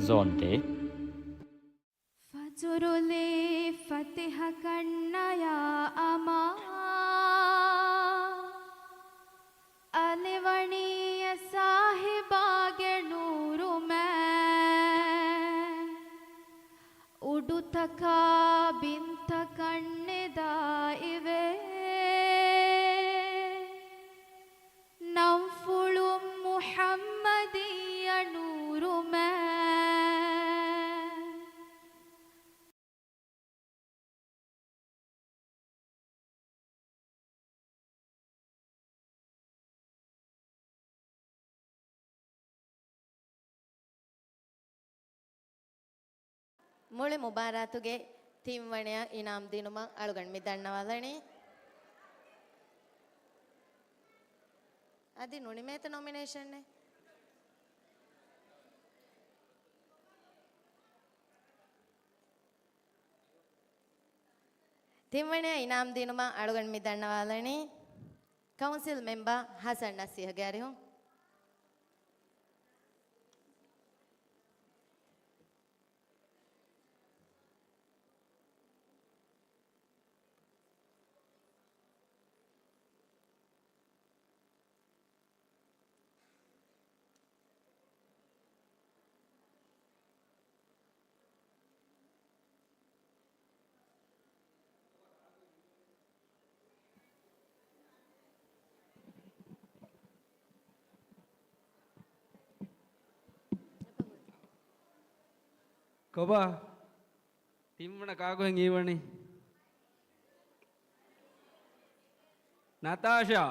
ޒޯން ދޭއް. ފަޖުރުލީ ފަތިހަ ކަންނަޔާ އަމާ، އަލިވަނީ އެ ސާހިބާގެ ނޫރުމެ، އުޑުތަކާ ބިންތަކަށް ނިދާ އިވޭ. ނަންފުޅުން މުޙައްމަދިއްޔަ ނޫރުމެ. މުޅި މުބާރާތުގެ ތިންވަނަޔަށް އިނާމް ދިނުމަށް އަޅުގަނޑު މި ދަންނަވާލަނީ. އަދި ނުނިމޭތަ ނޮމިނޭޝަނެއް؟ ތިންވަނަޔަށް އިނާމް ދިނުމަށް އަޅުގަނޑު މި ދަންނަވާލަނީ ކައުންސިލް މެމްބަރ ހަސަން ނަސީހަށް ގެ އަރިހުން. ކޮބާ؟ ތިންވަނަ ކާކުހެން ހީވަނީ؟ ނަތާޝާ.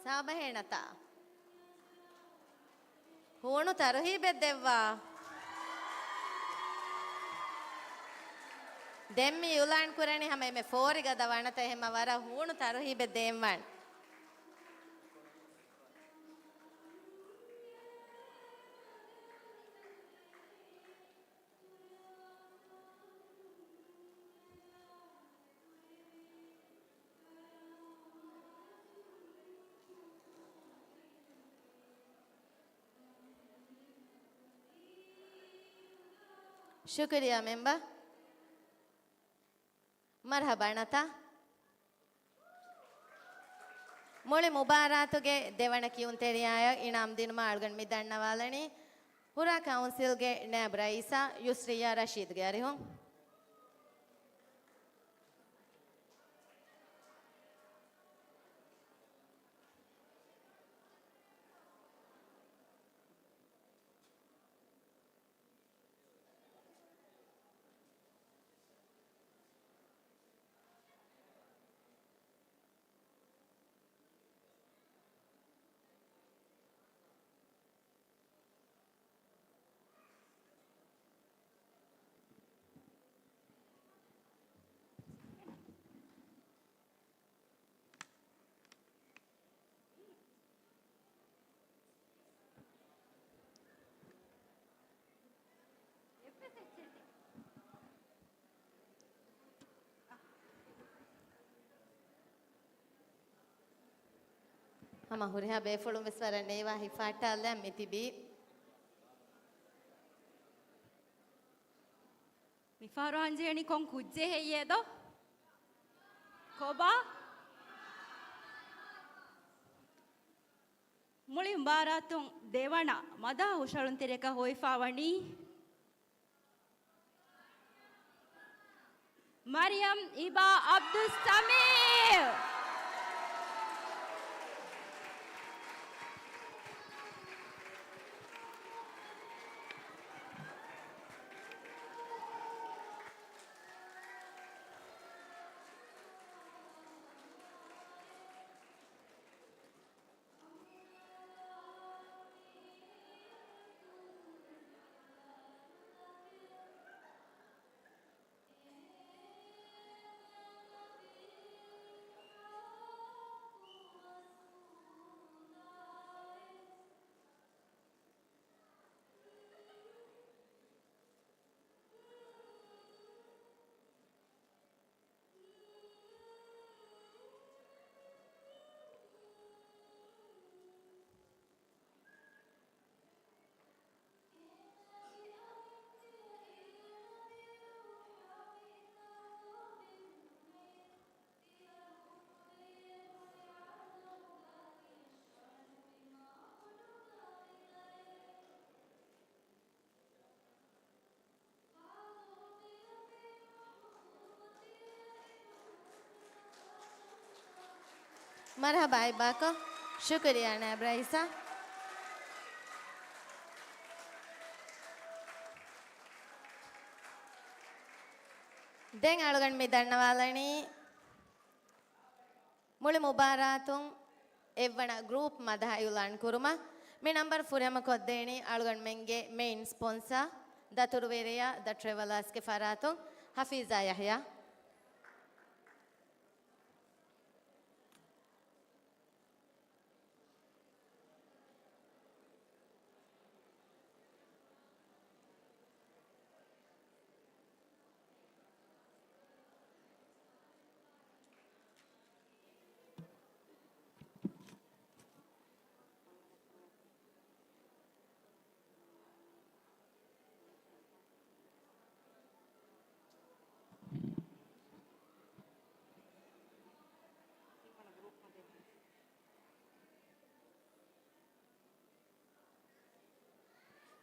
ސާބަހޭ ނަތާ. ހޫނު ތަރުހީބެއް ދެއްވާ. ދެން މި އިޢުލާން ކުރަނީ ހަމަ އެންމެ ފޯރިގަދަ ވަނަތަ، އެހެންމަ ވަރަށް ހޫނު ތަރުހީބެއް ދޭންވާނެ. ޝުކުރިއްޔާ މެމްބަރ. މަރުޙަބާ ނަތާ. މުޅި މުބާރާތުގެ ދެވަނަ ކިޔުންތެރިޔާއަށް އިނާމް ދިނުމަށް އަޅުގަނޑު މި ދަންނަވާލަނީ ހުރާ ކައުންސިލްގެ ނައިބު ރައީސާ ޔުސްރިއްޔާ ރަޝީދުގެ އަރިހުން. ހަމަ ހުރިހާ ބޭފުޅުން ވެސް ވަރަށް ނެތް ހިފަހައްޓާލަން މި ތިބީ. މިފަހަރު އަންޖެހެނީ ކޮން ކުއްޖެއް ހެއްޔޭދޯ؟ ކޮބާ؟ މުޅި މުބާރާތުން ދެވަނަ މަދަހަ ހުށަހެޅުންތެރިޔަކަށް ހޮވިފައިވަނީ މަރިޔަމް އިބާ އަބްދުއްސަމީރު. މަރުޙަބާ އިބާކޮށް. ޝުކުރިއްޔާ ނާއިބް ރައީސާ. ދެން އަޅުގަނޑު މި ދަންނަވާލަނީ މުޅި މުބާރާތުން އެއްވަނަ ގްރޫޕް މަދަހަ އިއުލާން ކުރުމަށް. މި ނަންބަރު ފުރިހަމަ ކޮށްދޭނީ އަޅުގަނޑުމެންގެ މެއިން ސްޕޮންސާ ދަތުރުވެރިޔާ ދަ ޓްރެވެލާސްގެ ފަރާތުން ހަފީޒާ ޔަޙްޔާ.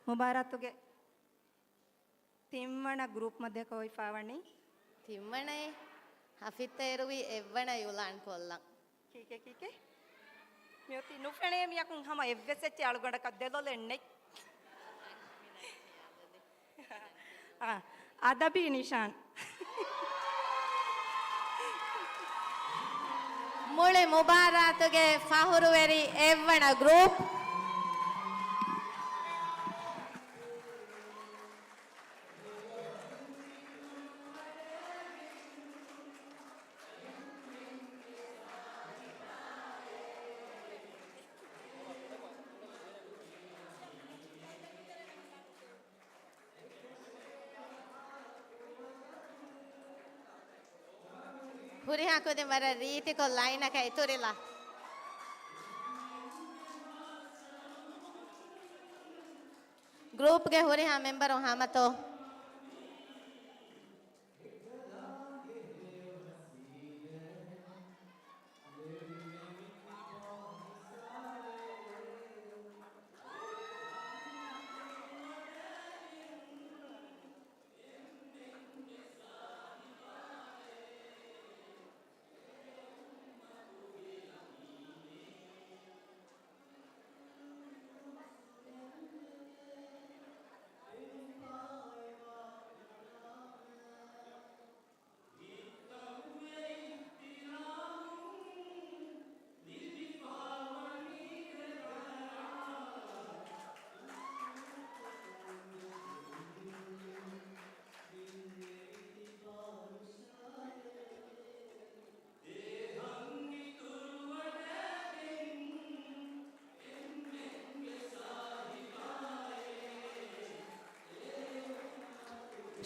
މުބާރާތުގެ ތިންވަނަ ގްރޫޕް މަދަހަކަށް ހޮވިފައިވަނީ. ތިންވަނައޭ؟ ހަފިއްތަ އިރުވީ އެއްވަނަ އިއުލާން ކޮށްލަން. ކީކޭ، ކީކޭ؟ މިއޮތީ ނުފެނޭ މިއަކުން ހަމަ އެއްވެސް އެއްޗެއް އަޅުގަނޑަކަށް ދެލޮލެއް ނެތް. އާ، އަދަބީ ނިޝާން. މުޅި މުބާރާތުގެ ފަހުރުވެރި އެއްވަނަ ގްރޫޕް. ހުރިހާ ކުދިން ވަރަށް ރީތިކޮށް ލައިނަކަށް އިތުރިލާ. ގްރޫޕްގެ ހުރިހާ މެމްބަރުން ހަމަތޯ؟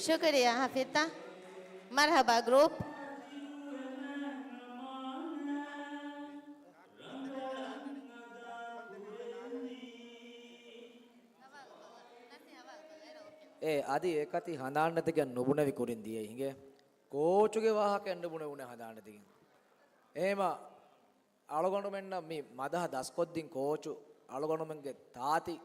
ޝުކުރިއްޔާ ހަފިއްތާ. މަރުޙަބާ ގްރޫޕް. އެ އަދި އެކަތި ހަނދާންނެތިގެން ނުބުނެވި ކުރިން ދިޔައީ ހިނގޭ. ކޯޗުގެ ވާހަކައެއް ނުބުނެވުނޭ ހަނދާންނެތިގެން. އެހެމަ އަޅުގަނޑުމެންނަށް މި މަދަހަ ދަސްކޮށްދިން ކޯޗު އަޅުގަނޑުމެންގެ ތާތި،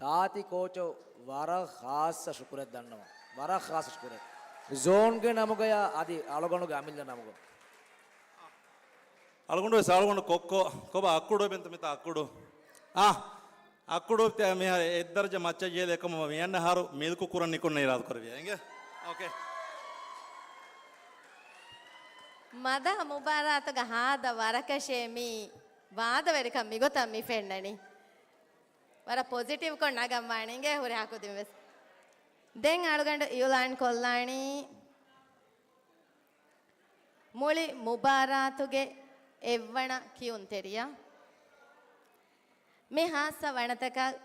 ތާތި ކޯޗަށް ވަރަށް ޚާއްޞަ ޝުކުރެއް ދަންނަވަން. ވަރަށް ޚާއްޞަ ޝުކުރެއް. ޒޯންގެ ނަމުގަޔާ އަދި އަޅުގަނޑުގެ އަމިއްލަ ނަމުގަ. އަޅުގަނޑު ވެސް އަޅުގަނޑު ކޮއްކޮ، ކޮބާ އައްކުޑު ބެންތަ މިތާ އައްކުޑު؟ އާ، އައްކުޑު ތި މިހާރު އެއްދަރަޖަ މައްޗަށް ޖެހިލެ އެކަމަށް މިއަންނަ އަހަރު މިލްކު ކުރަން ނިކުންނަ އިރާދަ ކުރެވިޔާ. އިނގޭ؟ އޯކޭ. މަދަހަ މުބާރާތުގަ ހާދަ ވަރަކަށޭ މި ވާދަވެރިކަން މިގޮތަށް މި ފެންނަނީ. ވަރަށް ޕޮޒިޓިވްކޮށް ނަގަން ވާނީ އިނގޭ ހުރިހާ ކުދިން ވެސް. ދެން އަޅުގަނޑު އިއުލާން ކޮށްލާނީ މުޅި މުބާރާތުގެ އެއްވަނަ ކިޔުންތެރިޔާ. މި ހާއްސަ ވަނަތަކަށް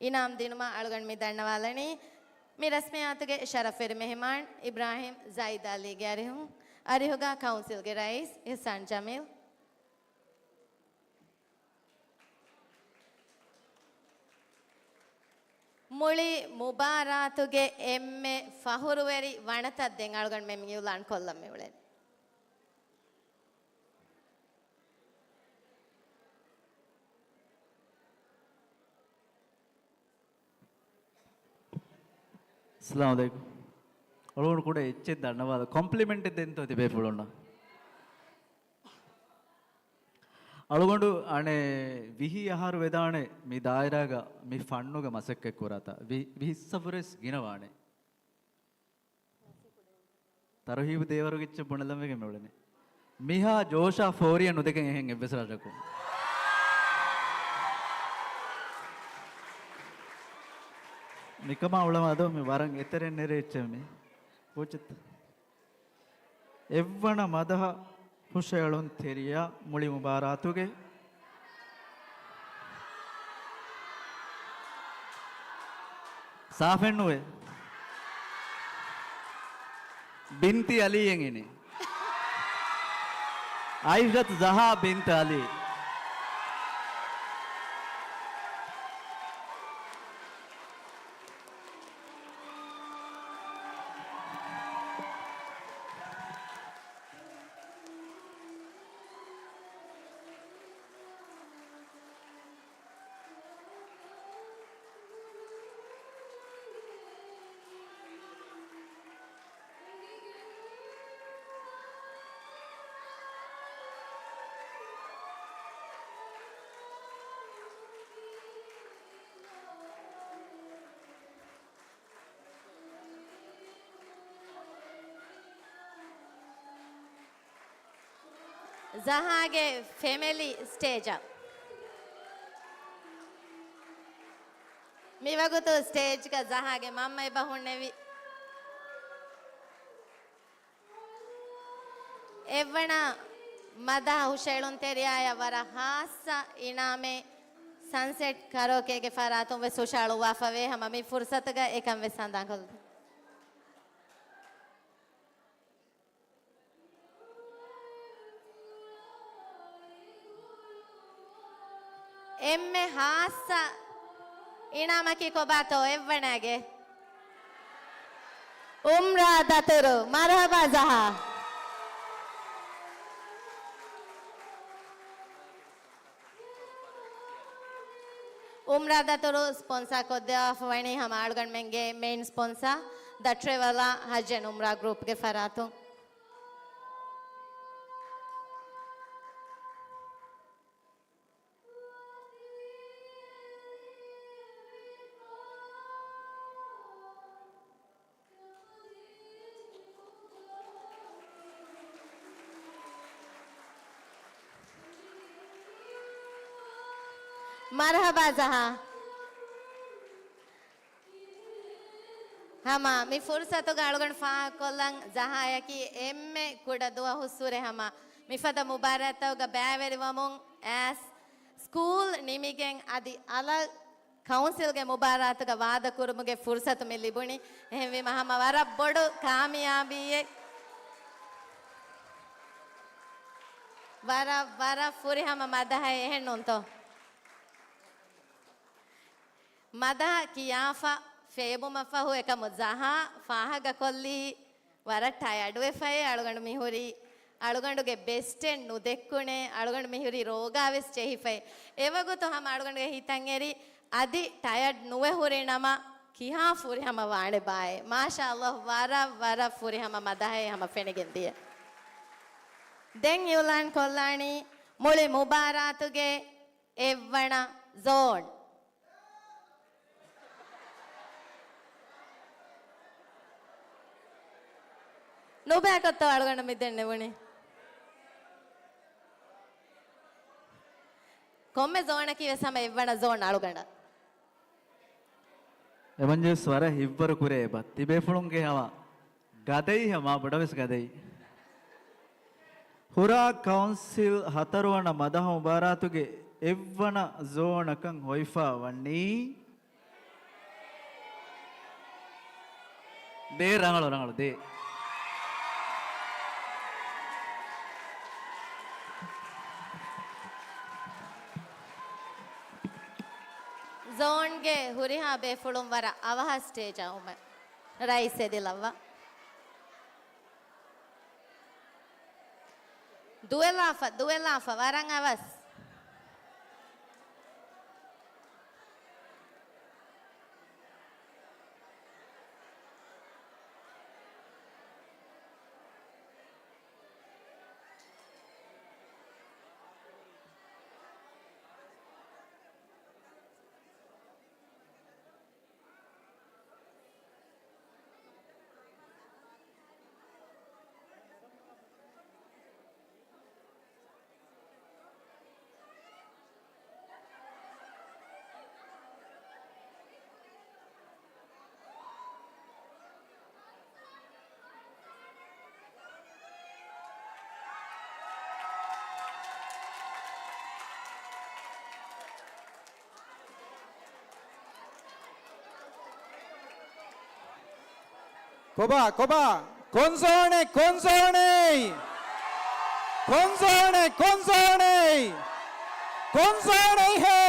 އިނާމް ދިނުމަށް އަޅުގަނޑު މި ދަންނަވާލަނީ، މި ރަސްމިއްޔާތުގެ ޝަރަފްވެރި މެހެމާން އިބްރާހިމް ޒައިދް އަލީގެ އަރިހުން، އަރިހުގަ ކައުންސިލްގެ ރައީސް އިޙްސާން ޖަމީލް. މުޅި މުބާރާތުގެ އެންމެ ފަޚުރުވެރި ވަނަތައް ދެން އަޅުގަނޑުމެން އިއުލާން ކޮށްލަން މިއުޅެނީ. އައްސަލާމު ޢަލައިކުމް. އަޅުގަނޑު ކުޑަ އެއްޗެއް ދަންނަވާލަ، ކޮމްޕްލިމެންޓެއް ދެންތޯ ތިބޭފުޅުންނަށް؟ އަޅުގަނޑު އަނެއް ވިހި އަހަރު ވެދާނެ މި ދާއިރާގަ މި ފަންނުގަ މަސައްކަތް ކުރާތާ. ވި-، ވިހިއްސަށްވުރެސް ގިނަވާނެ. ތަރުހީބު ދޭވަރުގެ އެއްޗެއް ބުނެލަން ވެގެން މިއުޅެނީ. މިހާ ޖޯޝާ ފޯރިއެއް ނުދެކެން އެހެން އެއްވެސް ރަށަކުން. މިކަމާ އުޅަމާ ދޯ މި ވަރަށް އެތެރެއިން ނެރޭ އެއްޗެއް މި. ކޯޗެއްތަ؟ އެއްވަނަ މަދަހަ ހުށައެޅުންތެރިޔާ މުޅި މުބާރާތުގެ ސާފެއްނުވޭ. ބިންތި އަލީއެއް އިނީ. އައިޝަތު ޒަހާ ބިންތު އަލީ. ޒަހާގެ ފެމެލީ ސްޓޭޖަށް. މިވަގުތު ސްޓޭޖްގަ ޒަހާގެ މަންމަ އެބަ ހުންނެވި. އެއްވަނަ މަދަހަ ހުށައެޅުންތެރިޔާޔަށް ވަރަށް ހާއްސަ އިނާމެއް ސަންސެޓް ކަރޯކޭގެ ފަރާތުން ވެސް ހުށައަޅުއްވާފަވޭ. ހަމަ މި ފުރުސަތުގަ އެކަން ވެސް ހަނދާންކޮށްލަ. އެންމެ ހާއްސަ އިނާމަކީ ކޮބާތޯ އެއްވަނައިގެ؟ އުމްރާ ދަތުރު. މަރުޙަބާ ޒަހާ. އުމްރާ ދަތުރު ސްޕޮންސާ ކޮށްދެވާފަ ވަނީ ހަމަ އަޅުގަނޑުމެންގެ މެއިން ސްޕޮންސާ ދަ ޓްރެވެލާ ހައްޖެން އުމްރާ ގްރޫޕްގެ ފަރާތުން. މަރުޙަބާ ޒަހާ. ހަމަ މި ފުރުސަތުގަ އަޅުގަނޑު ފާހަގަކޮށްލަން، ޒަހާޔަކީ އެންމެ ކުޑަ ދުވަހުއްސުރެ ހަމަ މިފަދަ މުބާރާތްތަކުގަ ބައިވެރިވަމުން އައިސް، ސްކޫލް ނިމިގެން އަދި އަލަށް ކައުންސިލްގެ މުބާރާތުގަ ވާދަކުރުމުގެ ފުރުސަތު މި ލިބުނީ. އެހެންވީމަ ހަމަ ވަރަށް ބޮޑު ކާމިޔާބީއެއް. ވަރަށް، ވަރަށް ފުރިހަމަ މަދަހައެއް، އެހެން ނޫންތޯ؟ މަދަހަ ކިޔާފަ ފޭބުމަށްފަހު އެކަމު ޒަހާ ފާހަގަކޮށްލީ ވަރަށް ޓަޔަޑުވެފައޭ. އަޅުގަނޑު މިހުރީ، އަޅުގަނޑުގެ ބެސްޓެއް ނުދެއްކުނޭ. އަޅުގަނޑު މިހުރީ ރޯގާވެސް ޖެހިފައޭ. އެވަގުތު ހަމަ އަޅުގަނޑުގެ ހިތަށް އެރި އަދި ޓަޔަޑް ނުވެ ހުރި ނަމަ ކިހާ ފުރިހަމަ ވާނެ ބާއޭ. މާޝާ ﷲ، ވަރަށް ވަރަށް ފުރިހަމަ މަދަހައޭ ހަމަ ފެނިގެން ދިޔަ. ދެން އިއުލާން ކޮށްލާނީ މުޅި މުބާރާތުގެ އެއްވަނަ ޒޯން. ނުބައިކޮށްތޯ އަޅުގަނޑަށް މި ދެންނެވުނީ؟ ކޮންމެ ޒޯނަކީ ވެސް ހަމަ އެއްވަނަ ޒޯން އަޅުގަނޑަށް. އެމަންޖެސް ވަރަށް ހިތްވަރު ކުރޭ އެބަ. ތިބޭފުޅުންގެ ހަމަ ގަދައި ހަމަ ބޮޑަށް ވެސް ގަދައި. ހުރާ ކައުންސިލް ހަތަރުވަނަ މަދަހަ މުބާރާތުގެ އެއްވަނަ ޒޯނަކަށް ހޮވިފަ ވަނީ. ދޭ ރަނގަޅު، ރަނގަޅު، ދޭ. ޒޯންގެ ހުރިހާ ބޭފުޅުން ވަރަށް އަވަހަށް ސްޓޭޖަށް އައުމަށް ރައީސް އެދިލައްވާ. ދުވެލާފަ، ދުވެލާފަ، ވަރަށް އަވަސް. ކޮބާ، ކޮބާ؟ ކޮން ޒޯނެއް، ކޮން ޒޯނެއް؟ ކޮން ޒޯނެއް، ކޮން ޒޯނެއް؟ ކޮން ޒޯނެއްހޭ؟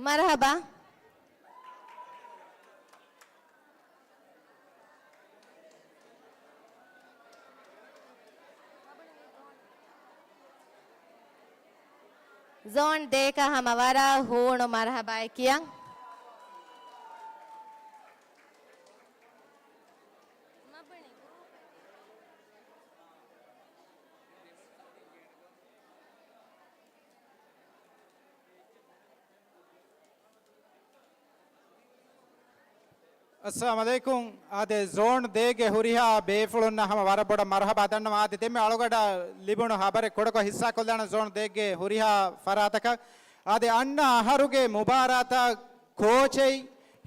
މަރުޙަބާ. ޒޯން ދޭކަށް ހަމަ ވަރަށް ހޫނު މަރުޙަބާއެއް ކިޔަން. އައްސަލާމު ޢަލައިކުމް. އާދެ، ޒޯން ދޭގެ ހުރިހާ ބޭފުޅުންނަށް ހަމަ ވަރަށް ބޮޑަށް މަރުޙަބާ ދަންނަވަން. އާދެ، ދެންމެ އަޅުގަޑަށް ލިބުނު ޚަބަރެއް ކުޑަކޮށް ޙިއްޞާކޮށްލާނަން ޒޯން ދޭގެ ހުރިހާ ފަރާތަކަށް. އާދެ، އަންނަ އަހަރުގެ މުބާރާތަށް ކޯޗެއް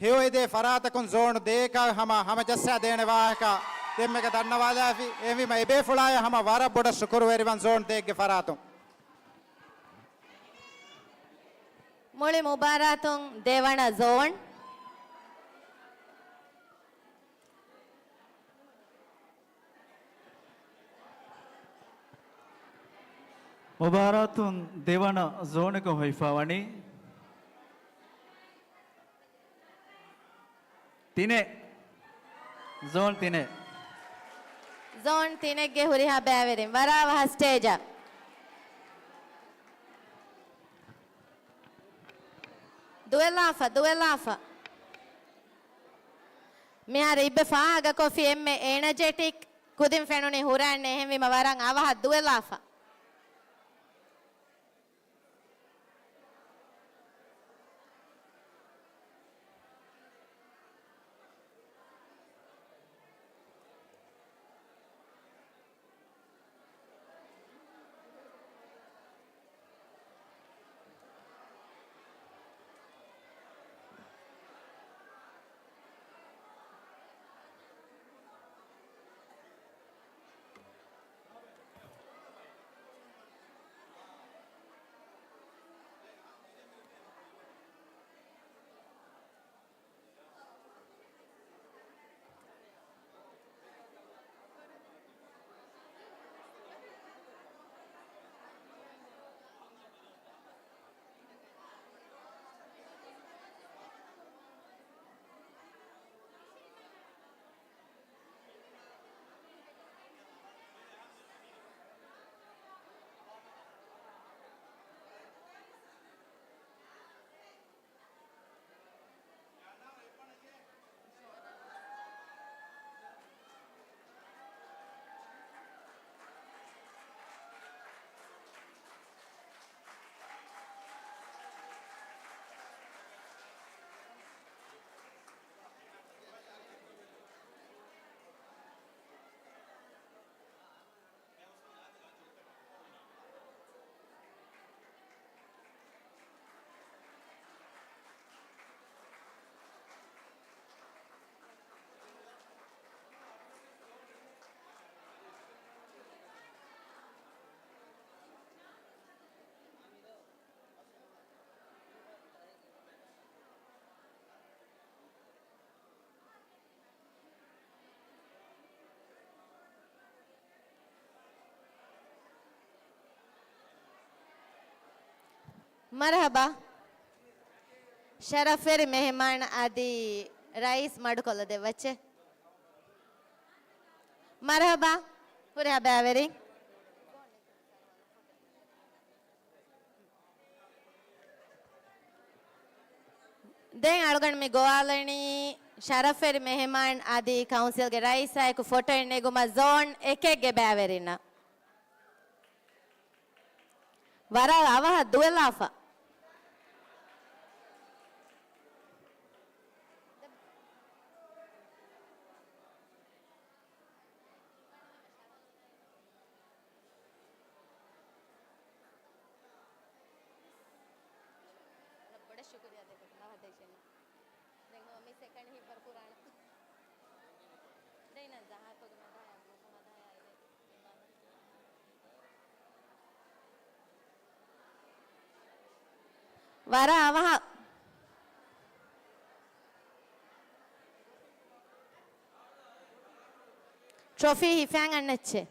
ހެޔޮއެދޭ ފަރާތަކުން ޒޯން ދޭކަށް ހަމަ ހަމަޖައްސާ ދޭނެ ވާހަކަ ދެންމެގަ ދަންނަވާލާފި. އެހެންވީމަ އެބޭފުޅާޔަށް ހަމަ ވަރަށް ބޮޑަށް ޝުކުރުވެރިވަން ޒޯން ދޭގެ ފަރާތުން. މުޅި މުބާރާތުން ދެވަނަ ޒޯން. މުބާރާތުން ދެވަނަ ޒޯނަކަށް ހޮވިފަ ވަނީ ތިނެއް. ޒޯން ތިނެއް. ޒޯން ތިނެއްގެ ހުރިހާ ބައިވެރިން ވަރަށް އަވަހަށް ސްޓޭޖަށް. ދުވެލާފަ، ދުވެލާފަ. މިހާރު އިއްބެ ފާހަގަކޮށްފި އެންމެ އެނަޖެޓިކް ކުދިން ފެނުނީ ހުރާން އެހެންވީމަ ވަރަށް އަވަހަށް ދުވެލާފަ. މަރުޙަބާ. ޝަރަފްވެރި މެހެމާން އަދި ރައީސް މަޑުކޮށްލަ ދެއްވައްޗޭ. މަރުޙަބާ. ހުރިހާ ބައިވެރިން. ދެން އަޅުގަނޑު މި ގޮވާލަނީ ޝަރަފްވެރި މެހެމާން އަދި ކައުންސިލްގެ ރައީސާއެކު ފޮޓޯއެއް ނެގުމަށް ޒޯން އެކެއްގެ ބައިވެރިންނަށް. ވަރަށް އަވަހަށް ދުވެލާފަ. ބޮޑަށް ޝުކުރިއްޔާ ދެކޮށް ދައުވަތު ދޭށެން. ދެން ހަމަ މި ސެކަންޑް ހިއްވަރު ކުރާނަ. ދެން ނަ ޒަހާކޮގެ މަދާ ގްރޫޕް މަދާ އިވޭ. ވަރަށް އަވަހަށް ޓްރޮފީ ހިފައިގަންނަ އެއްޗެއް.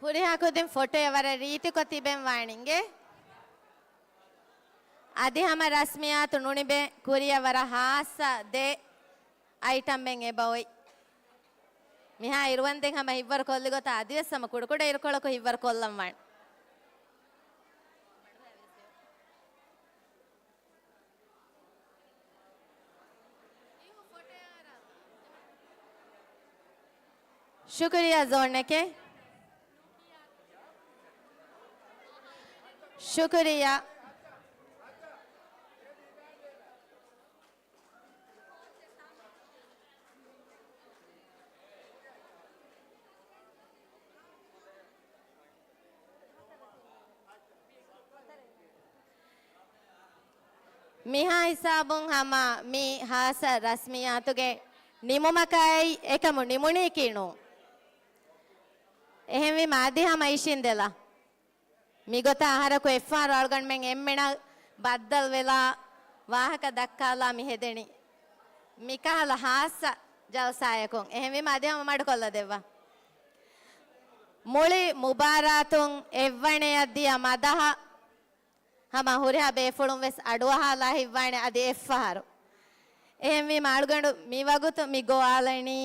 ހުރިހާ ކުދިން ފޮޓޯއެއް ވަރަށް ރީތިކޮށް ތިބެން ވާނެ އިނގޭ. އަދި ހަމަ ރަސްމިއްޔާތު ނުނިބޭ ކުރިއަށް ވަރަށް ހާއްސަ ދެ އައިޓަމްއެއް އެބައޮތް. މިހާ އިރުވަންދެން ހަމަ ހިއްވަރު ކޮށްލި ގޮތަށް އަދިވެސް ހަމަ ކުޑަކުޑަ އިރުކޮޅަކު ހިއްވަރު ކޮށްލަން ވާނެ. ޝުކުރިއްޔާ ޒޯންއެކޭ. ޝުކުރިއްޔާ. މިހާ ހިސާބުން ހަމަ މި ހާއްސަ ރަސްމިއްޔާތުގެ ނިމުމަކާއި އެކަމު ނިމުނީކީ ނޫން. އެހެންވީމަ އަދި ހަމަ އިށީނދެލާ. މިގޮތަށް އަހަރަކު އެއްފަހަރު އަޅުގަނޑުމެން އެންމެނަށް ބައްދަލުވެލާ ވާހަކަ ދައްކާލާ މި ހެދެނީ. މިކަހަލަ ހާއްސަ ޖަލްސާއަކުން. އެހެންވީމަ އަދި ހަމަ މަޑުކޮށްލަ ދެއްވާ. މުޅި މުބާރާތުން އެއްވަނަޔަށް ދިޔަ މަދަހަ ހަމަ ހުރިހާ ބޭފުޅުން ވެސް އަޑުއަހާލާ ހިތްވާނެ އަދި އެއްފަހަރު. އެހެންވީމަ އަޅުގަނޑު މިވަގުތު މި ގޮވާލަނީ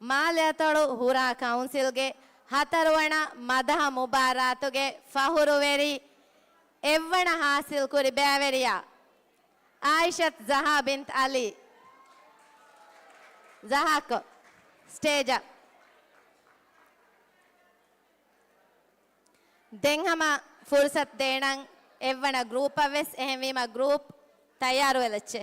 މާލެއަތޮޅު ހުރާ ކައުންސިލްގެ ހަތަރުވަނަ މަދަހަ މުބާރާތުގެ ފަހުރުވެރި އެއްވަނަ ހާސިލްކުރި ބައިވެރިޔާ އާއިޝަތު ޒަހާ ބިންތު އަލީ. ޒަހާކޮ ސްޓޭޖަށް. ދެން ހަމަ ފުރުސަތު ދޭނަން އެއްވަނަ ގްރޫޕަށް ވެސް. އެހެންވީމަ ގްރޫޕް ތައްޔާރުވެލައްޗޭ.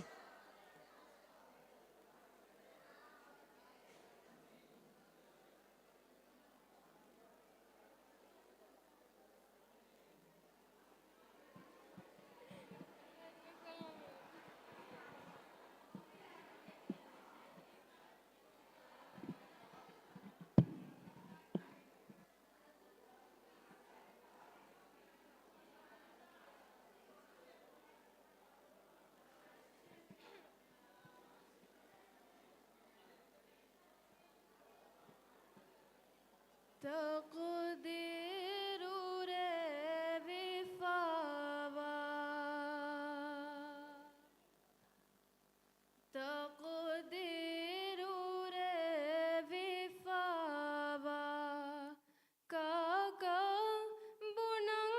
ތަޤްދީރު ރޭވިފައިވާ، ތަޤްދީރު ރޭވިފައިވާ، ކާކަށް ބުނަން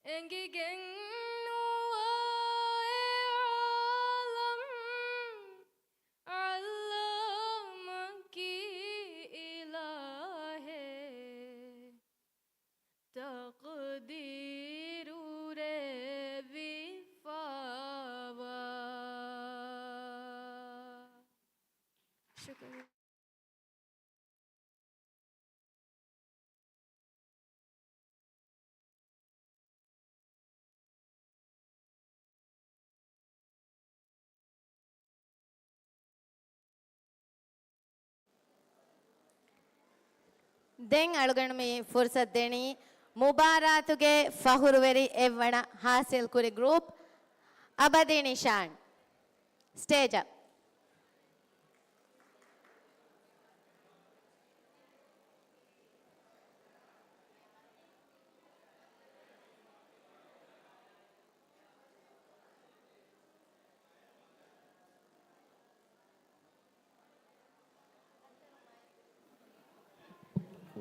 އެނގިގެން ނުވާ އެ އާލަމް ޢައްލާމަކީ އިލާހެއް، ތަޤްދީރު ރޭވިފަވާ. ޝުކުރިއްޔާ. ދެން އަޅުގަނޑު މި ފުރުސަތު ދެނީ މުބާރާތުގެ ފަޚުރުވެރި އެއްވަނަ ހާސިލްކުރި ގްރޫޕް އަބަދީ ނިޝާން. ސްޓޭޖަށް.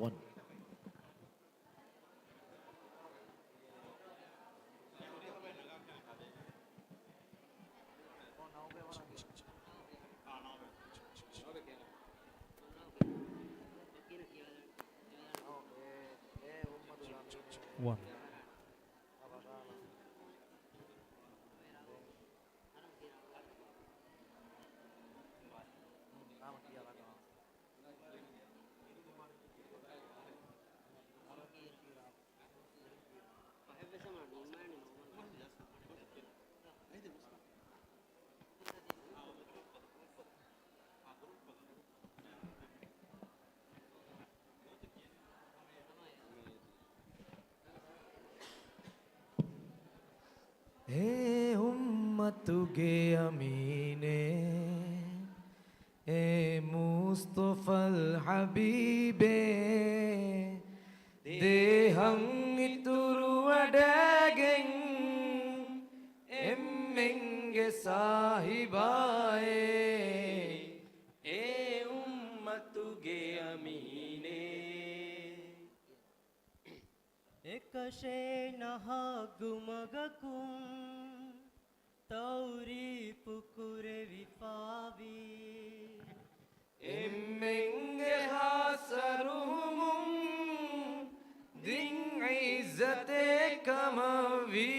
One. One. އޭ އުއްމަތުގެ އަމީނޭ، އޭ މުޞްޠަފާ ޙަބީބޭ، ދޭހަން އިތުރު ވަޑައިގެން އެންމެންގެ ސާހިބާއޭ، އޭ އުއްމަތުގެ އަމީނޭ. އެކަށޭ ނަހައްގު މަގަކުން ތަޢުރީފު ކުރެވިފަވީ. އެންމެންގެ ހާއްސަ ރުހުމުން ދިން ޢިއްޒަތެއް ކަމަށްވީ.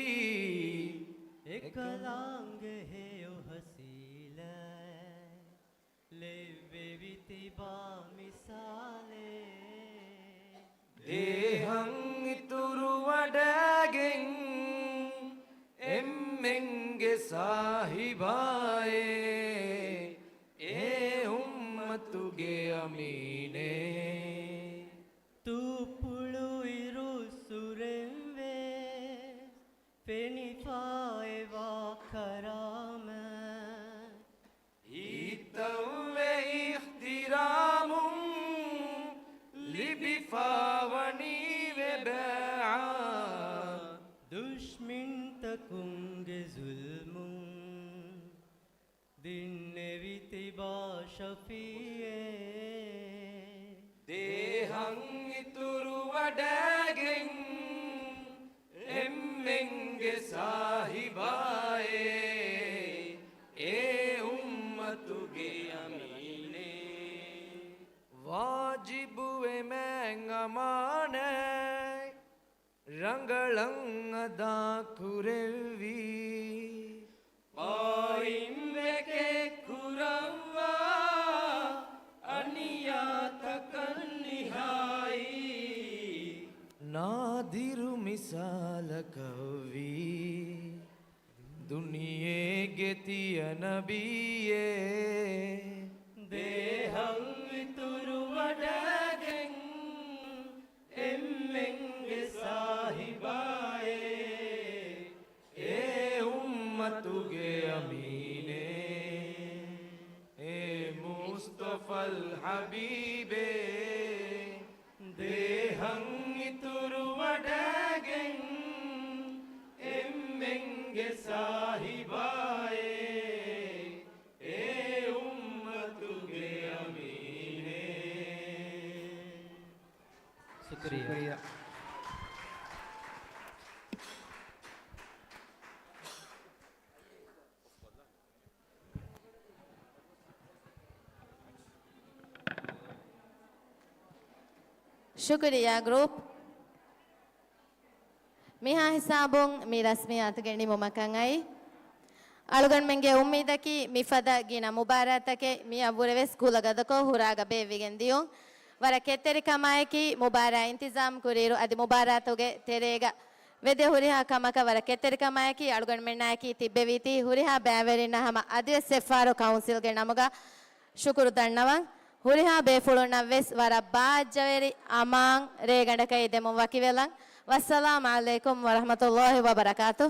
އެކަލާނގެ ހެޔޮ ހަސީލަތް ލެއްވެވި ތިބާ މިސާލެއް. ދޭހަން އިތުރު ވަޑައިގެން އެންމެންގެ ސާހިބާއޭ، އޭ އުއްމަތުގެ އަމީނޭ. ތޫފުޅު އިރުއްސުރެންވެސް ފެނިފައިވާ ކަރާމަތް، ހިތަށްވެ އިޙްތިރާމުން ލިބިފަވަނީވެ ބައިޢާ. ދުޝްމިންތަކުންގެ ޒުލްމުން ދިންނެވި ތިބާ ޝަފީޢޭ. ދޭހަން އިތުރު ވަޑައިގެން އެންމެންގެ ސާހިބާއޭ، އޭ އުއްމަތުގެ އަމީނޭ. ވާޖިބުވެ މާތް އަމާނާތް ރަނގަޅަށް އަދާ ކުރެއްވީ. ޤާއިމްވެ ކެއްކުރައްވާ އަނިޔާތަކަށް ނިހާއީ. ނާދިރު މިސާލަކަށްވީ ދުނިޔޭގެ ތިޔަ ނަބިއްޔޭ. ދޭހަން އިތުރު ވަޑައިގެން އެންމެންގެ ސާހިބާއޭ، އޭ އުއްމަތުގެ އަމީނޭ، އޭ މުޞްޠަފާ ޙަބީބޭ. ދޭހަން އިތުރު ވަޑައިގެން އެންމެންގެ ސާހިބާއޭ، އޭ އުއްމަތުގެ އަމީނޭ. ޝުކުރިއްޔާ. ޝުކުރިއްޔާ. ޝުކުރިއްޔާ ގްރޫޕް. މިހާ ހިސާބުން މި ރަސްމިއްޔާތުގެ ނިމުމަކަށް އައީ. އަޅުގަނޑުމެންގެ އުއްމީދަކީ މިފަދަ ގިނަ މުބާރާތަކެއް މިއަށްވުރެވެސް ކުލަގަދަކޮށް ހުރާގަ ބޭއްވިގެން ދިޔުން. ވަރަށް ކެތްތެރިކަމާއެކީ މުބާރާތް އިންތިޒާމް ކުރިއިރު އަދި މުބާރާތުގެ ތެރޭގަ ވެދެ ހުރިހާ ކަމަކަށް ވަރަށް ކެތްތެރިކަމާއެކީ އަޅުގަނޑުމެންނާއެކީ ތިއްބެވީތީ ހުރިހާ ބައިވެރިންނާ ހަމަ އަދިވެސް އެއްފަހަރު ކައުންސިލްގެ ނަމުގަ ޝުކުރު ދަންނަވަން. ހުރިހާ ބޭފުޅުންނަށް ވެސް ވަރަށް ބާއްޖަވެރި އަމާން ރޭގަނޑަކަށް އެދެމުން ވަކިވެލަން. ވައްސަލާމް އަލައިކުމް ވަރަހްމަތުﷲ ވަބަރަކާތު.